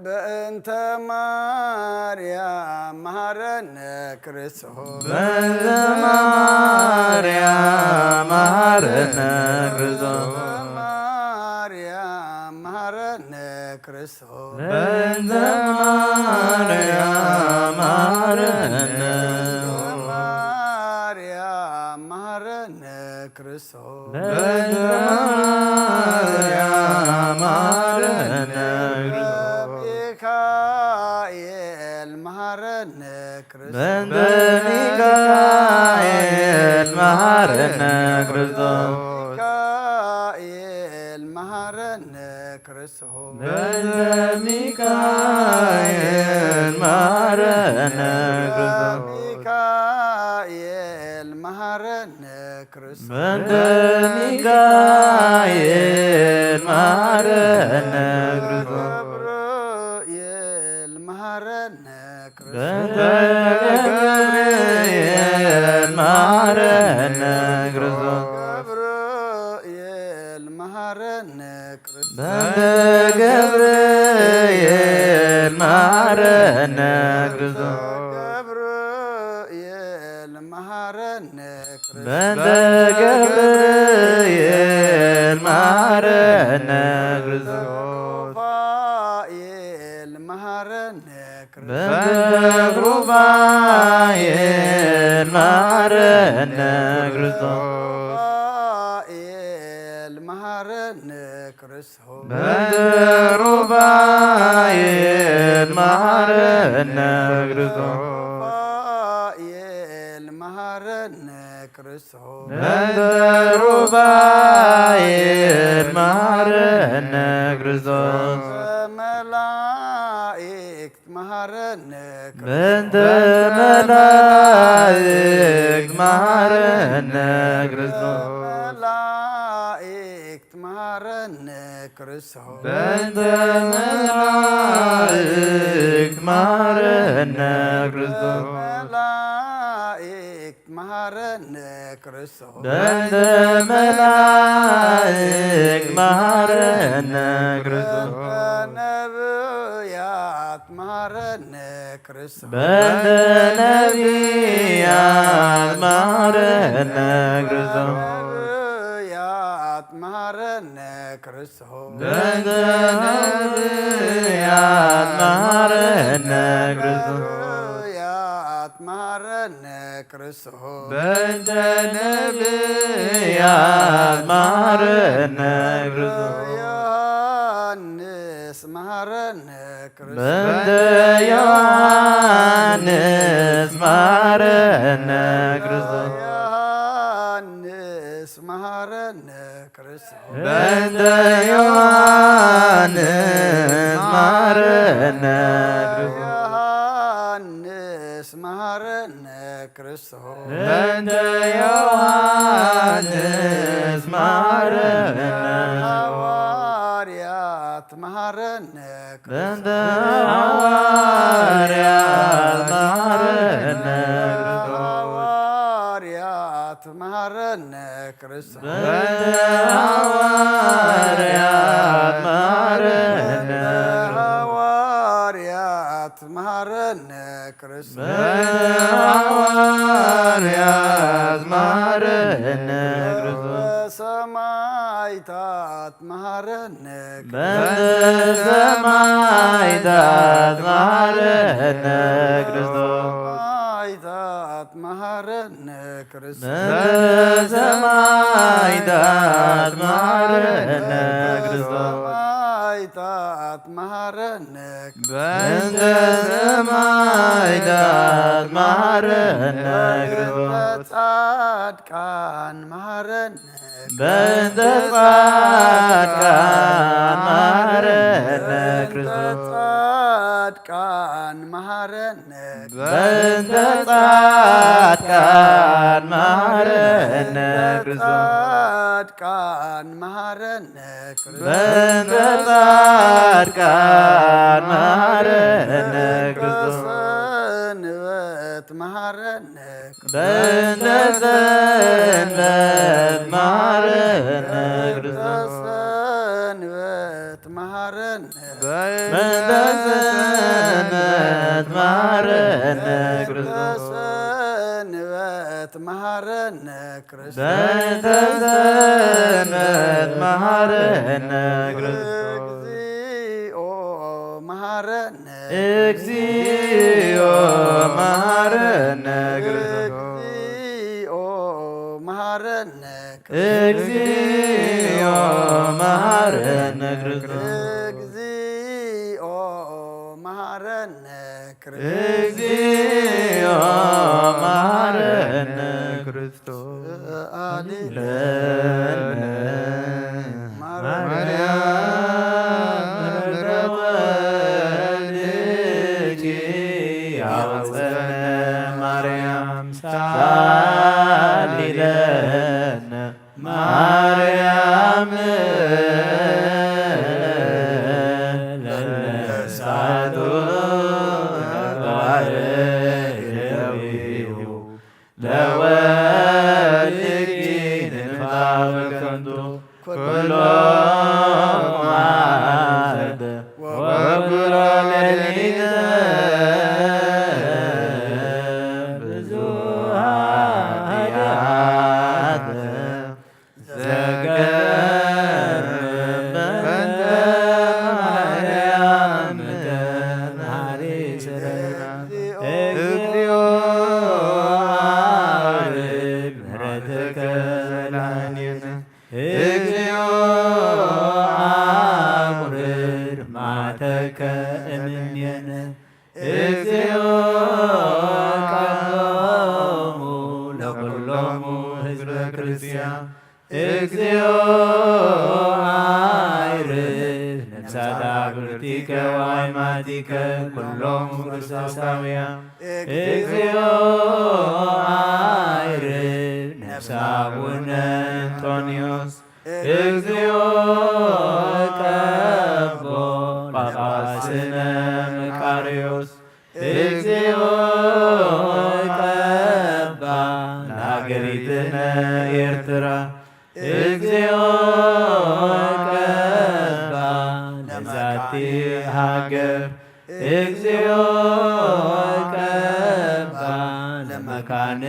በእንተ ማርያም መሃረነ ክርስቶስ። በእንተ ማርያም መሃረነ ክርስቶስ። ማርያም መሃረነ ክርስቶስ። በእንተ ማርያም መሃረነ። ማርያም መሃረነ ክርስቶስ። በእንተ ማርያም መሃረነ። ሚካኤል መሃረነ ክርስቶስ። በእንተ ሚካኤል መሃረነ ክርስቶስ። ሚካኤል መሃረነ ክርስቶስ። በእንተ ሚካኤል መሃረነ ክርስቶስ። ሚካኤል መሃረነ ክርስቶስ። በእንተ ሚካኤል መሃረነ ክርስቶስ። ገብርኤል መሃረነ ክርስቶስ። በእንተ ገብርኤል መሃረነ ክርስቶስ። ገብርኤል መሃረነ ክርስቶስ። በእንተ ገብርኤል መሃረነ ክርስቶስ። ገብርኤል መሃረነ ክርስቶስ። በእንተ ገብርኤል መሃረነ ክርስቶስ። ሩፋኤል መሃረነ ክርስቶስ። በእንተ ሩፋኤል መሃረነ ክርስቶስ። ሩፋኤል መሃረነ ክርስቶስ። በእንተ ሩፋኤል መሃረነ ክርስቶስ። ሩፋኤል መሃረነ ክርስቶስ። በእንተ ሩፋኤል መሃረነ ክርስቶስ። በእንተ መላእክት መሃረነ ክርስቶስ። በእንተ መላእክት መሃረነ ክርስቶስ። መላእክት መሃረነ ክርስቶስ። በእንተ መላእክት መሃረነ ክርስቶስ። መላእክት መሃረነ ክርስቶስ። በእንተ መላእክት መሃረነ ክርስቶስ። በእንተ ነብያት መሃረነ ክርስቶስ። በእንተ ነቢያት መሃረነ ክርስቶስ። ነብያት መሃረነ ክርስቶስ። በእንተ ነቢያት መሃረነ ክርስቶስ። ነብያት መሃረነ ክርስቶስ። በእንተ ነብያት መሃረነ ክርስቶስ። ዮሐንስ መሃረነ ክርስቶስ። በእንተ ዮሐንስ መሃረነ ክርስቶስ። ዮሐንስ መሃረነ ክርስቶስ። በእንተ ዮሐንስ መሃረነ ክርስቶስ። ዮሐንስ መሃረነ ክርስቶስ። በእንተ ዮሐንስ መሃረነ። ሐዋርያት መሃረነ በእንተ ሐዋርያት መሃረነ። ሐዋርያት መሃረነ ክርስቶስ። በእንተ ሐዋርያት መሃረነ። ሐዋርያት መሃረነ ክርስቶስ። በእንተ ሐዋርያት መሃረነ ክርስቶስ። ሰማዕታት መሃረነ በእንተ ሰማዕታት መሃረነ ክርስቶስ። ሰማዕታት መሃረነ ክርስቶስ። በእንተ ሰማዕታት መሃረነ ክርስቶስ። ታት መሃረነ በእንተ ሰማዕታት መሃረነ በእንተ ጻድቃን መሃረነ በእንተ ጻድቃን መሃረነ በእንተ ክርስቶስ ጻድቃን መሃረነ በእንተ ጻድቃን መሃረነ ክርስቶስ ጻድቃን መሃረነ በእንተ ጻድቃን መሃረነ ክርስቶስ ሰንበት መሃረነ በእንተ ሰንበት መሃረነ ክርስቶስ ሰንበት መሃረነ በእንተ ሰንበት መሃረነ ክርስቶስ ሰንበት መሃረነ ክርስቶስ በእንተ ሰንበት መሃረነ ክርስቶስ እግዚኦ መሃረነ እግዚኦ መሃረነ ክርስቶስ እግዚኦ መሃረነ እግዚኦ መሃረነ ክርስቶስ እግዚኦ መሃረነ እግዚኦ መሃረነ ክርስቶስ ሰአሊ ለነ ማርያም ምሕረት ወልድኪ ያውፀነ ማርያም ሰአሊ ለነ ማርያም ለነሳቱ ተዋረደዊሁ ለወልድኪ ንፋበ ከንቱ ኩሎ መዓልተ ወኩሎ ሌሊተ ብዙ ኃጢአተ ዘገርም በእንተ ማርያም ተናሪ ስረና እግዚኦ አውርድ ምሕረትከ ላዕሌነ እግዚኦ አውርድ መዓተከ እምኔነ እግዚኦ ቀቦሙ ለኩሎሙ ህዝበ ክርስቲያን እግዚኦ አይርፍ ነፍሳት አግብርቲከ ወአይማቲከ ኩሎሙ ክርስቶሳውያን እግዚኦ አይርፍ ነፍሰ አቡነ እንጦንዮስ እግዚኦ ቀቦ ጳጳስነ መቃርዮስ እግዚኦ ቀባ ለሀገሪትነ ኤርትራ እግዚኦ ቀባ ለዛቲ ሀገር እግዚኦ ቀባ ለመካንነ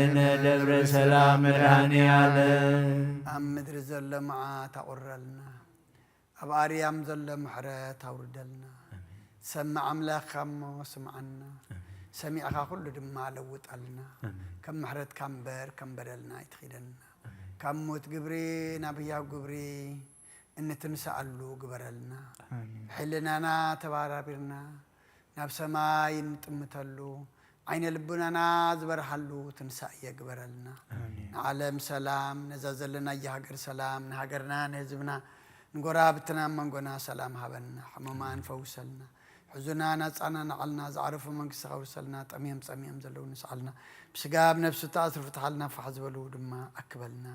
ደብረ ሰላም መድኃኔ ዓለም። ኣብ ምድሪ ዘሎ መዓት ኣቑረልና፣ ኣብ ኣርያም ዘሎ ምሕረት ኣውርደልና። ኣሜን። ሰማዕ ኣምላኽ እሞ ስምዓና፣ ኣሜን። ሰሚዕኻ ኩሉ ድማ ለውጠልና። ኣሜን። ከም ምሕረትካ እምበር ከም በደልና ኣይትኺደና። ኣሜን። ካብ ሞት ግብሪ ናብ ህያው ግብሪ እንትንስኣሉ ግበረልና። ኣሜን። ሕልናና ተባራቢርና ናብ ሰማይ እንጥምተሉ፣ ዓይነ ልቡናና ዝበርሃሉ ትንሳኤ ግበረልና። ኣሜን። ንዓለም ሰላም፣ ነዛ ዘለናያ ሃገር ሰላም፣ ንሃገርና፣ ንህዝብና፣ ንጎረባብትና፣ መንጎና ሰላም ሃበና። ሕሙማን ፈውሰልና። ሕዙናን ኣጻናንዓልና። ዝዓረፉ መንግስቲ ከውርሰልና። ጠምዮም ጸሚኦም ዘለዉ ንስዓልና። ብስጋ ብነፍሲ ተኣስሩ ፍትሓልና። ፋሕ ዝበሉ ድማ ኣክበልና።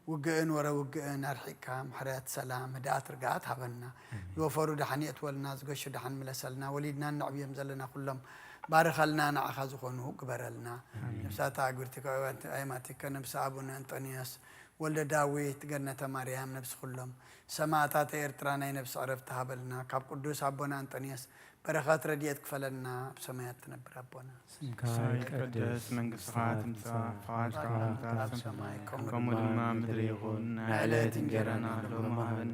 ውግእን ወረ ውግእን ኣርሒቅካ፣ ምሕረት፣ ሰላም፣ ህድኣት፣ ርግኣት ሃበና። ኣሜን። ዝወፈሩ ደሓን የእትወልና፣ ዝገሹ ደሓን ምለሰልና፣ ወሊድና እነዕብዮም ዘለና ኩሎም ባርኸልና፣ ንዓኻ ዝኾኑ ግበረልና። ኣሜን። ነብሳት ኣግብርቲ ኣየማቲከ፣ ነብሲ ኣቡነ እንጦንዮስ ወልደ ዳዊት፣ ገነተ ማርያም፣ ነብሲ ኩሎም ሰማእታት ኤርትራ ናይ ነብሲ ዕረፍቲ ሃበልና። ካብ ቅዱስ ኣቦና እንጦንዮስ በረኸት ረድኤት ክፈለና። ኣብ ሰማያት ትነብር ኣቦና። ስምካ ይቀደስ፣ መንግስትኻ ትምጻእ፣ ፍቓድካ ከም ትምጻእ ኣብ ሰማይ፣ ከምኡ ድማ ምድሪ ይኹን። ናይ ዕለት እንጀራና ሎሚ ሃበና።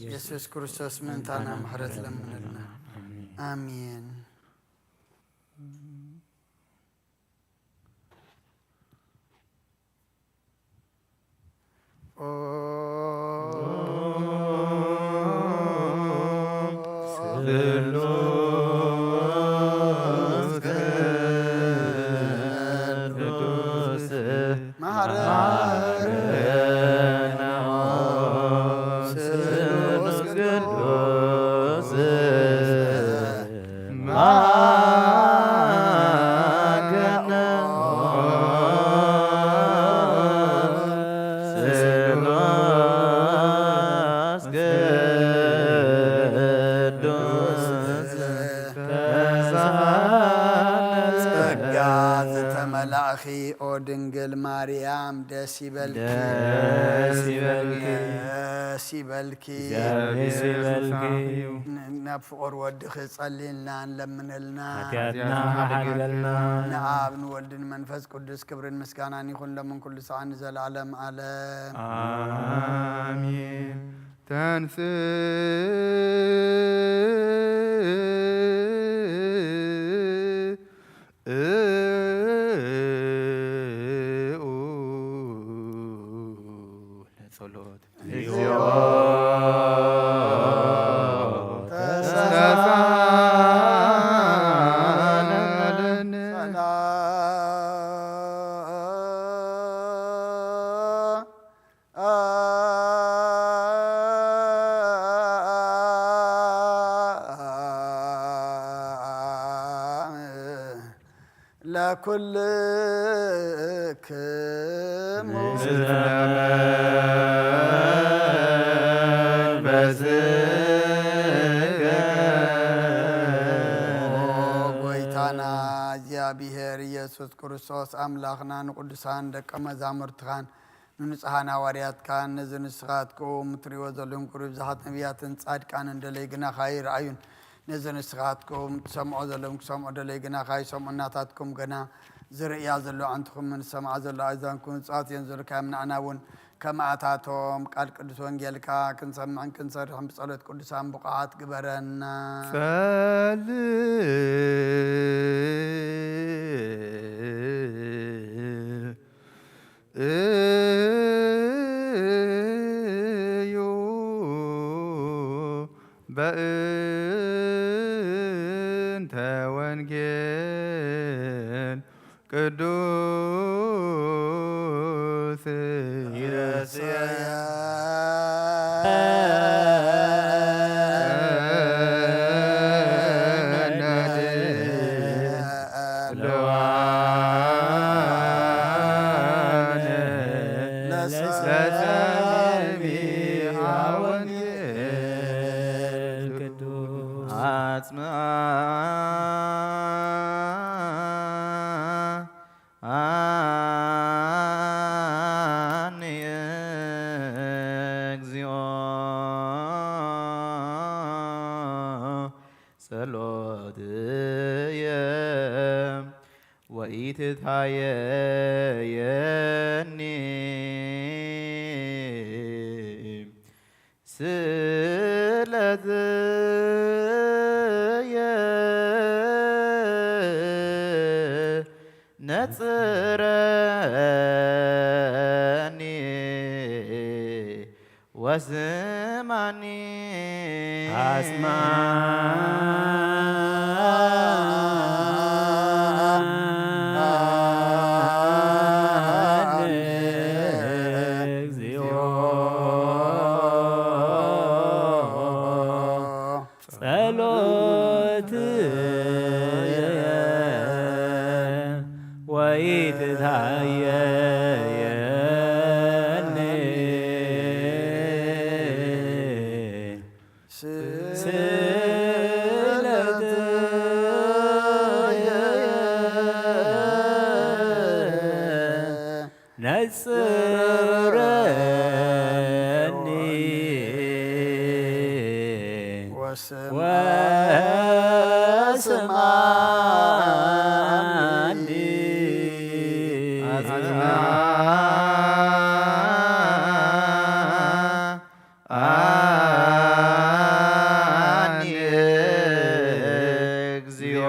ኢየሱስ ክርስቶስ ምእንታና ምሕረት ለምንልና። ኣሜን። ኦ ስሉስ ቅዱስ መሐረነ ኦ ስሉስ ቅዱስ መሐረነ ስሉስ ቅዱስ ተሳሃለ ጸጋ ዝተመላእኺ ኦ ድንግል ማርያም ደስ ይበልኪ። ደስ ይበልኪ። ደስ ይበልኪ። እግዚኣብሔር ይባርክዩ። ን-፣ ናብ ፍቑር ወድኺ ጸልይልና፣ ንለምነልና። ሓጢኣትና ሓሓግበልና። ንኣብ ንወልድን መንፈስ ቅዱስ ክብርን ምስጋናን ይኹን፣ ሎምን ኩሉ ሰዓት ንዘለዓለም ዓለም። ኣሜን። ተንስ ኡ ለጸሎት። እግዚኦ ተሳሃለነ። ለኩልክሙ። ምስለ መንፈስከ። ኦ ጎይታና እግዚኣብሔር ኢየሱስ ክርስቶስ ኣምላኽና ንቅዱሳን ደቀ መዛሙርትኻን ንንጹሓን ሃዋርያትካን ነዚ ንስኻትኩም እትርእይዎ ዘለኹም ክብሪ ብዙሓት ነቢያትን ጻድቃንን ደለይ ግናኻ ይርኣዩን። ነዚ ንስኻትኩም ትሰምዖ ዘለኹም ክሰምዖ ደለይ ግናኻ ይሰምዑ። እናታትኩም ግና ዝርእያ ዘሎ ኣዕንትኹምን ዝሰምዓ ዘሎ ኣእዛንኩም ንጹሃት እየን ዝበልካዮም ንዓና እውን ከምኣታቶም ቃል ቅዱስ ወንጌልካ ክንሰምዕን ክንሰርሕን ብጸሎት ቅዱሳን ብቑዓት ግበረና። ጸልዩ በእንተ ወንጌል ቅዱስ ለሰሚዐ ወንጌል ቅዱስ አጽምዓ አኒ እግዚኦ ጸሎትየ ወኢትታየየኒ ስለትየ ነጽረኒ ወስማኒ። አስማኒ እግዚኦ ጸሎትየ ወኢትታየየኒ። ስእለትየ ነጽረኒ ወስማዓኒ። አጽንዓኒ እግዚኦ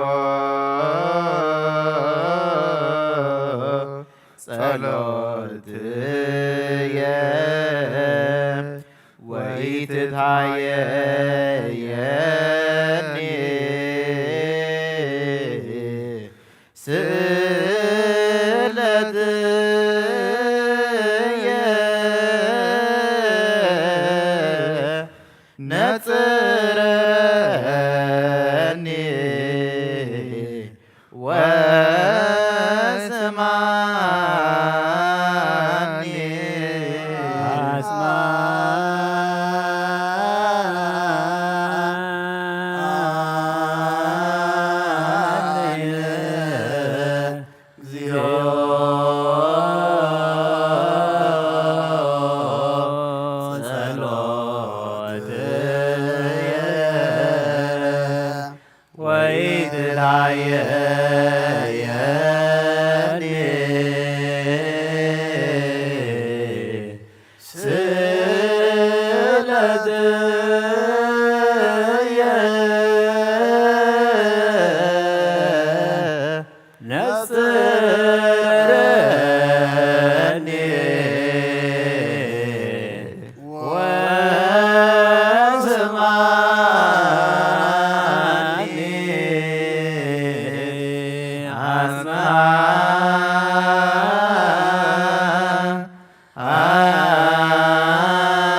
ጸሎትየ ወኢትትሃየየኒ ስእለትየ ነጽረኒ ወስማዓኒ። አጽንዓኒ እግዚኦ ጸሎትየ ወኢትትሃየየኒ ስእለትየ ነጽረኒ ወስማዓኒ።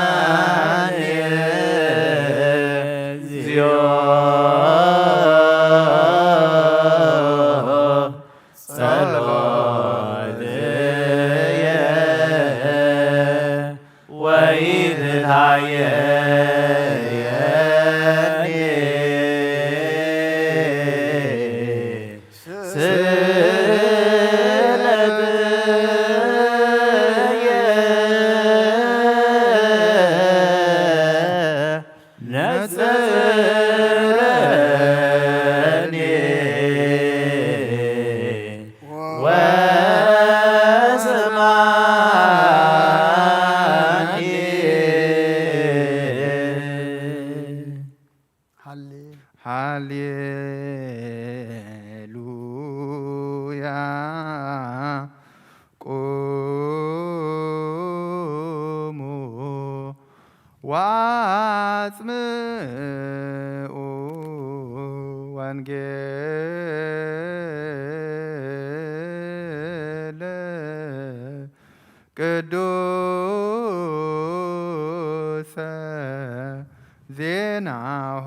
አጽንዓኒ እግዚኦ ጸሎትየ ወኢትትሃየየኒ ስእለትየ ነጽረኒ ወስማዓኒ። ሃሌ- ሃሌሉያ። ቁሙ ወአጽምዑ ወንጌለ ቅዱሰ ዜናሁ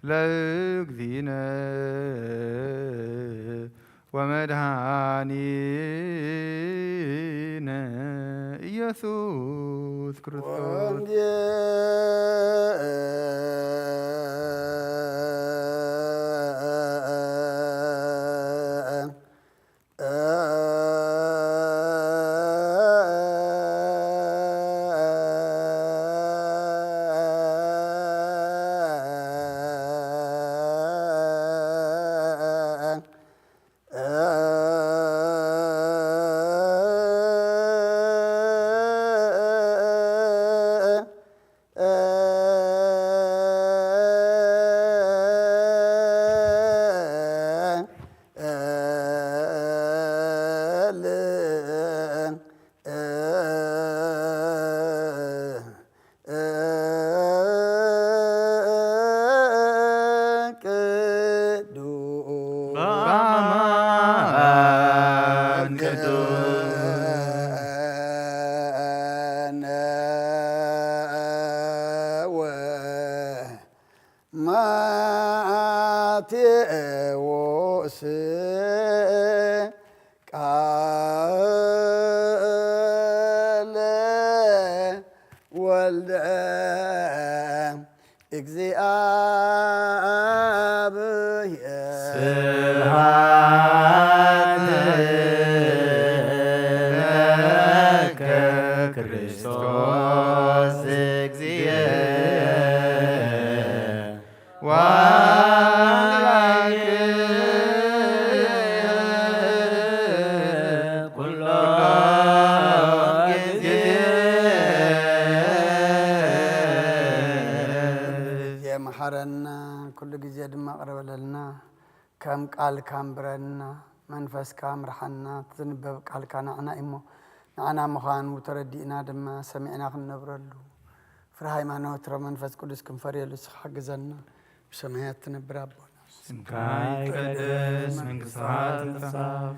ለእግዚእነ ወመድኃኒነ ኢየሱስ ክርስቶስ። ወንጌል ቅዱስ በአማን ቅዱስ ማቴዎስ ቃለ ወልደ እግዚአብሔር። ስብሐት ለከ ክርስቶስ እግዚእ ወአምላክ ኩሎ ግዜ። ግዜ መሓረና፣ ኩሉ ግዜ ድማ ቅረበለልና። ከም ቃልካ ኣንብረና፣ መንፈስካ ምርሓና። ዝንበብ ቃልካ ንዓና እዩ እሞ፣ ንዓና ምዃኑ ተረዲእና ድማ ሰሚዕና ክንነብረሉ፣ ፍረ ሃይማኖት፣ ፍረ መንፈስ ቅዱስ ክንፈርየሉ ንስኻ ሓግዘና። ብሰማያት ትነብር ኣቦና። ስምካ ይቀደስ፣ መንግስትኻ ትምጻእ፣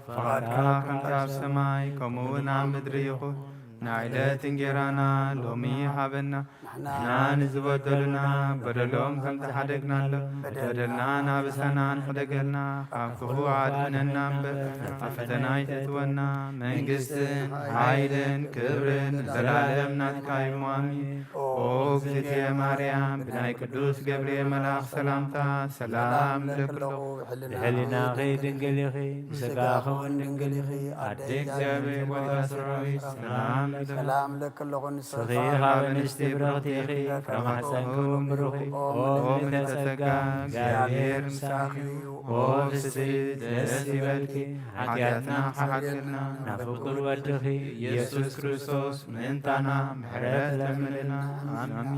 ፍቓድካ ከምቲ ኣብ ሰማይ ከምኡ እውን ኣብ ምድሪ ይኹን። ንዕለት እንጌራና ሎሚ ሃበና። ንሕና ንዝበደሉና በደሎም ከም ዝሓደግናሎም፣ በደልና ናብሳና ንሕደገልና፣ ካብ ክፉ ኣድሕነና እምበር፣ ኣብ ፈተና ኣይተእትወና። መንግስትን ሓይልን ክብርን ንዘላለም ናትካ እዩ። ኣሜን። ኦ እግዝእትየ ማርያም፣ ብናይ ቅዱስ ገብርኤል መልኣኽ ሰላምታ ሰላም እብለኪ ኣለኹ። ብሕልናኺ ድንግል ኢኺ፣ ብስጋኺ እውን ድንግል ኢኺ። ኣደ ኣደ እግዚኣብሔር፣ ጓይታ ሰራዊት፣ ሰላም እብለኪ። ሰላም እብለኪ ኣለኹ። ንስኺ ካብ ኣንስቲ ብርኽቲ ኢኺ፣ ፍረ ማሕፀንኪ እውን ብሩኽ እዩ። ኦ ምልዕተ ጸጋ፣ እግዚኣብሔር ምሳኺ እዩ። ኦ ፍስሕቲ ደስ ይበልኪ፣ ሓጢኣትና ክሓልየልና፣ ናብ ፍቁር ወድኺ ኢየሱስ ክርስቶስ ምእንታና ምሕረት ለምንልና። ኣሜን።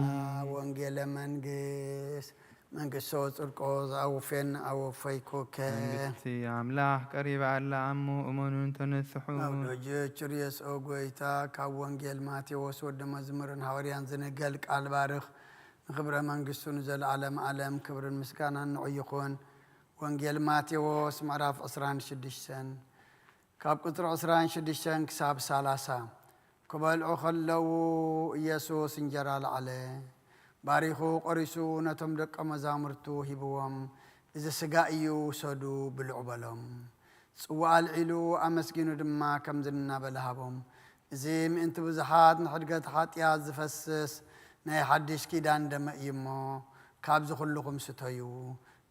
ወንጌለ መንግስት መንግስቶ ጽድቆ ዝኣውፌን ኣወፈይኩከ። መንግስቲ ኣምላኽ ቀሪባ ኣላ እሞ እመኑን ተነስሑ። ኣብ ደጆች ርእየስኦ ጎይታ ካብ ወንጌል ማቴዎስ ወዲ መዝሙርን ሃዋርያን ዝንገል ቃል ባርኽ። ንኽብረ መንግስቱ ንዘለዓለም ዓለም ክብርን ምስጋናን ንዑ ይኹን። ወንጌል ማቴዎስ ምዕራፍ ዕስራን ሽዱሽተን ካብ ቁጽሪ ዕስራን ሽዱሽተን ክሳብ ሰላሳ። ክበልዑ ከለዉ ኢየሱስ እንጀራ ለዓለ፣ ባሪኹ ቆሪሱ ነቶም ደቀ መዛሙርቱ ሂብዎም፣ "እዚ ስጋ እዩ፣ ውሰዱ ብልዑ" በሎም። ጽዋእ ኣልዒሉ ኣመስጊኑ ድማ ከምዚ እናበለ ሃቦም፣ "እዚ ምእንቲ ብዙሓት ንሕድገት ሓጢኣት ዝፈስስ ናይ ሓድሽ ኪዳን ደመ እዩ እሞ፣ ካብዚ ኩልኹም ስተዩ።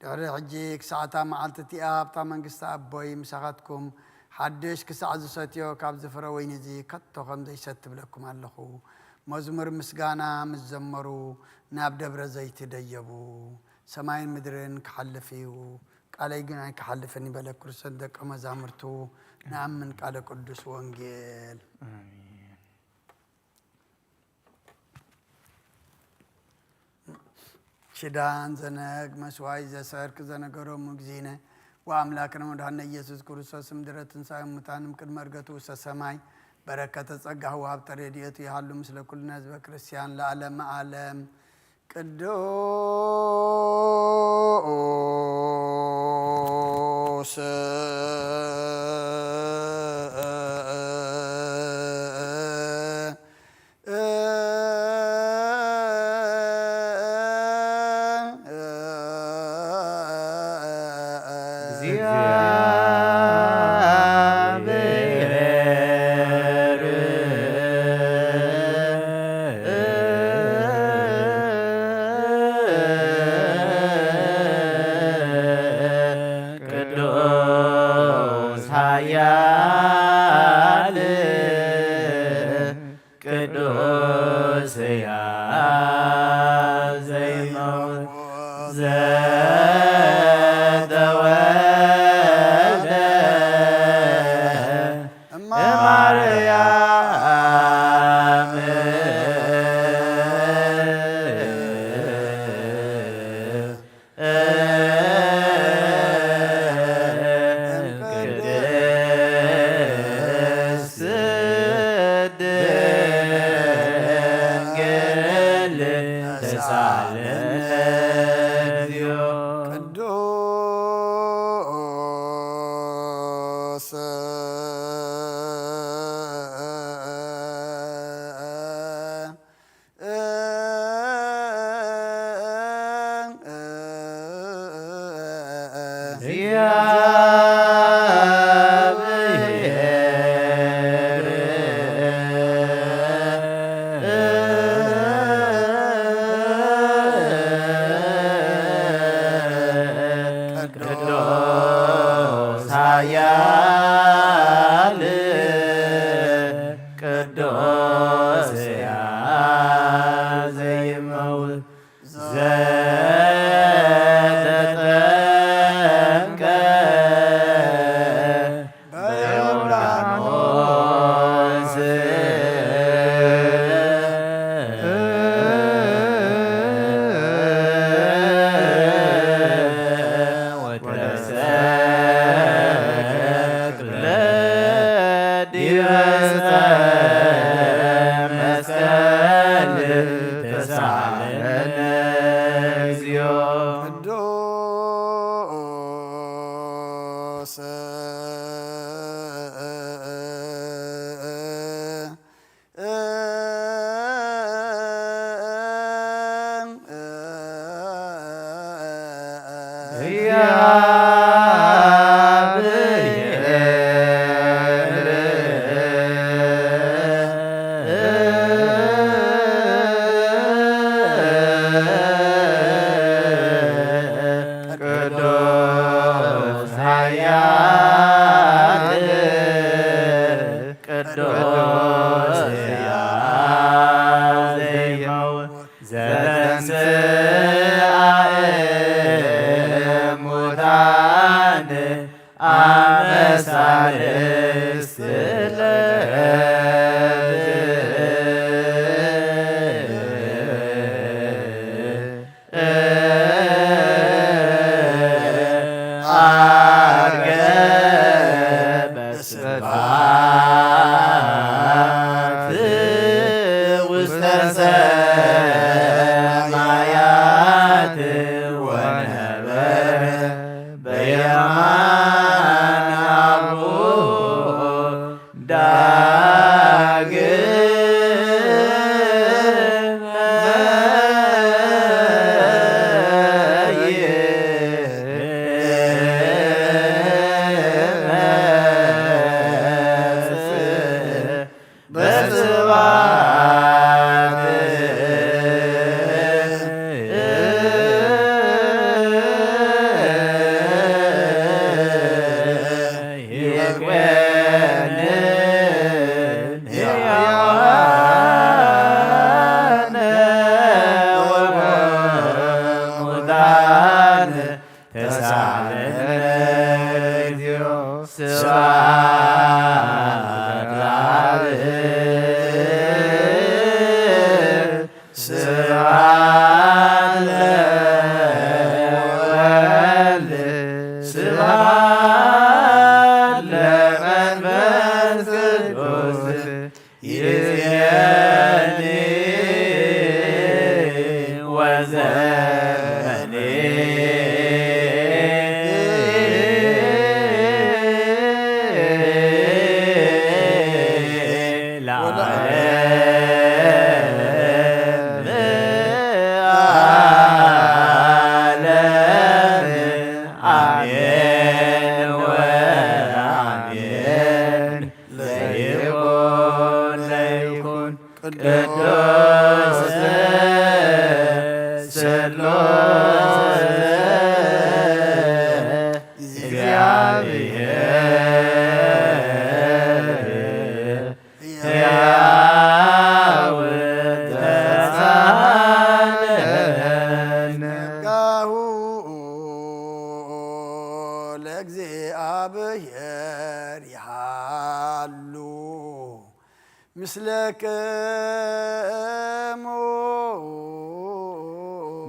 ድሕሪ ሕጂ ክሳዕ እታ መዓልቲ እቲኣ ኣብታ መንግስቲ ኣቦይ ምሳኻትኩም ሓድሽ ክሳዕ ዝሰትዮ ካብዚ ፍረ ወይኒ እዚ ከቶ ከም ዘይሰቲ እብለኩም ኣለኹ።" መዝሙር ምስጋና ምስ ዘመሩ ናብ ደብረ ዘይቲ ደየቡ። ሰማይን ምድርን ክሓልፍ እዩ፣ ቃለይ ግን ኣይክሓልፍን እዩ በለ ክርስቶስ ደቀ መዛሙርቱ። ንኣምን ቃለ ቅዱስ ወንጌል። ኣሜን። ሽዳን ዘነግ መስዋይ ዘሰርክ ዘነገሮሙ እግዚእነ ወአምላክነ ወመድኃኒነ ኢየሱስ ክርስቶስ እምድረ ትንሣኤ እሙታን እምቅድመ ዕርገቱ ውስተ ሰማይ በረከተ ጸጋሁ ወሀብተ ረድኤቱ ይሃሉ ምስለ ኩልነ ህዝበ ክርስቲያን ለዓለመ ዓለም። ቅዱስ ቅዱስ ኃያል ቅዱስ ሕያው ዘይመውት ዘተወልደ እማርያም ቅድስት ድንግል ተሳለን እግዚኦ። ቅዱስ ይመውት ዘተጠምቀ በዮርዳኖስ ወተሰቅለ ዲበ ዕፀ መስቀል ተሳለነ እግዚኦ። ቅዱስ ቅዱስ ኃያል ቅዱስ ሕያው ዘይመውት ዘተንሥአ እሙታን አመ ሣልስት ዕለት ዐርገ በስብሐት ውስተ ሰማያት ወነበረ በየማነ አቡሁ ዳግመ ይመጽእ በስብሐት ይኮንን ሕያዋነ ወሙታን ተሳለነ እግዚኦ። ስብሐት ለአብ ስብሐት ለወልድ ስብሐት ለመንፈስ ቅዱስ ይእዜኒ ወዘኒ ለዓለመ ዓለም አሜን ወአሜን። ለይኩን ለይኩን ቅዱስ ስሉስ እግዚአብሔር ሕያው ተሳለን። ጸጋሁ ለእግዚአብሔር ይሃሉ ምስለክሙ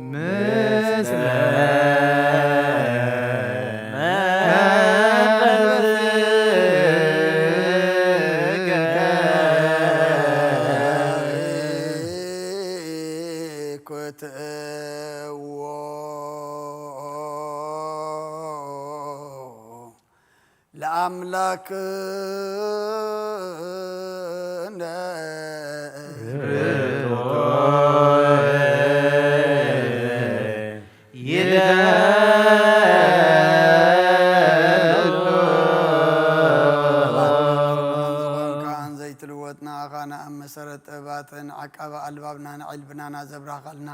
ምስለ መንፈስከ። ለአምላክነ ይደሉ። ዘይትልወጥ ንኣኻ ንኣብ መሰረት ጥበባትን ዓቃቢ ኣልባብና ንዕልብናና ዘብራኸልና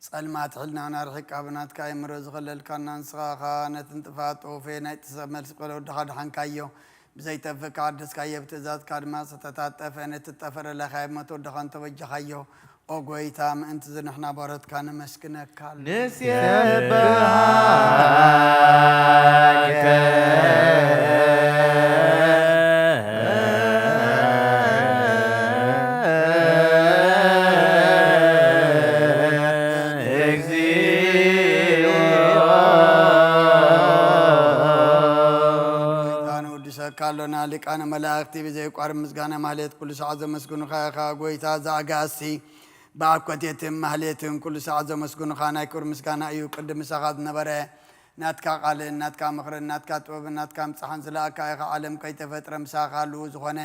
ጸልማት ሕልናና ርሒቃ ብናትካ ኣእምሮ ዝኸለልካና ንስኻ ኸኣ ነቲ ንጥፋት ጠወፈ ናይ ጥሰ መልሲ ቆለ ወድኻ ድሓንካዮ። ብዘይጠፍእ ከሓደስካዮ ብትእዛዝካ ድማ ዝተታጠፈ ነቲ ጠፈረ ለኻየብ መት ወድኻ እንተበጃኻዮ። ኦ ጎይታ፣ ምእንቲ ዝንሕና ባሮትካ ነመስግነካ ኣሎ። ንሴብሐከ እግዚኦ። ጎይታ፣ ንውድሰካ ኣሎና። ሊቃነ መላእክቲ ብዘይቋርብ ምስጋና ማህሌት ኩሉ ሰዓት ዘመስግኑኻ ኢኻ። ጎይታ፣ እዛ ኣጋእዝቲ ብኣኮቴትን ማህሌትን ኩሉ ሰዓት ዘመስግኑኻ ናይ ክብሪ ምስጋና እዩ። ቅድም ምሳኻ ዝነበረ ናትካ ቃልን ናትካ ምኽርን ናትካ ጥበብን ናትካ ምጻሕን ዝለኣካ ኢኻ። ዓለም ከይተፈጥረ ምሳኻ ህልው ዝኾነ፣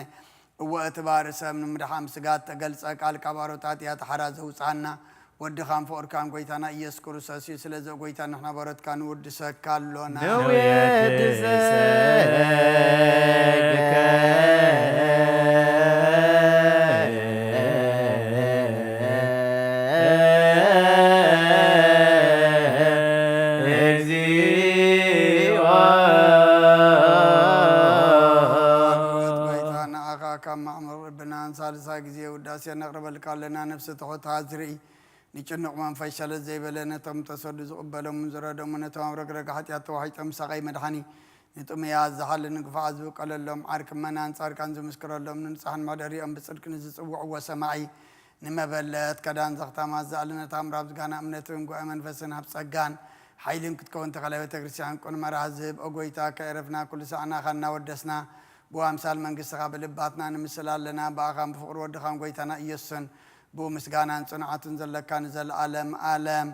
እወ፣ እቲ ባርእ ሰብ ንምድሓን ስጋ እተገልጸ ቃል ካብ ኣሮታት እያ ተሓራ ዘውጽኣና። ወድኻን ፍቕርካን ጎይታና ኢየሱስ ክርስቶስ እዩ። ስለዚ ጎይታ ንሕና ባሮትካ ንውድሰካ ኣሎና። ንውድሰካ እግዚኦ። ኣቤት ጎይታ፣ ንዓኻ ካብ ማዕሙቕ ልብናን ሳልሳይ ግዜ ውዳሴ ነቕርበልካ ኣለና። ነፍሲ ትሑት ሃዝርኢ፣ ንጭኑቕ መንፈስ ሸለል ዘይበለ፣ ነቶም ተሰዱ ዝቕበሎምን ዝረዶሙ፣ ነቶም ኣብ ረግረግ ሓጢኣት ተዋሒጦም ሳቐይ መድሓኒ፣ ንጥሙያት ዝሓሊ፣ ንግፉዓት ዝብቀለሎም፣ ዓርኪ መናን ጻድቃን ዝምስክረሎም፣ ንንጹሓን መሕደሪኦም ብጽድቂ ንዝጽውዕዎ ሰማዒ፣ ንመበለት ከዳን ዘኽታማት ዝኣለነት ኣምራብ ዝጋና እምነትን ጉባኤ መንፈስን ሃብ ጸጋን ሓይልን ክትከውን ተኸለ ቤተ ክርስቲያን ቅኑዕ መርሃ ዝህብ ኦ ጎይታ ከየረፍና ኩሉ ሳዕ ናኻ እናወደስና ብኣምሳል መንግስትኻ ብልባትና ንምስል ኣለና። ብኣኻን ብፍቕሪ ወድኻን ጎይታና ኢየሱስን ብኡ ምስጋናን ጽንዓትን ዘለካ ንዘለኣለም ኣለም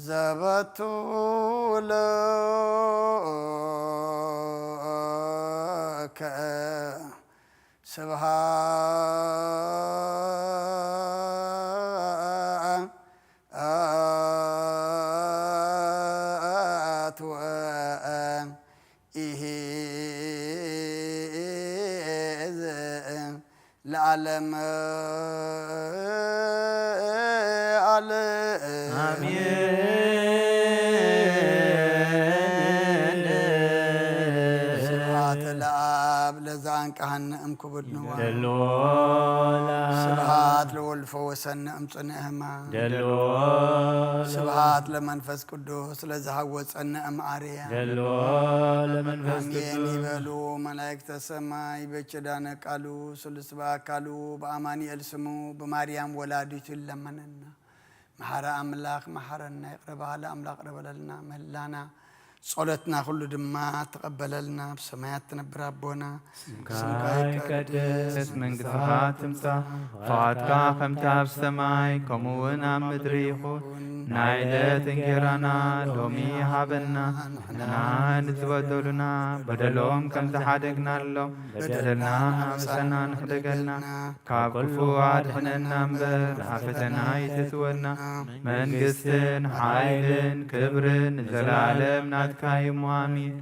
ዘበቱ ለከ ስብሃት ወኢሂ ለዓለም ዓለም። ኣሜን። ስብሐት ለአብ ለዘአንቀሐነ እምክቡድ ንዋም። ደሎ ለአብ። ስብሐት ለወልድ ፈወሰነ እምጽንዕ ሕማም። ደሎ ለወልድ። ስብሐት ለመንፈስ ቅዱስ ለዘሃወጸነ እምአርያም። ደሎ ለመንፈስ አሜን ቅዱስ። ይበሉ መላእክተ ሰማይ በኪዳነ ቃሉ ስሉስ በአካሉ በአማኑኤል ስሙ በማርያም ወላዲቱ ይለመነና። መሐረ አምላክ መሐረና፣ ይቅረ በሃሊ አምላክ ይቅረ በለልና፣ ምህላና ጸሎትና ኩሉ ድማ ተቀበለልና። ብሰማያት ትነብር አቦና ስምካ ይቀደስ፣ መንግስትኻ ትምጻእ፣ ፍቓድካ ከምቲ ኣብ ሰማይ ከምኡ እውን ኣብ ምድሪ ይኹን። ናይ ዕለት እንጌራና ሎሚ ሃበና፣ ንሕና ንዝበደሉና በደሎም ከም ዝሓደግናሎም በደልና ኣምሳና ንሕደገልና፣ ካብ ክፉ ኣድሕነና እምበር ናብ ፈተና ኣይተእትወና። መንግስትን ሓይልን ክብርን ንዘለኣለም ናትካ እዩ እሞ ኣሜን።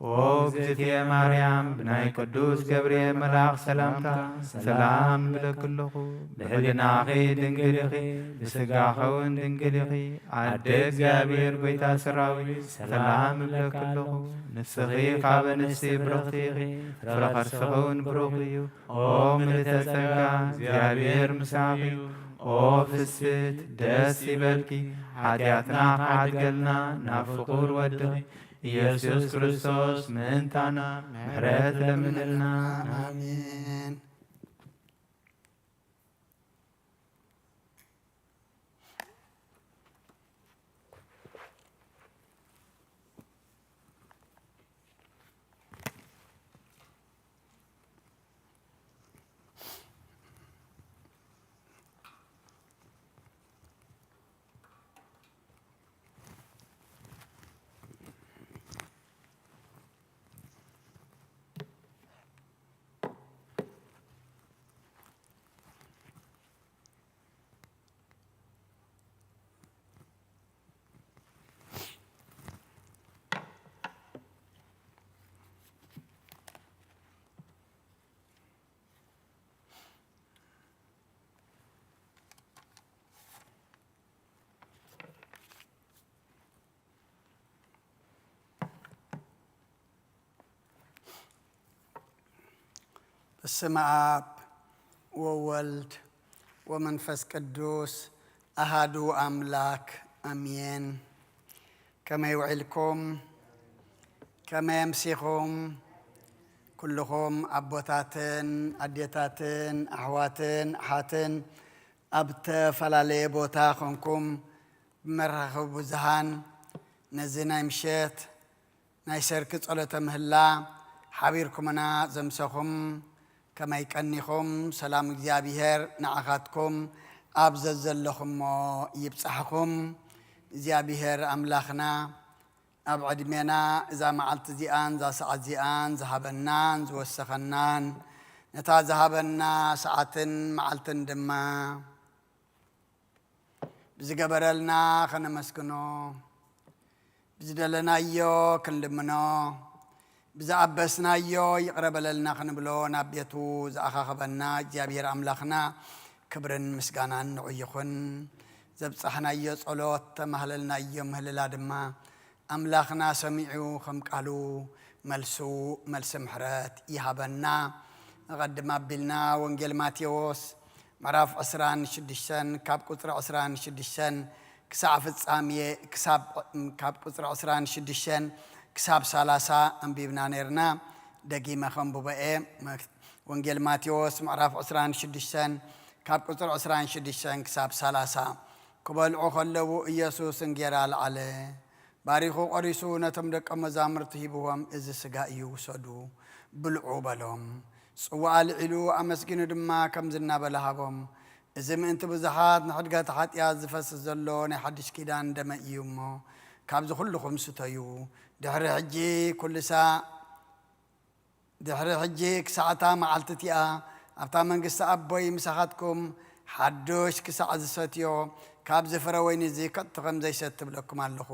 ኦ እግዝእትየ ማርያም፣ ብናይ ቅዱስ ገብርኤል መልኣኽ ሰላምታ ሰላም እብለኪ ኣለኹ። ብሕልናኺ ድንግል ኢኺ፣ ብስጋኺ እውን ድንግል ኢኺ። ኣደ እግዚኣብሔር፣ ጐይታ ሰራዊት፣ ሰላም እብለኪ ኣለኹ። ንስኺ ካብ ኣንስቲ ብርኽቲ ኢኺ፣ ፍረ ከርስኺ እውን ብሩኽ እዩ። ኦ ምልዕተ ጸጋ፣ እግዚኣብሔር ምሳኺ እዩ። ኦ ፍስሕቲ፣ ደስ ይበልኪ፣ ሓጢኣትና ክሓድገልና ናብ ፍቑር ወድኺ ኢየሱስ ክርስቶስ ምእንታና ምሕረት ለምንልና። ኣሜን። በስመ አብ ወወልድ ወመንፈስ ቅዱስ ኣሃዱ ኣምላክ ኣሜን። ከመይ ውዒልኩም? ከመይ ኣምሲኹም? ኩልኹም ኣቦታትን ኣዴታትን ኣሕዋትን ኣሓትን ኣብ ዝተፈላለየ ቦታ ኾንኩም ብመራኸቢ ብዙሃን ነዚ ናይ ምሸት ናይ ሰርኪ ጸሎተ ምህላ ሓቢርኩምና ዘምሰኹም ከመይ ቀኒኹም? ሰላም እግዚኣብሔር ንዓኻትኩም ኣብ ዘዘለኹሞ ይብጻሕኹም። እግዚኣብሔር ኣምላኽና ኣብ ዕድሜና እዛ መዓልቲ እዚኣን እዛ ሰዓት እዚኣን ዝሃበናን ዝወሰኸናን ነታ ዝሃበና ሰዓትን መዓልትን ድማ ብዝገበረልና ኸነመስግኖ፣ ብዝደለናዮ ክንልምኖ፣ ብዝኣበስናዮ ይቕረ በለልና ክንብሎ ናብ ቤቱ ዝኣኻኸበና እግዚኣብሔር ኣምላኽና ክብርን ምስጋናን ንዑ ይኹን። ዘብጻሕናዮ ጸሎት፣ ተማህለልናዮ ምህልላ ድማ ኣምላኽና ሰሚዑ ከም ቃሉ መልሱ፣ መልሲ ምሕረት ይሃበና። ንቐድም ኣቢልና ወንጌል ማቴዎስ ምዕራፍ ዕስራን ሽዱሽተን ካብ ቁጽሪ ዕስራን ሽዱሽተን ክሳዕ ፍጻሜ፣ ክሳብ፣ ካብ ቁጽሪ ዕስራን ሽዱሽተን ክሳብ ሰላሳ ኣንቢብና ነይርና። ደጊመ ከንብቦ እየ። ወንጌል ማቴዎስ ምዕራፍ ዕስራን ሽዱሽተን ካብ ቁጽሪ ዕስራን ሽዱሽተን ክሳብ ሰላሳ። ክበልዑ ከለዉ ኢየሱስ እንጌራ ለዓለ፣ ባሪኹ ቆሪሱ ነቶም ደቀ መዛሙርቱ ሂብዎም፣ "እዚ ስጋ እዩ፣ ውሰዱ፣ ብልዑ" በሎም። ጽዋእ ኣልዒሉ ኣመስጊኑ ድማ ከምዚ እናበለ ሃቦም፣ "እዚ ምእንቲ ብዙሓት ንሕድገት ሓጢኣት ዝፈስስ ዘሎ ናይ ሓድሽ ኪዳን ደመይ እዩ እሞ፣ ካብዚ ኩልኹም ስተዩ። ድሕሪ ሕጂ ኩሉ ሳዕ ድሕሪ ሕጂ ክሳዕ እታ መዓልቲ እቲኣ ኣብታ መንግስቲ ኣቦይ ምሳኻትኩም ሓዱሽ ክሳዕ ዝሰትዮ ካብዚ ፍረ ወይኒ እዚ ከቶ ከም ዘይሰቲ እብለኩም ኣለኹ።"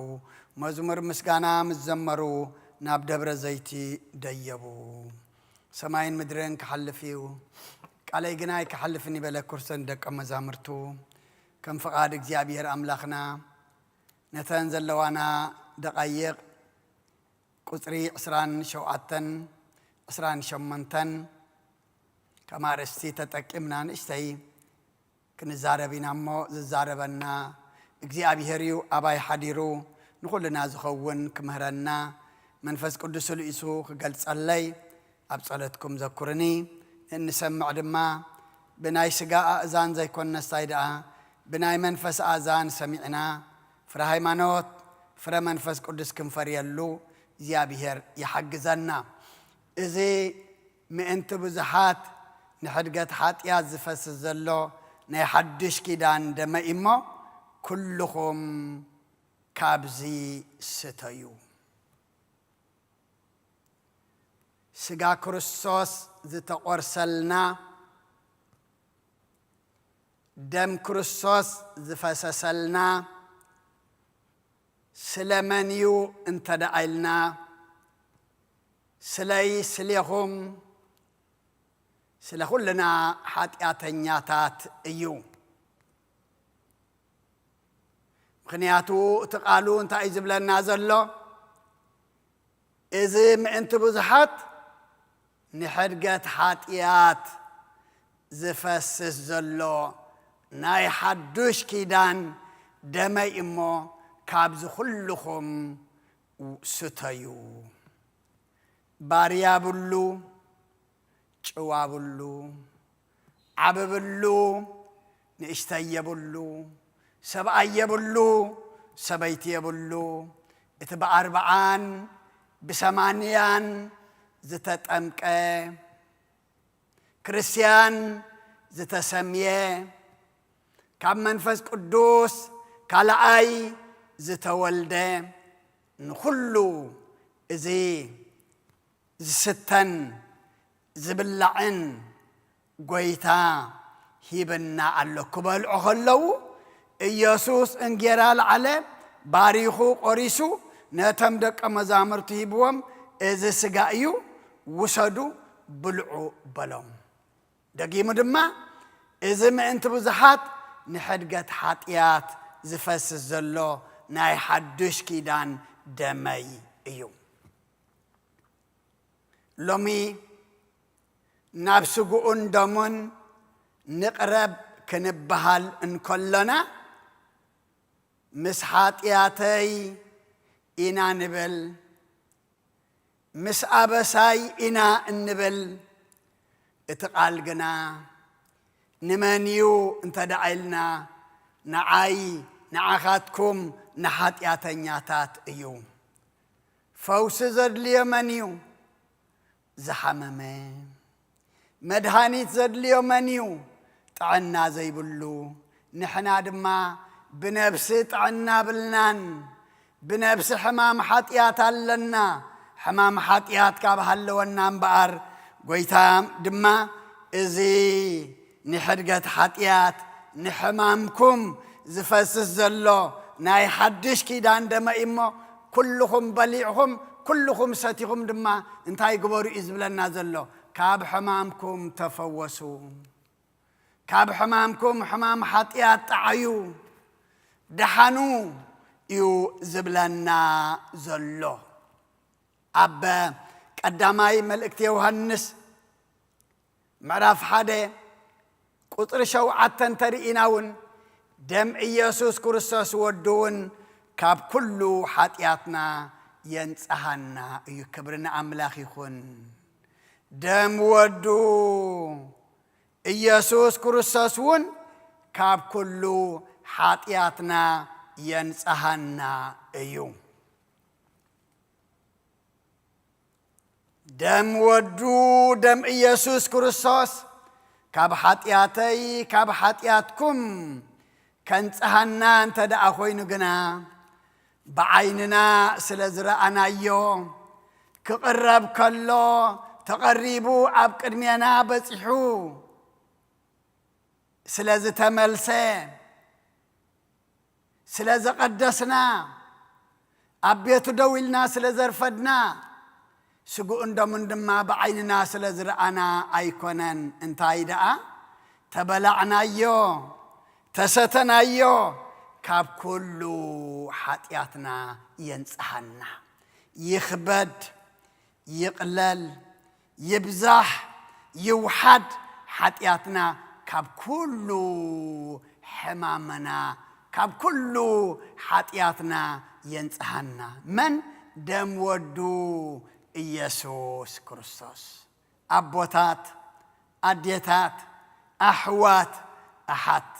መዝሙር ምስጋና ምስ ዘመሩ ናብ ደብረ ዘይቲ ደየቡ። ሰማይን ምድርን ክሓልፍ እዩ፣ ቃለይ ግና ኣይክሓልፍን እዩ በለ ክርስቶስ ንደቀ መዛሙርቱ። ከም ፍቓድ እግዚኣብሔር ኣምላኽና ነተን ዘለዋና ደቓይቕ ቁጽሪ ዕስራን ሸውዓተን ዕስራን ሸሞንተን ከም ኣርእስቲ ተጠቂምና ንእሽተይ ክንዛረብ ኢና እሞ፣ ዝዛረበና እግዚኣብሔር እዩ። ኣባይ ሓዲሩ ንኹልና ዝኸውን ክምህረና መንፈስ ቅዱስ ልኢሱ ክገልጸለይ ኣብ ጸሎትኩም ዘኩርኒ። እንሰምዕ ድማ ብናይ ስጋ ኣእዛን ዘይኮነስታይ ደኣ ብናይ መንፈስ ኣእዛን ሰሚዕና ፍረ ሃይማኖት፣ ፍረ መንፈስ ቅዱስ ክንፈርየሉ እግዚኣብሔር ይሓግዘና። እዚ ምእንቲ ብዙሓት ንሕድገት ሓጢኣት ዝፈስስ ዘሎ ናይ ሓድሽ ኪዳን ደመይ እሞ፣ ኩልኹም ካብዚ ስተዩ። ስጋ ክርስቶስ ዝተቖርሰልና፣ ደም ክርስቶስ ዝፈሰሰልና ስለመን እዩ እንተ ደኣ ኢልና፣ ስለይ፣ ስሌኹም፣ ስለ ኩልና ሓጢኣተኛታት እዩ። ምኽንያቱ እቲ ቃሉ እንታይ እዩ ዝብለና ዘሎ? እዚ ምእንቲ ብዙሓት ንሕድገት ሓጢኣት ዝፈስስ ዘሎ ናይ ሓዱሽ ኪዳን ደመይ እሞ፣ ካብዚ ኩልኹም ስተዩ። ባርያ ብሉ፣ ጭዋ ብሉ፣ ዓቢ ብሉ፣ ንእሽተይ የብሉ፣ ሰብኣይ የብሉ፣ ሰበይቲ የብሉ። እቲ ብኣርብዓን ብሰማንያን ዝተጠምቀ ክርስትያን ዝተሰምየ፣ ካብ መንፈስ ቅዱስ ካልኣይ ዝተወልደ፣ ንኹሉ እዚ ዝስተን ዝብላዕን ጐይታ ሂብና ኣሎ። ክበልዑ ከለዉ ኢየሱስ እንጌራ ለዓለ፣ ባሪኹ ቆሪሱ ነቶም ደቀ መዛሙርቱ ሂብዎም፣ "እዚ ስጋ እዩ፣ ውሰዱ፣ ብልዑ" በሎም። ደጊሙ ድማ፣ "እዚ ምእንቲ ብዙሓት ንሕድገት ሓጢኣት ዝፈስስ ዘሎ ናይ ሓዱሽ ኪዳን ደመይ እዩ።" ሎሚ ናብ ስግኡን ደሙን ንቕረብ ክንበሃል እንከሎና፣ ምስ ሓጢኣተይ ኢና ንብል፣ ምስ ኣበሳይ ኢና እንብል። እቲ ቃል ግና ንመን እዩ እንተ ደኣ ኢልና፣ ንዓይ፣ ንዓኻትኩም፣ ንሓጢኣተኛታት እዩ። ፈውሲ ዘድልዮ መን እዩ? ዝሓመመ። መድሃኒት ዘድልዮ መን እዩ? ጥዕና ዘይብሉ። ንሕና ድማ ብነብሲ ጥዕና ብልናን፣ ብነብሲ ሕማም ሓጢኣት ኣለና። ሕማም ሓጢኣት ካብ ሃለወና እምበኣር፣ ጎይታ ድማ፣ እዚ ንሕድገት ሓጢኣት፣ ንሕማምኩም ዝፈስስ ዘሎ ናይ ሓድሽ ኪዳን ደመይ እሞ፣ ኩልኹም በሊዕኹም፣ ኩልኹም ሰቲኹም ድማ እንታይ ግበሩ እዩ ዝብለና ዘሎ? ካብ ሕማምኩም ተፈወሱ። ካብ ሕማምኩም፣ ሕማም ሓጢኣት ጠዓዩ፣ ደሓኑ እዩ ዝብለና ዘሎ። ኣብ ቀዳማይ መልእክቲ ዮሃንስ ምዕራፍ ሓደ ቁጽሪ ሸውዓተ እንተርኢና እውን፣ ደም ኢየሱስ ክርስቶስ ወዱ እውን ካብ ኩሉ ሓጢኣትና የንጽሃና እዩ። ክብሪ ንኣምላኽ ይኹን። ደም ወዱ ኢየሱስ ክርስቶስ እውን ካብ ኩሉ ሓጢኣትና የንጽሃና እዩ። ደም ወዱ፣ ደም ኢየሱስ ክርስቶስ ካብ ሓጢኣተይ፣ ካብ ሓጢኣትኩም ከንጽሃና እንተ ደኣ ኾይኑ ግና፣ ብዓይንና ስለ ዝረኣናዮ፣ ክቕረብ ከሎ ተቐሪቡ ኣብ ቅድሜና በጺሑ ስለ ዝተመልሰ፣ ስለ ዘቐደስና፣ ኣብ ቤቱ ደው ኢልና ስለ ዘርፈድና፣ ስግኡን ደሙን ድማ ብዓይንና ስለ ዝረኣና ኣይኮነን። እንታይ ደኣ? ተበላዕናዮ፣ ተሰተናዮ፣ ካብ ኩሉ ሓጢኣትና የንጽሃና። ይኽበድ፣ ይቕለል፣ ይብዛሕ፣ ይውሓድ፣ ሓጢኣትና ካብ ኩሉ ሕማምና፣ ካብ ኩሉ ሓጢኣትና የንጽሃና። መን? ደም ወዱ ኢየሱስ ክርስቶስ። ኣቦታት፣ ኣዴታት፣ ኣሕዋት፣ ኣሓት፣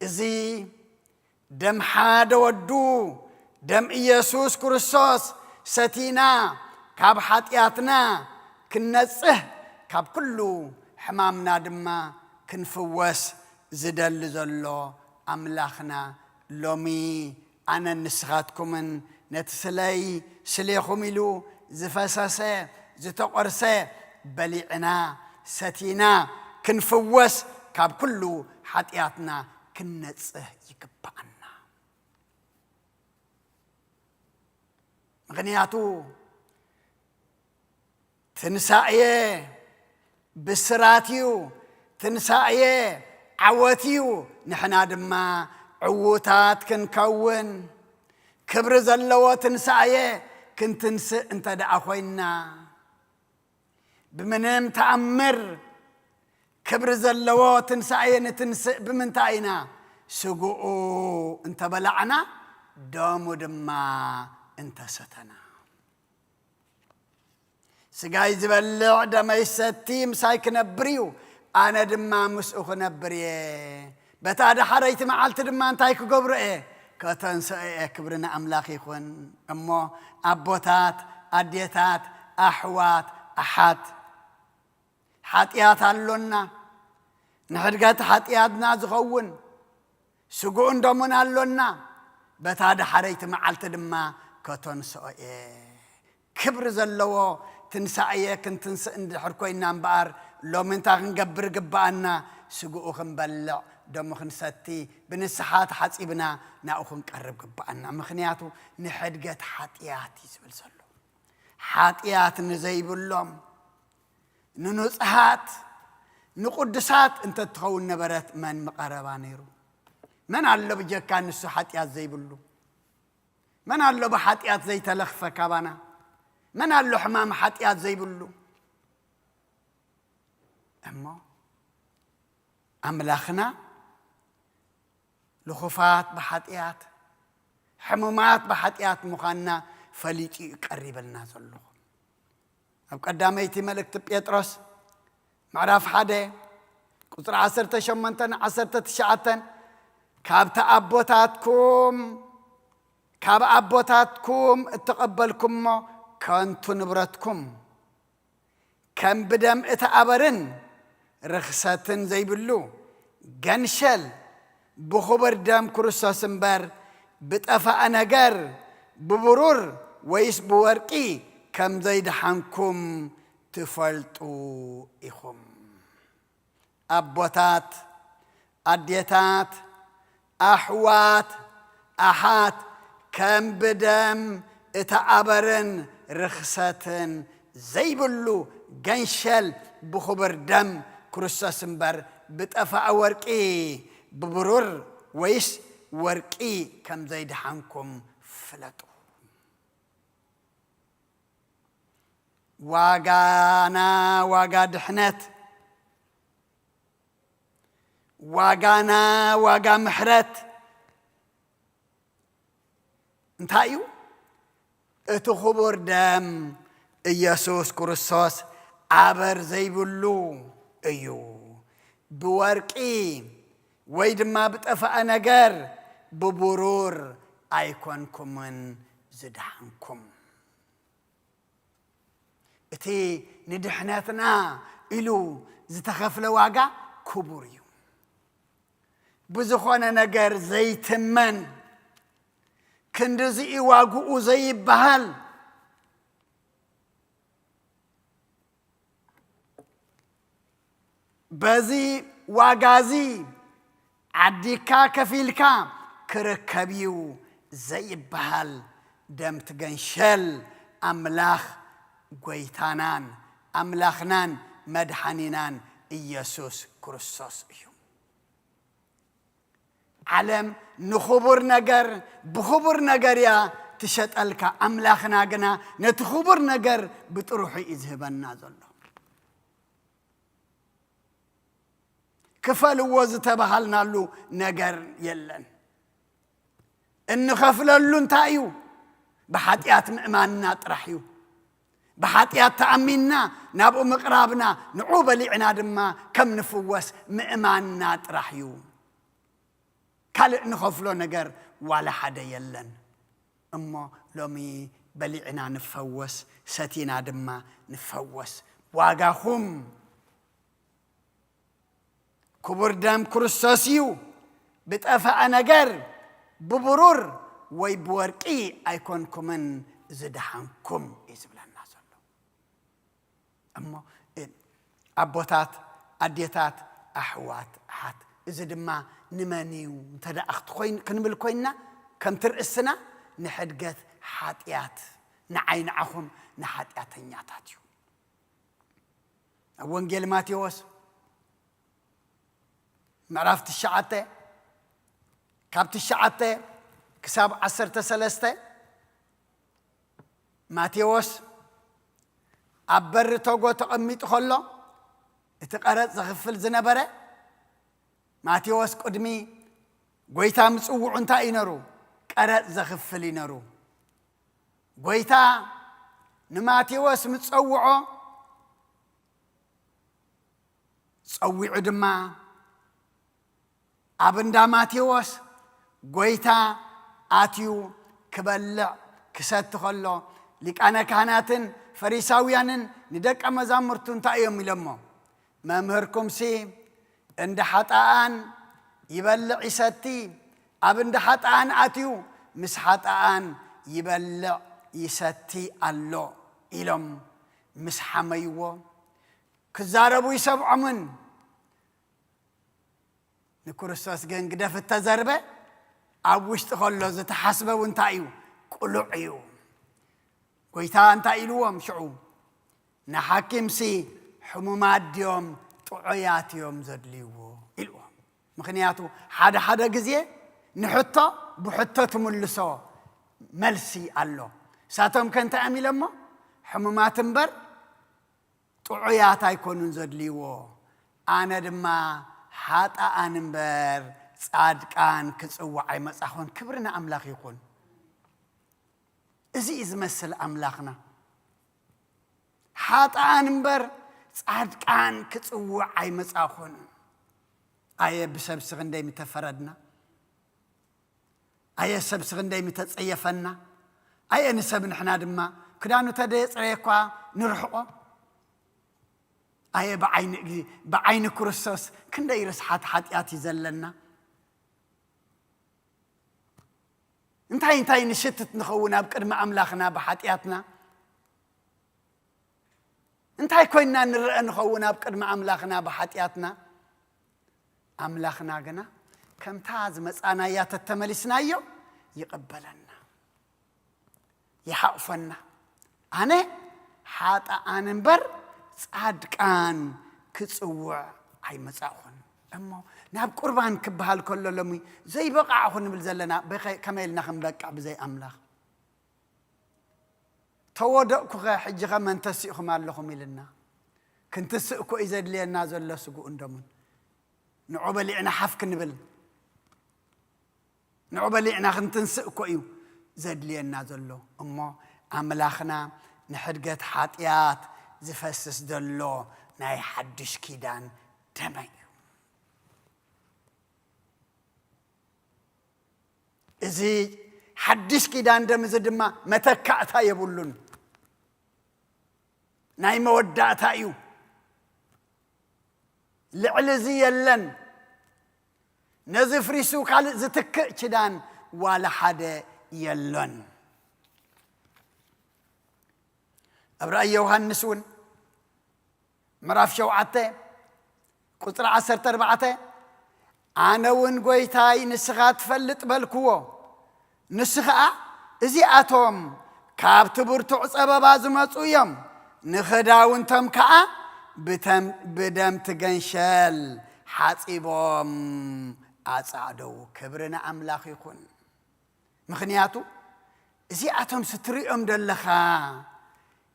እዚ ደም ሓደ ወዱ፣ ደም ኢየሱስ ክርስቶስ ሰቲና ካብ ሓጢኣትና ክንነጽህ፣ ካብ ኩሉ ሕማምና ድማ ክንፍወስ ዝደሊ ዘሎ ኣምላኽና፣ ሎሚ ኣነን ንስኻትኩምን ነቲ ስለይ ስሌኹም ኢሉ ዝፈሰሰ፣ ዝተቖርሰ በሊዕና፣ ሰቲና፣ ክንፍወስ፣ ካብ ኩሉ ሓጢኣትና ክንነጽህ ይግብኣና። ምኽንያቱ፣ ትንሳኤ ብስራት እዩ፣ ትንሳኤ ዓወት እዩ። ንሕና ድማ ዕዉታት ክንከውን፣ ክብሪ ዘለዎ ትንሳኤ ክንትንስእ እንተ ደኣ ኾይንና፣ ብምንም ተኣምር ክብሪ ዘለዎ ትንሳኤ ንትንስእ። ብምንታይ ኢና? ስግኡ እንተበላዕና፣ ደሙ ድማ እንተሰተና። ስጋይ ዝበልዕ ደመይ ዝሰቲ ምሳይ ክነብር እዩ፣ ኣነ ድማ ምስኡ ክነብር እየ። በታ ዳሓረይቲ መዓልቲ ድማ እንታይ ክገብሮ እየ? ከተንስኦ እየ። ክብሪ ንኣምላኽ ይኹን። እሞ ኣቦታት፣ ኣዴታት፣ ኣሕዋት፣ ኣሓት፣ ሓጢኣት ኣሎና። ንሕድገት ሓጢኣትና ዝኸውን ስግኡን ደሙን ኣሎና። በታ ዳሓረይቲ መዓልቲ ድማ ከተንስኦ እየ። ክብሪ ዘለዎ ትንሳኤ ክንትንስእ እንድሕር ኮይና እምበኣር፣ ሎሚ እንታይ ክንገብር ግብኣና? ስግኡ ክንበልዕ፣ ደሙ ክንሰቲ፣ ብንስሓ ተሓጺብና ናብኡ ክንቀርብ ግብኣና። ምኽንያቱ ንሕድገት ሓጢኣት እዩ ዝብል ዘሎ። ሓጢኣት ንዘይብሎም፣ ንንጹሃት፣ ንቅዱሳት እንተትኸውን ነበረት መን ምቐረባ ነይሩ? መን ኣሎ ብጀካ ንሱ ሓጢኣት ዘይብሉ? መን ኣሎ ብሓጢኣት ዘይተለኽፈ ካባና? መን ኣሎ ሕማም ሓጢኣት ዘይብሉ? እሞ ኣምላኽና ልኹፋት ብሓጢኣት፣ ሕሙማት ብሓጢኣት ምዃንና ፈሊጡ እዩ ቀሪበልና ዘሎ። ኣብ ቀዳመይቲ መልእክቲ ጴጥሮስ ምዕራፍ ሓደ ቁጽሪ ዓሰርተ ሸሞንተን ዓሰርተ ትሽዓተን፣ "ካብቲ ኣቦታትኩም፣ ካብ ኣቦታትኩም እተቐበልኩሞ ከንቱ ንብረትኩም፣ ከም ብደም እተኣበርን ርኽሰትን ዘይብሉ ገንሸል ብኽቡር ደም ክርስቶስ እምበር፣ ብጠፋኣ ነገር፣ ብብሩር ወይስ ብወርቂ ከም ዘይደሓንኩም ትፈልጡ ኢኹም።" ኣቦታት፣ ኣዴታት፣ ኣሕዋት፣ ኣሓት፣ ከም ብደም እተኣበርን ርኽሰትን ዘይብሉ ገንሸል ብኽቡር ደም ክርስቶስ እምበር፣ ብጠፋኣ ወርቂ፣ ብብሩር ወይስ ወርቂ ከም ዘይደሓንኩም ፍለጡ። ዋጋና ዋጋ ድሕነት፣ ዋጋና ዋጋ ምሕረት እንታይ እዩ? እቲ ክቡር ደም ኢየሱስ ክርስቶስ ኣበር ዘይብሉ እዩ። ብወርቂ ወይ ድማ ብጠፍኣ ነገር፣ ብብሩር ኣይኮንኩምን ዝደሓንኩም። እቲ ንድሕነትና ኢሉ ዝተኸፍለ ዋጋ ክቡር እዩ። ብዝኾነ ነገር ዘይትመን፣ ክንድዚ እዩ ዋግኡ ዘይበሃል። በዚ ዋጋ እዚ ዓዲካ ከፊልካ ክርከብ እዩ ዘይበሃል ደም ትገንሸል ኣምላኽ ጐይታናን ኣምላኽናን መድሓኒናን ኢየሱስ ክርስቶስ እዩ። ዓለም ንኽቡር ነገር ብኽቡር ነገር እያ ትሸጠልካ። ኣምላኽና ግና ነቲ ክቡር ነገር ብጥርሑ እዩ ዝህበና ዘሎ። ክፈልዎ ዝተባሃልናሉ ነገር የለን። እንኸፍለሉ እንታይ እዩ? ብሓጢኣት ምእማንና ጥራሕ እዩ። ብሓጢኣት ተኣሚንና ናብኡ ምቕራብና፣ ንዑ በሊዕና ድማ ከም ንፍወስ ምእማንና ጥራሕ እዩ። ካልእ ንኸፍሎ ነገር ዋላ ሓደ የለን። እሞ ሎሚ በሊዕና ንፈወስ፣ ሰቲና ድማ ንፈወስ። ዋጋኹም ክቡር ደም ክርስቶስ እዩ። ብጠፍኣ ነገር፣ ብብሩር ወይ ብወርቂ ኣይኮንኩምን ዝደሓንኩም እዩ ዝብለና ዘሎ። እሞ፣ እ፣ ኣቦታት፣ ኣዴታት፣ ኣሕዋት፣ ኣሓት፣ እዚ ድማ ንመን እዩ እንተ ደኣ ክት-፣ ኮይን-፣ ክንብል ኮይንና፣ ከምቲ ርእስና ንሕድገት ሓጢኣት፣ ንዓይ ንዓኹም ንሓጢኣተኛታት እዩ። ኣብ ወንጌል ማቴዎስ ምዕራፍ ትሽዓተ፣ ካብ ትሽዓተ ክሳብ ዓሰርተ ሰለስተ፣ ማቴዎስ ኣብ በሪ ቶጎ ተቐሚጡ ከሎ፣ እቲ ቀረጽ ዘኽፍል ዝነበረ፣ ማቴዎስ ቅድሚ ጐይታ ምጽውዑ እንታይ እዩ ነሩ? ቀረጽ ዘኽፍል እዩ ነሩ። ጐይታ ንማቴዎስ ምጸውዖ፣ ጸዊዑ ድማ ኣብ እንዳ ማቴዎስ ጐይታ ኣትዩ ክበልዕ ክሰቲ ከሎ፣ ሊቃነ ካህናትን ፈሪሳውያንን ንደቀ መዛሙርቱ እንታይ እዮም ኢሎሞ? "መምህርኩምሲ እንዳ ሓጣኣን ይበልዕ ይሰቲ፣ ኣብ እንዳ ሓጣኣን ኣትዩ ምስ ሓጣኣን ይበልዕ ይሰቲ ኣሎ" ኢሎም ምስ ሓመይዎ፣ ክዛረቡ ይሰምዖምን። ንክርስቶስ ግን ግደፍ እተዘርበ፣ ኣብ ውሽጢ ከሎ ዝተሓስበ እውን እንታይ እዩ? ቅሉዕ እዩ። ጐይታ እንታይ ኢልዎም ሽዑ? "ንሓኪምሲ ሕሙማት ድዮም ጥዑያት እዮም ዘድልይዎ?" ኢልዎም። ምኽንያቱ ሓደ ሓደ ግዜ ንሕቶ ብሕቶ ትምልሶ መልሲ ኣሎ። ንሳቶም ከ እንታይ እዮም ኢሎሞ? "ሕሙማት እምበር ጥዑያት ኣይኮኑን ዘድልይዎ፣ ኣነ ድማ ሓጣኣን እምበር ጻድቃን ክጽውዕ ኣይመጻኹን። ክብሪ ንኣምላኽ ይኹን። እዚ እዩ ዝመስል ኣምላኽና። ሓጥኣን እምበር ጻድቃን ክጽውዕ ኣይመጻኹን። ኣየ ብሰብሲ ክንደይ ምተፈረድና፣ ኣየ ሰብሲ ክንደይ ምተጸየፈና፣ ኣየ ንሰብ ንሕና ድማ ክዳኑ ተደየጽረየ እኳ ንርሕቆ። ኣየ ብዓይኒ እግ-፣ ብዓይኒ ክርስቶስ ክንደይ ርስሓት ሓጢኣት እዩ ዘለና። እንታይ እንታይ ንሽትት ንኸውን ኣብ ቅድሚ ኣምላኽና ብሓጢኣትና? እንታይ ኮይንና ንረአ ንኸውን ኣብ ቅድሚ ኣምላኽና ብሓጢኣትና? ኣምላኽና ግና ከምታ ዝመጻናያ ተተመሊስናዮ ይቕበለና፣ ይሓቑፈና። ኣነ ሓጥኣን እምበር ጻድቃን ክጽውዕ ኣይመጻእኹን። እሞ ናብ ቁርባን ክበሃል ከሎ ሎሚ ዘይበቓዕኹ ንብል ዘለና፣ በኸ-፣ ከመይ ኢልና ክንበቅዕ ብዘይ ኣምላኽ? ተወደቕኩኸ ሕጂኸ መን ተሲእኹም ኣለኹም ኢልና? ክንትስእ እኮ እዩ ዘድልየና ዘሎ ስግኡ እንደሙን። ንዑ በሊዕና ሓፍ ክንብል፣ ንዑ በሊዕና ክንትንስእ እኮ እዩ ዘድልየና ዘሎ። እሞ ኣምላኽና ንሕድገት ሓጢኣት ዝፈስስ ዘሎ ናይ ሓድሽ ኪዳን ደመ እዩ። እዚ ሓድሽ ኪዳን ደም እዚ ድማ መተካእታ የብሉን። ናይ መወዳእታ እዩ። ልዕሊ እዚ የለን። ነዚ ፍሪሱ ካልእ ዝትክእ ኪዳን ዋላ ሓደ የሎን። ኣብ ራእይ ዮሃንስ እውን ምዕራፍ ሸውዓተ ቁጽሪ ዓሰርተ ኣርባዕተ፣ ኣነ እውን ጐይታይ ንስኻ ትፈልጥ በልክዎ። ንሱ ኸኣ፣ እዚኣቶም ካብቲ ብርቱዕ ጸበባ ዝመጹ እዮም፣ ንኽዳውንቶም ከኣ ብተም-፣ ብደም ትገንሸል ሓጺቦም ኣጻዕደዉ። ክብሪ ንኣምላኽ ይኹን። ምኽንያቱ፣ እዚኣቶም ስትሪኦም ደለኻ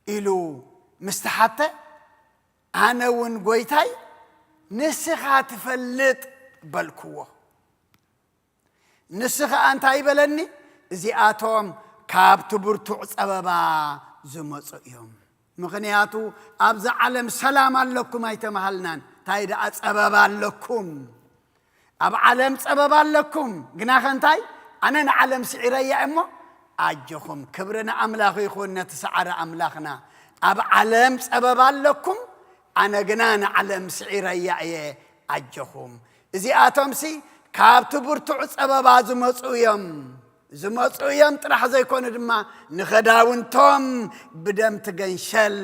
ኢሉ ምስ ተሓተ፣ ኣነ እውን ጐይታይ ንስኻ ትፈልጥ በልክዎ። ንሱ ኸኣ እንታይ በለኒ? እዚኣቶም ካብቲ ብርቱዕ ጸበባ ዝመጹ እዮም። ምኽንያቱ ኣብዛ ዓለም ሰላም ኣለኩም ኣይተባሃልናን። እንታይ ደኣ ጸበባ ኣለኩም? ኣብ ዓለም ጸበባ ኣለኩም፣ ግናኸ እንታይ? ኣነ ንዓለም ስዒረያ እሞ ኣጆኹም። ክብሪ ንኣምላኽ ይኹን፣ ነቲ ሰዓሪ ኣምላኽና። ኣብ ዓለም ጸበባ ኣለኩም፣ ኣነ ግና ንዓለም ስዒረያ እየ፣ ኣጆኹም። እዚኣቶምሲ ካብቲ ብርቱዕ ጸበባ ዝመጹ እዮም። ዝመጹ እዮም ጥራሕ ዘይኮኑ ድማ ንኸዳውንቶም ብደም ትገንሸል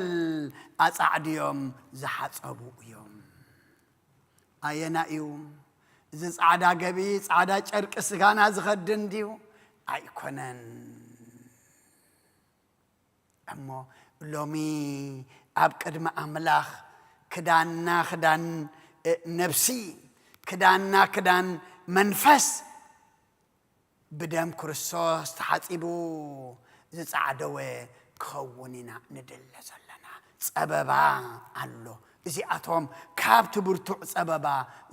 ኣጻዕድዮም ዝሓጸቡ እዮም። ኣየና እዩ? እዚ ጻዕዳ ገቢ፣ ጻዕዳ ጨርቂ ስጋና ዝኸድን ድዩ? ኣይኮነን። እሞ ሎሚ ኣብ ቅድሚ ኣምላኽ ክዳንና ክዳን፣ እ፣ ነብሲ፣ ክዳንና ክዳን መንፈስ ብደም ክርስቶስ ተሓጺቡ ዝጻዕደወ ክኸውን ኢና ንድለ ዘለና። ጸበባ ኣሎ። እዚኣቶም ካብቲ ብርቱዕ ጸበባ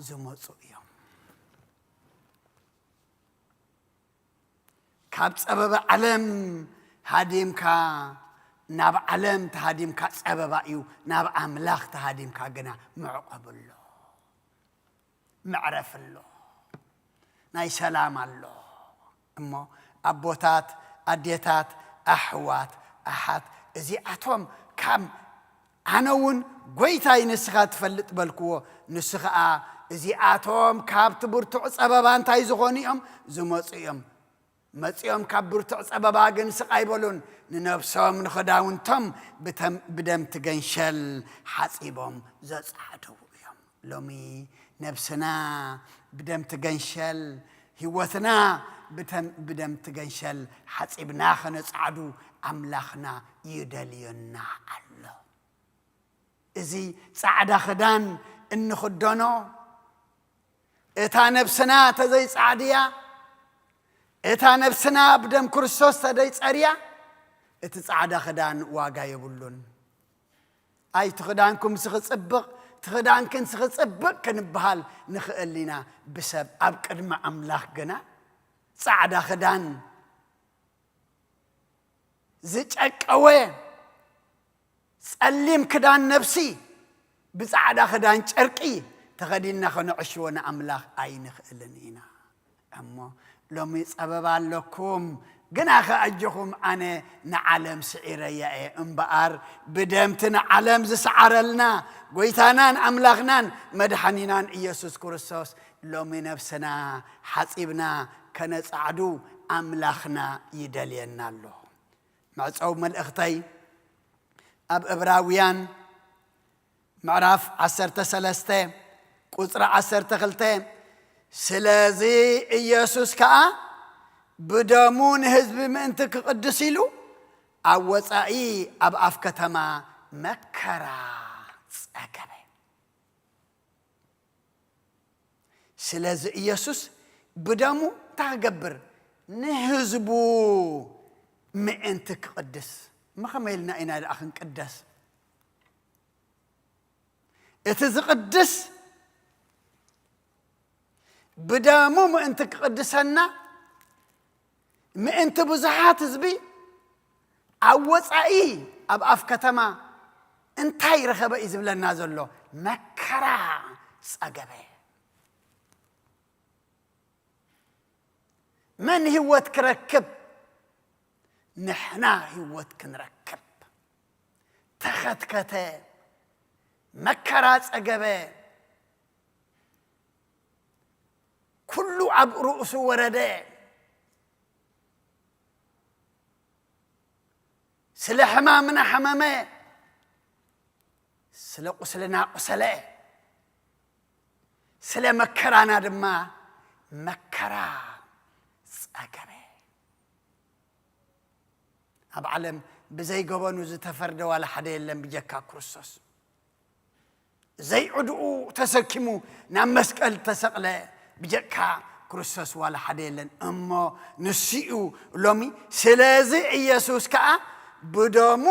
ዝመጹ እዮም። ካብ ጸበባ ዓለም ሃዲምካ፣ ናብ ዓለም ተሃዲምካ ጸበባ እዩ፣ ናብ ኣምላኽ ተሃዲምካ ግና መዕቆቢ ኣሎ፣ መዕረፊ ኣሎ፣ ናይ ሰላም ኣሎ። እሞ ኣቦታት፣ ኣዴታት፣ ኣሕዋት፣ ኣሓት፣ እዚኣቶም ካብ ኣነ እውን ጐይታይ ንስኻ ትፈልጥ በልክዎ። ንሱ ኸኣ እዚኣቶም ካብቲ ብርቱዕ ጸበባ እንታይ ዝኾኑ እዮም? ዝመጹ እዮም። መጺኦም ካብ ብርቱዕ ጸበባ ግን ስቕ ኣይበሉን። ንነብሶም ንኽዳውንቶም ብተም-፣ ብደም ትገንሸል ሓጺቦም ዘጻዕደዉ እዮም። ሎሚ ነብስና ብደም ትገንሸል፣ ህይወትና ብተም-፣ ብደም ትገንሸል ሓጺብና ኸነጻዕዱ ኣምላኽና ይደልየና ኣሎ። እዚ ጻዕዳ ኽዳን እንኽደኖ፣ እታ ነብስና ተዘይጻዕድያ፣ እታ ነብስና ብደም ክርስቶስ ተደይጸርያ፣ እቲ ጻዕዳ ኽዳን ዋጋ የብሉን። ኣይ እቲ ክዳንኩምሲ ክጽብቕ፣ እቲ ክዳንኪ ንስኺ ጽብቕ ክንበሃል ንኽእል ኢና ብሰብ። ኣብ ቅድሚ ኣምላኽ ግና ጻዕዳ ክዳን ዝጨቀወ ጸሊም ክዳን ነብሲ ብጻዕዳ ክዳን ጨርቂ ተኸዲንና ከነዕሽዎ ንኣምላኽ ኣይንኽእልን ኢና። እሞ ሎሚ ጸበባ ኣለኩም፣ ግናኸ ኣጆኹም፣ ኣነ ንዓለም ስዒረያ እየ። እምበኣር ብደምቲ ንዓለም ዝሰዓረልና ጎይታናን ኣምላኽናን መድሓኒናን ኢየሱስ ክርስቶስ ሎሚ ነብስና ሓጺብና ከነጻዕዱ ኣምላኽና ይደልየና ኣሎ። መዕጸዊ መልእኽተይ ኣብ ዕብራውያን ምዕራፍ ዓሰርተ ሰለስተ ቁጽሪ ዓሰርተ ክልተ፣ ስለዚ ኢየሱስ ከኣ ብደሙ ንህዝቢ ምእንቲ ክቕድስ ኢሉ ኣብ ወጻኢ ኣብ ኣፍ ከተማ መከራ ጸገበ። ስለዚ ኢየሱስ ብደሙ እንታይ ክገብር? ንህዝቡ ምእንቲ ክቕድስ። እሞ ከመይ ኢልና ኢና ደኣ ክንቅደስ? እቲ ዝቕድስ ብደሙ ምእንቲ ክቕድሰና፣ ምእንቲ ብዙሓት ህዝቢ ኣብ ወጻኢ ኣብ ኣፍ ከተማ እንታይ ረኸበ እዩ ዝብለና ዘሎ? መከራ ጸገበ። መን ህይወት ክረክብ? ንሕና ህይወት ክንረክብ። ተኸትከተ፣ መከራ ጸገበ፣ ኩሉ ኣብ ርእሱ ወረደ። ስለ ሕማምና ሓመመ፣ ስለ ቁስልና ቁሰለ፣ ስለ መከራና ድማ መከራ ጸገበ። ኣብ ዓለም ብዘይ ገበኑ ዝተፈርደ ዋላ ሓደ የለን ብጀካ ክርስቶስ። ዘይዕድኡ ተሰኪሙ ናብ መስቀል ተሰቕለ ብጀካ ክርስቶስ ዋላ ሓደ የለን። እሞ ንሱ እዩ ሎሚ። ስለዚ ኢየሱስ ከኣ ብደሙ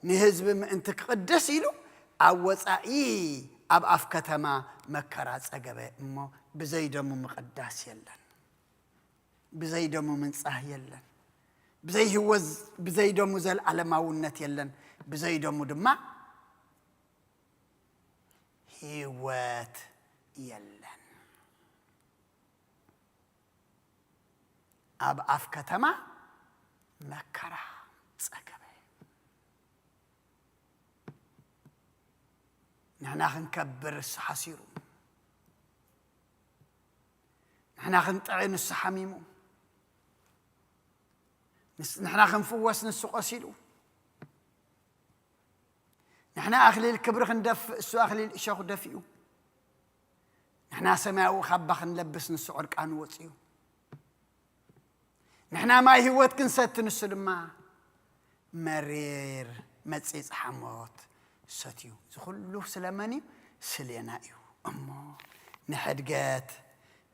ንህዝቢ ምእንቲ ክቕድስ ኢሉ ኣብ ወጻኢ ኣብ ኣፍ ከተማ መከራ ጸገበ። እሞ ብዘይ ደሙ ምቕዳስ የለን። ብዘይ ደሙ ምንጻህ የለን። ብዘይ ህይወት፣ ብዘይ ደሙ ዘልዓለማውነት የለን። ብዘይ ደሙ ድማ ህይወት የለን። ኣብ ኣፍ ከተማ መከራ ጸገበ። ንሕና ክንከብር እሱ ሓሲሩ፣ ንሕና ክንጥዒ ንሱ ሓሚሙ፣ ንስ-፣ ንሕና ክንፍወስ ንሱ ቆሲሉ፣ ንሕና ኣኽሊል ክብሪ ክንደፍእ እሱ ኣኽሊል እሾኽ ደፊኡ፣ ንሕና ሰማያዊ ካባ ክንለብስ ንሱ ዕርቃኑ ወጺኡ፣ ንሕና ማይ ህይወት ክንሰቲ ንሱ ድማ መሪር መጺጽ ሓሞት ሰትዩ። እዚ ኩሉ ስለመን እዩ? ስሌና እዩ። እሞ ንሕድገት፣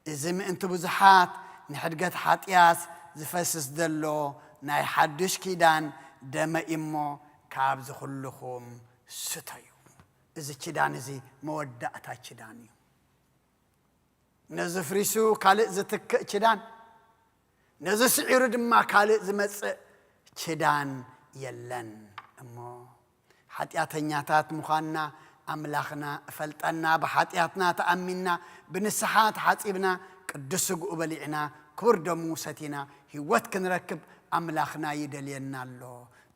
እዚ ምእንቲ ብዙሓት ንሕድገት ሓጢኣት ዝፈስስ ዘሎ ናይ ሓድሽ ኪዳን ደመ እዩ። እሞ ካብዚ ኩልኹም ስተዩ። እዚ ኪዳን እዚ መወዳእታ ኪዳን እዩ። ነዚ ፍሪሱ ካልእ ዝትክእ ኪዳን፣ ነዚ ስዒሩ ድማ ካልእ ዝመጽእ ኪዳን የለን። እሞ ሓጢኣተኛታት ምዃንና ኣምላኽና እፈልጠና፣ ብሓጢኣትና ተኣሚንና፣ ብንስሓ ተሓጺብና፣ ቅዱስ ስግኡ በሊዕና፣ ክቡር ደሙ ሰቲና፣ ህይወት ክንረክብ ኣምላኽና ይደልየና ኣሎ።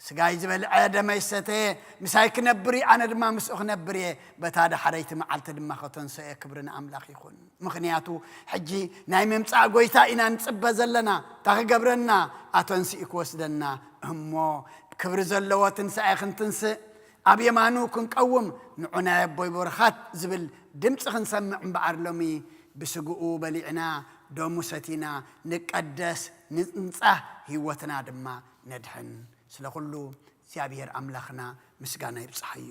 ስጋይ ዝበልዐ ደመይ ዝሰተየ ምሳይ ክነብር እዩ፣ ኣነ ድማ ምስኡ ክነብር እየ። በታ ዳሕረይቲ መዓልቲ ድማ ከተንስኦ እየ። ክብሪ ንኣምላኽ ይኹን። ምኽንያቱ ሕጂ ናይ ምምጻእ ጐይታ ኢና ንጽበ ዘለና። እታ ክገብረና፣ ኣተንሲኡ ክወስደና፣ እሞ ክብሪ ዘለዎ ትንሳኤ ክንትንስእ፣ ኣብ የማኑ ክንቀውም፣ ንዑ ናይ ኣቦይ በረኻት ዝብል ድምጺ ክንሰምዕ እምበኣር ሎሚ ብስግኡ በሊዕና፣ ደሙ ሰቲና፣ ንቀደስ፣ ንንጻህ፣ ህይወትና ድማ ነድሕን። ስለ ኩሉ እግዚኣብሔር ኣምላኽና ምስጋና ይብጽሓዮ።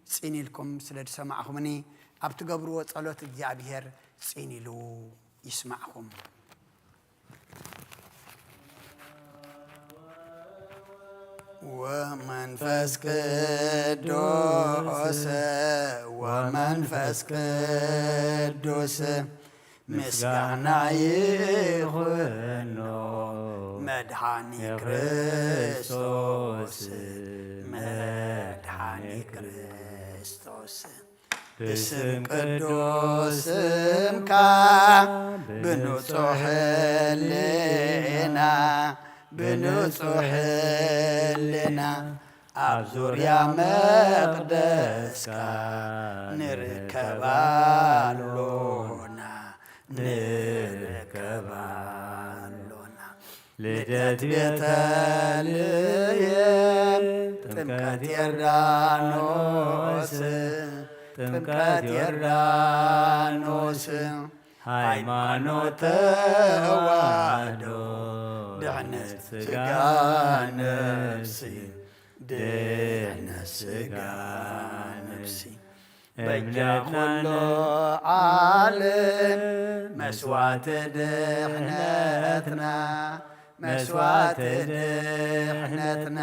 ጽን ኢልኩም ስለ ዝሰማዕኹምኒ፣ ኣብ ትገብርዎ ጸሎት እግዚኣብሔር ጽን ኢሉ ይስማዕኹም። ወመን መንፈስ ቅዱስ ወመንፈስ ቅዱስ ምስጋና ይኹኖ መድኃኒ ክርስቶስ መድኃኒ ክርስቶስ። ብስም ቅዱስ ስምካ ብንጹሕ ህልና ብንጹሕ ህልና ኣብ ዙርያ መቕደስካ ንርከብ ኣሎና ንርከብ ኣሎና። ልደት ቤተልሔም ጥምቀት ዮርዳኖስ ጥምቀት ዮርዳኖስ ሃይማኖት ተዋህዶ ድሕነት ስጋ ነፍሲ ድሕነት ስጋ ነፍሲ በጃ ኩሉ ዓለም መስዋዕቲ ድሕነትና መስዋዕቲ ድሕነትና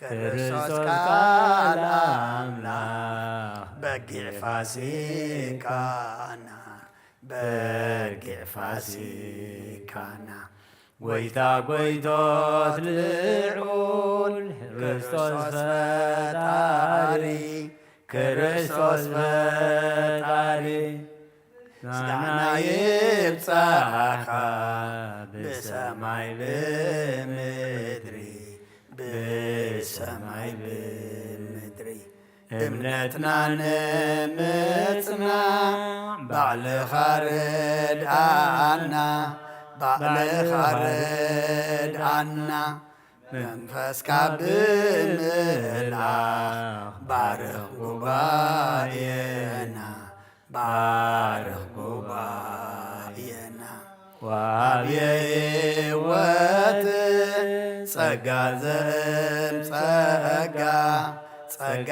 ክርስቶስ ቃል ኣምላኽ በጊዕ ፋሲካና በጊዕ ፋሲካና ጎይታ ጎይቶት ልዑል ክርስቶስ ፈጣሪ ክርስቶስ ፈጣሪ ምስጋና ይብጻኻ ብሰማይ ብምድሪ ብሰማይ ብምድሪ እምነትና ንምጽናዕ ባዕልኻ ርድኣና ባዕልኻ ርድኣና መንፈስካ ብምልኣኽ ባርኽ ጉባኤና ባርኽ ጉባኤና ወሃብየ ህይወት ጸጋ ዘእም ጸጋ ጸጋ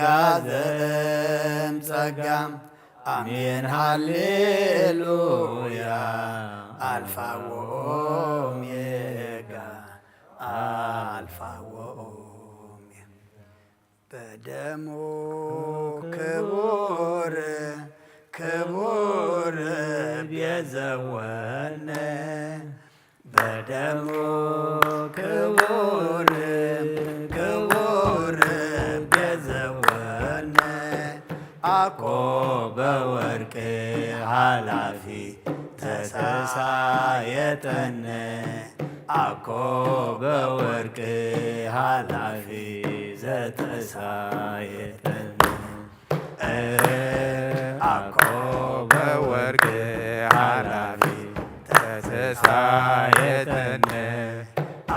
ዘእም ጸጋ ኣሜን ሃሌሉያ ኣልፋ ወኦሜጋ ኣልፋ ወኦሜጋ በደሙ ክቡር ክቡር ቤዘወነ በደሙ ክቡር ክቡር ቤዘወነ ኣኮ በወርቅ ሃላፊ ተሳየጠነ ኣኮ በወርቅ ሃላፊ ዘተሳየጠነ ኣኮ በወርቅ ሃላፊ ተሳየጠነ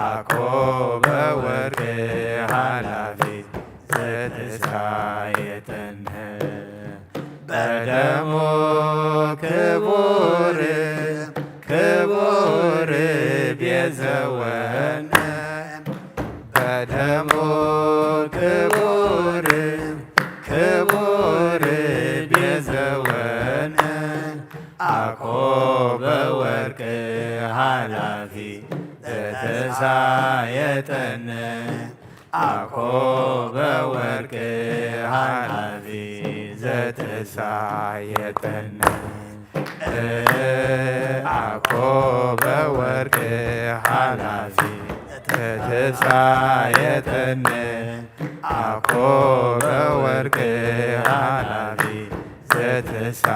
ኣኮ በወርቅ ሃላፊ ዘተሳየጠነ በደሙ ክቡር ክቡር ቤዘወነ በደሙ ክቡር ክቡር ቤዘወነ ኣኮ በወርቅ ሃላፊ ዘተሳየጠነ ኣኮ በወርቅ ሃላፊ ዘተሳየጠነ ኣኮ በወርቅ ሃላፊ ዘተሳየጠነ ኣኮ በወርቅ ሃላፊ ዘተሳየጠነ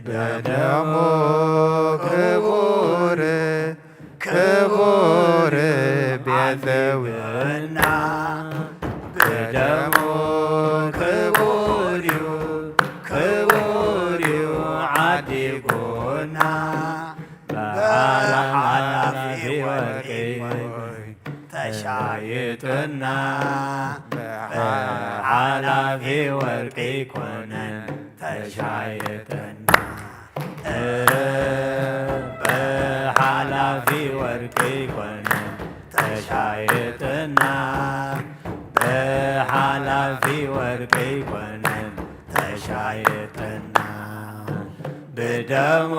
በደሙ ክቡር ክቡር ቤተውና በደሙ ክቡር እዩ ክቡር እዩ ዓዲጎና በሓላፊ ወርቂ ተሻይጥና በሓላፊ ወርቂ ኮነን ተሻይጥና በሓላፊ ወርቂ ኮነን ተሻይጥና በሓላፊ ወርቂ ኮነን ተሻይጥና ብደሙ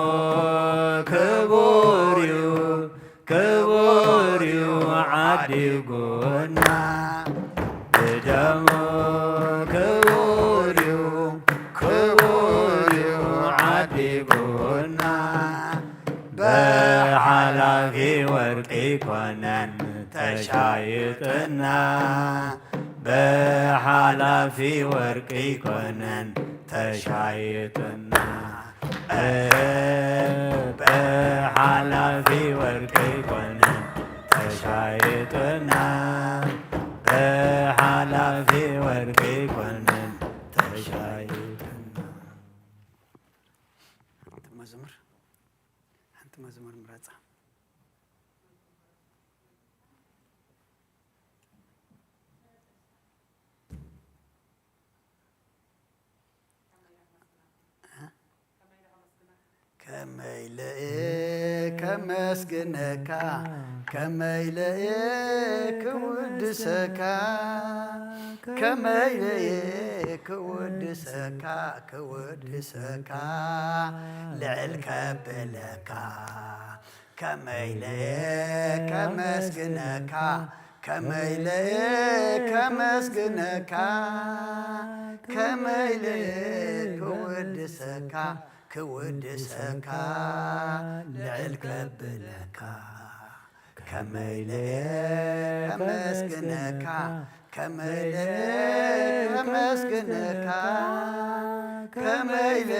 ክቡር እዩ ክቡር እዩ ብሓላፊ ወርቂ ኮነን ተሻይጥና፣ ብሓላፊ ወርቂ ኮነን ተሻይጥና፣ ብሓላፊ ወርቂ ኮነን ተሻይጥና፣ ብሓላፊ ወርቂ ኮነን ተሻይጥና። ሓንቲ መዝሙር፣ ሓንቲ መዝሙር ምረጻ። ከመይ ኢለ ከመስግነካ፣ ከመይ ኢለ ክውድሰካ፣ ከመይ ኢለ ክውድሰካ፣ ክውድሰካ ልዕል ከብለካ። ከመይ ኢለ ከመስግነካ፣ ከመይ ኢለ ከመስግነካ፣ ከመይ ኢለ ክውድሰካ፣ ክውድሰካ ልዕል ከብለካ። ከመይ ኢለ ከመስግነካ፣ ከመይ ኢለ ከመስግነካ፣ ከመይ ኢለ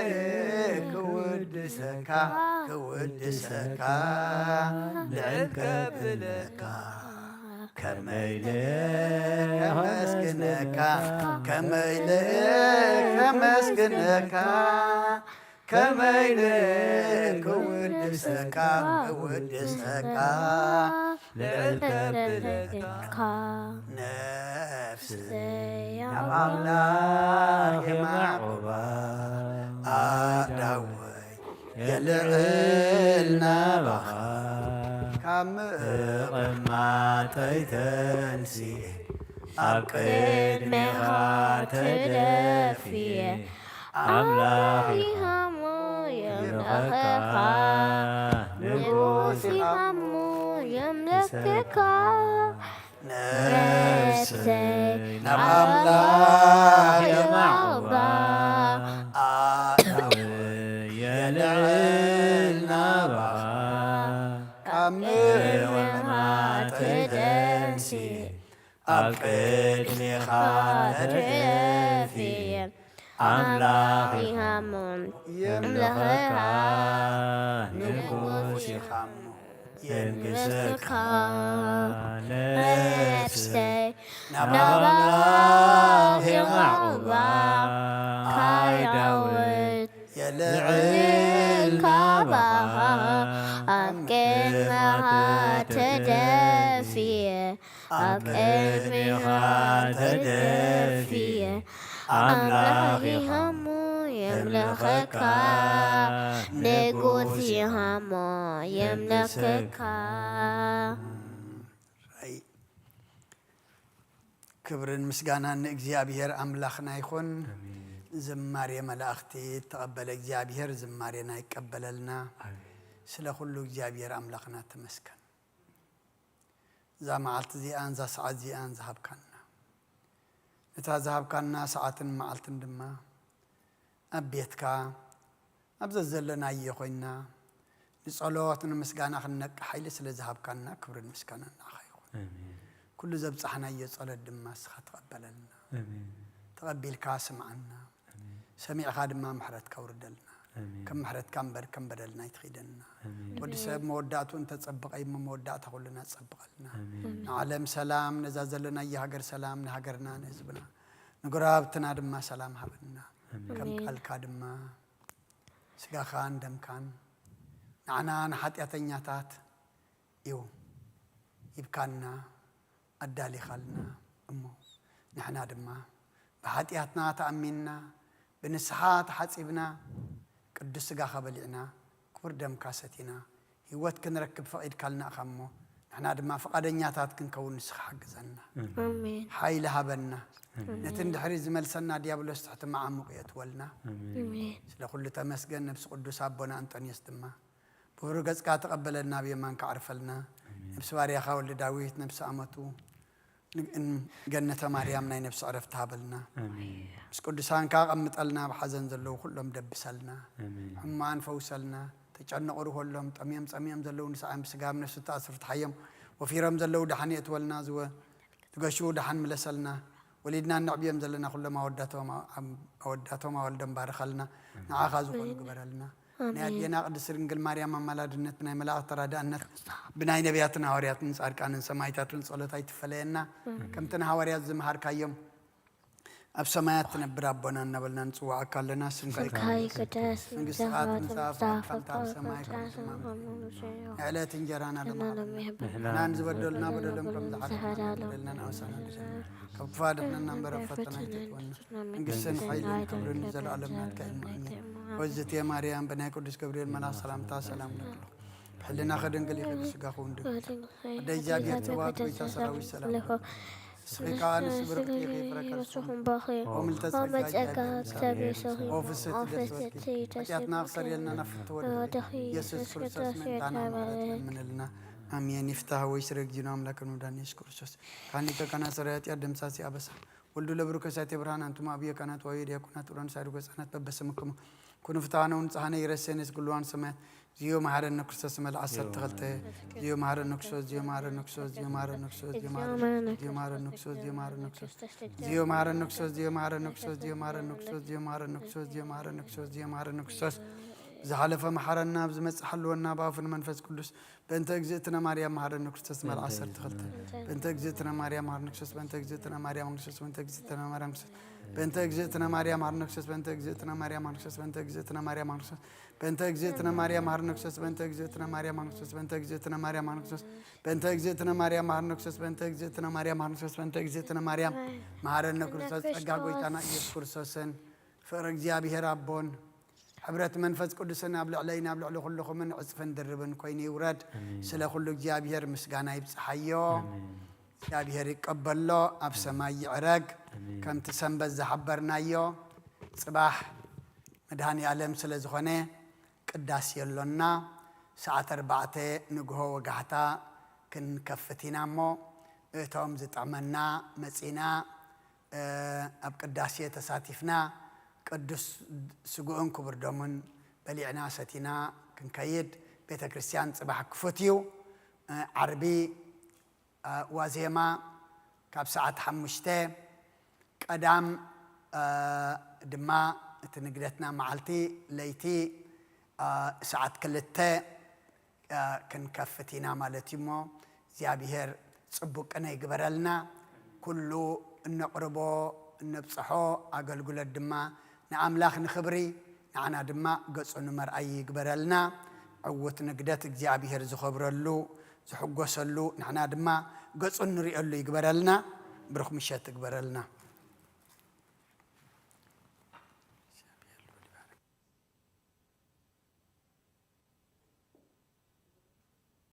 ክውድሰካ፣ ክውድሰካ ልዕል ከብለካ። ከመይ ኢለ ከመስግነካ፣ ከመይ ኢለ ከመስግነካ፣ ከመይ ኢለ ክውድሰካ፣ ክውድሰካ ልዕል ከብለካ። ነፍሰይ ናብ ኣምላኽ የማዕቁባ፣ ኣእዳወይ የልዕል ናባኻ። ካብ ምቕማጠይ ተንሲኤ ኣብ ቅድሜኻ ተደፍየ፣ ኣምላኽ ኢኻ እሞ የምልኸካ፣ ንጉስ ኢኻ እሞ የምልከካ። ነፍሰይ ናብ ኣምላኽ የማዕቁባ፣ ኣእዳወይ የልዕል ናባኻ። ካብ ምቕማጠይ ተንሲኤ ኣብ ቅድሜኻ ተደፍየ፣ ኣምላኽ ኢኻ እሞ የምልኸካ፣ ንጉስ ኢኻ እሞ የንግሰካ። ነፍሰይ ናብ ኣምላኽ የማዕቁባ፣ ኣእዳወይ የልዕል ናባኻ። ኣብ ቅድሜኻ ተደፍየ፣ ኣብ ቅድሜኻ ተደፍየ፣ ኣምላኽ ኢኻ እሞ የምልኸካ፣ ንጉስ ኢኻ እሞ የምልኸካ። ክብርን ምስጋናን ንእግዚኣብሔር ኣምላኽና ይኹን። ኣሜን። ዝማሬ መላእኽቲ እተቐበለ እግዚኣብሔር ዝማሬና ይቀበለልና። ኣሜን። ስለ ኩሉ እግዚኣብሔር ኣምላኽና ተመስገን። እዛ መዓልቲ እዚኣን እዛ ሰዓት እዚኣን ዝሃብካና፣ ነታ ዝሃብካና ሰዓትን መዓልትን ድማ ኣብ ቤትካ ኣብ ዘዘለናዮ ኮይንና ንጸሎት ንምስጋና ክንነቅሕ ሓይሊ ስለ ዝሃብካና ክብርን ምስጋናን ንዓኻ ይኹን። ኣሜን። ኩሉ ዘብጻሕናዮ ጸሎት ድማ ንስኻ ተቐበለልና። ኣሜን። ተቐቢልካ ስምዓና። ኣሜን። ሰሚዕኻ ድማ ምሕረትካ ኣውርደልና። ኣሜን። ከም ምሕረትካ እምበር ከም በደልና ኣይትኺደና። ኣሜን። ወዲ ሰብ መወዳእቱ እንተጸብቐ እሞ መወዳእታ ኩልና ጸብቐልና። ኣሜን። ንዓለም ሰላም፣ ነዛ ዘለናዮ ሃገር ሰላም፣ ንሃገርና ንህዝብና ንጎረባብትና ድማ ሰላም ሃበና። ኣሜን። ከም ኣሜን። ቃልካ ድማ ስጋኻን ደምካን ንዓና ንሓጢኣተኛታት እዩ ሂብካና፣ ኣዳሊኻልና እሞ ንሕና ድማ ብሓጢኣትና ተኣሚንና ብንስሓ ተሓጺብና ቅዱስ ስጋኻ በሊዕና ክቡር ደምካ ሰቲና ህይወት ክንረክብ ፈቒድካልና ኢኻ እሞ ንሕና ድማ ፍቓደኛታት ክንከውን ንስኻ ሓግዘና። ኣሜን። ሓይሊ ሃበና። ኣሜን። ነቲ እንድሕሪ ዝመልሰና ዲያብሎስ ትሕቲ መዓሙቕ የእትወልና። ኣሜን። ኣሜን። ስለ ኩሉ ተመስገን። ነብሲ ቅዱስ ኣቦና ኣንጦንዮስ ድማ ብብሩህ ገጽካ ተቐበለልና፣ ኣብ የማንካ ኣዕርፈልና። ኣሜን። ነብሲ ባርያኻ ወልደ ዳዊት ነብሲ ኣመቱ ን-፣ ን-፣ ገነተ ማርያም ናይ ነብሲ ዕረፍቲ ሃበልና። ኣሜን። ምስ ቅዱሳንካ ኣቐምጠልና፣ ኣብ ሓዘን ዘለዉ ኩሎም ደብሰልና። ኣሜን። ሕሙማን ፈውሰልና። ተጨነቑ ርሆሎም፣ ጠምዮም ጸምዮም ዘለዉ ንስዓም ብስጋ ኣብ ነፍሲ ተኣስሩ ፍትሓዮም፣ ወፊሮም ዘለዉ ደሓን የእትወልና፣ ዝወ-፣ ዝገሽዉ ደሓን ምለሰልና፣ ወሊድና እነዕብዮም ዘለና ኩሎም ኣወዳቶም፣ ኣወዳቶም ኣወልዶም ባርኸልና፣ ንዓኻ ዝኾኑ ኣሜን። ግበረልና። ናይ ኣሜን። ኣዴና ቅድስት ድንግል ማርያም ኣማላድነት፣ ብናይ መላእኽት ተራዳእነት፣ ብናይ ነቢያትን ሃዋርያትን ጻድቃንን ሰማይታትን ጸሎት ኣይትፈለየና። ኣሜን። ከምቲ ንሃዋርያት ዝመሃርካዮም፣ ኣብ ሰማያት ትነብር ኣቦና እናበልና ንጽዋዓካ ኣለና። ስምካ ስምካ ይቀደስ። ይቀደስ፣ መንግስቲ ትምጻእ፣ ትምጻእ፣ ፍቃድካ ኣብ ሰማይ ከም ዝሰማይ። ንዕለት እንጀራና ለማዕለና። ንሕና ንዝበደሉና በደሎም ከም ዝሓለና ንበደልና ንኣውሳና ድሰና። ካብ ክፋ ድሕነና እምበር ኣብ ፈተና ኣይተእትወና። መንግስትን ሓይልን ክብርን ንዘለኣለም ናትካ እዩ። ኣሜን። ወዝቴ ማርያም ብናይ ቅዱስ ገብርኤል መልኣኽ ሰላምታ ሰላም ንብለኪ። ብሕልናኺ ድንግል ኢኺ፣ ብስጋኺ እውን ድንግል። ኣደ እግዚኣብሔር ጽባኦት፣ ጎይታ ሰራዊት ሰላም ንስኺ ከኣ ንስብርክቲ ኢኺ፣ ፍረ ከርስኺ ኦም ልተጸጋ ጸጋ እግዚኣብሔር ምሳኺ። ኦ ፍስሕቲ ደስ በልኪ፣ ኃጢኣትና ክሰርየልና ናብ ፍትወ ድሕሪ ኢየሱስ ክርስቶስ መግታና ምሕረት ለምንልና። ኣሜን። ይፍታህ ወይ ስረ እግዚእነ ኣምላክን መድኃኒነ ኢየሱስ ክርስቶስ። ካን ሊቀ ካህናት ሠራዊ ኃጢአት ደምሳሲ ኣበሳ። ወልዱ ለብሩክ እሳቴ ብርሃን አንትሙ አብየ ካህናት ወአብየ ዲያቆናት ኡራን ሳይርጎ ሕፃናት በበስምክሙ ኩኑ ፍትሐነ ወንጽሐነ ይረሴነ ስግልዋን ሰማያት። ዚዮ መሐረነ ክርስቶስ መልዓ ሰርተ ክልተ። ዚዮ መሐረነ ክርስቶስ፣ ዚዮ መሐረነ ክርስቶስ፣ ዚዮ መሐረነ ክርስቶስ፣ ዚዮ መሐረነ ክርስቶስ፣ ዚዮ መሐረነ ክርስቶስ፣ ዚዮ መሐረነ ክርስቶስ፣ ዚዮ መሐረነ ክርስቶስ፣ ዚዮ መሐረነ ክርስቶስ፣ ዚዮ መሐረነ ክርስቶስ፣ ዚዮ መሐረነ ክርስቶስ፣ ዚዮ መሐረነ ክርስቶስ። ዝሓለፈ መሐረና፣ ኣብ ዝመጽእ ሓልወና፣ ብኣፉ ንመንፈስ ቅዱስ። በእንተ እግዝእትነ ማርያም መሐረነ ክርስቶስ መልዓ ሰርተ ክልተ። በእንተ እግዝእትነ ማርያም መሐረነ ክርስቶስ፣ በእንተ እግዝእትነ ማርያም መሐረነ ክርስቶስ፣ በእንተ እግዝእትነ ማርያም ክርስቶስ፣ በእንተ እግዝእትነ ማርያም መሐረነ ክርስቶስ፣ በእንተ እግዝእትነ ማርያም መሐረነ ክርስቶስ፣ በእንተ እግዝእትነ ማርያም መሐረነ ክርስቶስ፣ በእንተ እግዝእትነ ማርያም መሐረነ ክርስቶስ፣ በእንተ እግዝእትነ ማርያም መሐረነ ክርስቶስ፣ በእንተ እግዝእትነ ማርያም መሐረነ ክርስቶስ፣ በእንተ እግዝእትነ ማርያም መሐረነ ክርስቶስ፣ በእንተ እግዝእትነ ማርያም መሐረነ ክርስቶስ፣ በእንተ እግዝእትነ ማርያም መሐረነ ክርስቶስ፣ ጸጋ ጎይታና ኢየሱስ ክርስቶስን ፍቕሪ እግዚኣብሔር ኣቦን ሕብረት መንፈስ ቅዱስን ኣብ ልዕለይን ኣብ ልዕሊ ኩልኹምን ዕጽፍን ድርብን ኮይኑ ይውረድ። ኣሜን። ስለ ኩሉ እግዚኣብሔር ምስጋና ይብጽሓዮ። ኣሜን። እግዚኣብሔር ይቀበሎ፣ ኣብ ሰማይ ይዕረግ። ኣሜን። ከምቲ ሰንበት ዝሓበርናዮ፣ ጽባሕ መድኃኔ ዓለም ስለ ዝኾነ ቅዳሴ ኣሎና። ሰዓት ኣርባዕተ ንግሆ ወጋሕታ ክንከፍት ኢና እሞ፣ እቶም ዝጥዕመና መጺና፣ እ፣ ኣብ ቅዳሴ ተሳቲፍና፣ ቅዱስ ስግኡን ክቡር ደሙን በሊዕና ሰቲና ክንከይድ ቤተ ክርስቲያን ጽባሕ ክፉት እዩ። እ፣ ዓርቢ፣ እ፣ ዋዜማ ካብ ሰዓት ሓሙሽተ፣ ቀዳም፣ እ፣ ድማ እቲ ንግደትና መዓልቲ ለይቲ፣ እ፣ ሰዓት ክልተ፣ እ፣ ክንከፍት ኢና ማለት እዩ። እሞ እግዚኣብሔር ጽቡቅ ቅነ ይግበረልና። ኩሉ እነቕርቦ እነብጽሖ ኣገልግሎት ድማ ንኣምላኽ ንኽብሪ፣ ንዓና ድማ ገጹ ንመርኣይ ይግበረልና። ዕዉት ንግደት እግዚኣብሔር ዝኸብረሉ፣ ዝሕጎሰሉ፣ ንሕና ድማ ገጹ እንርእየሉ ይግበረልና። ብሩኽ ምሸት ይግበረልና።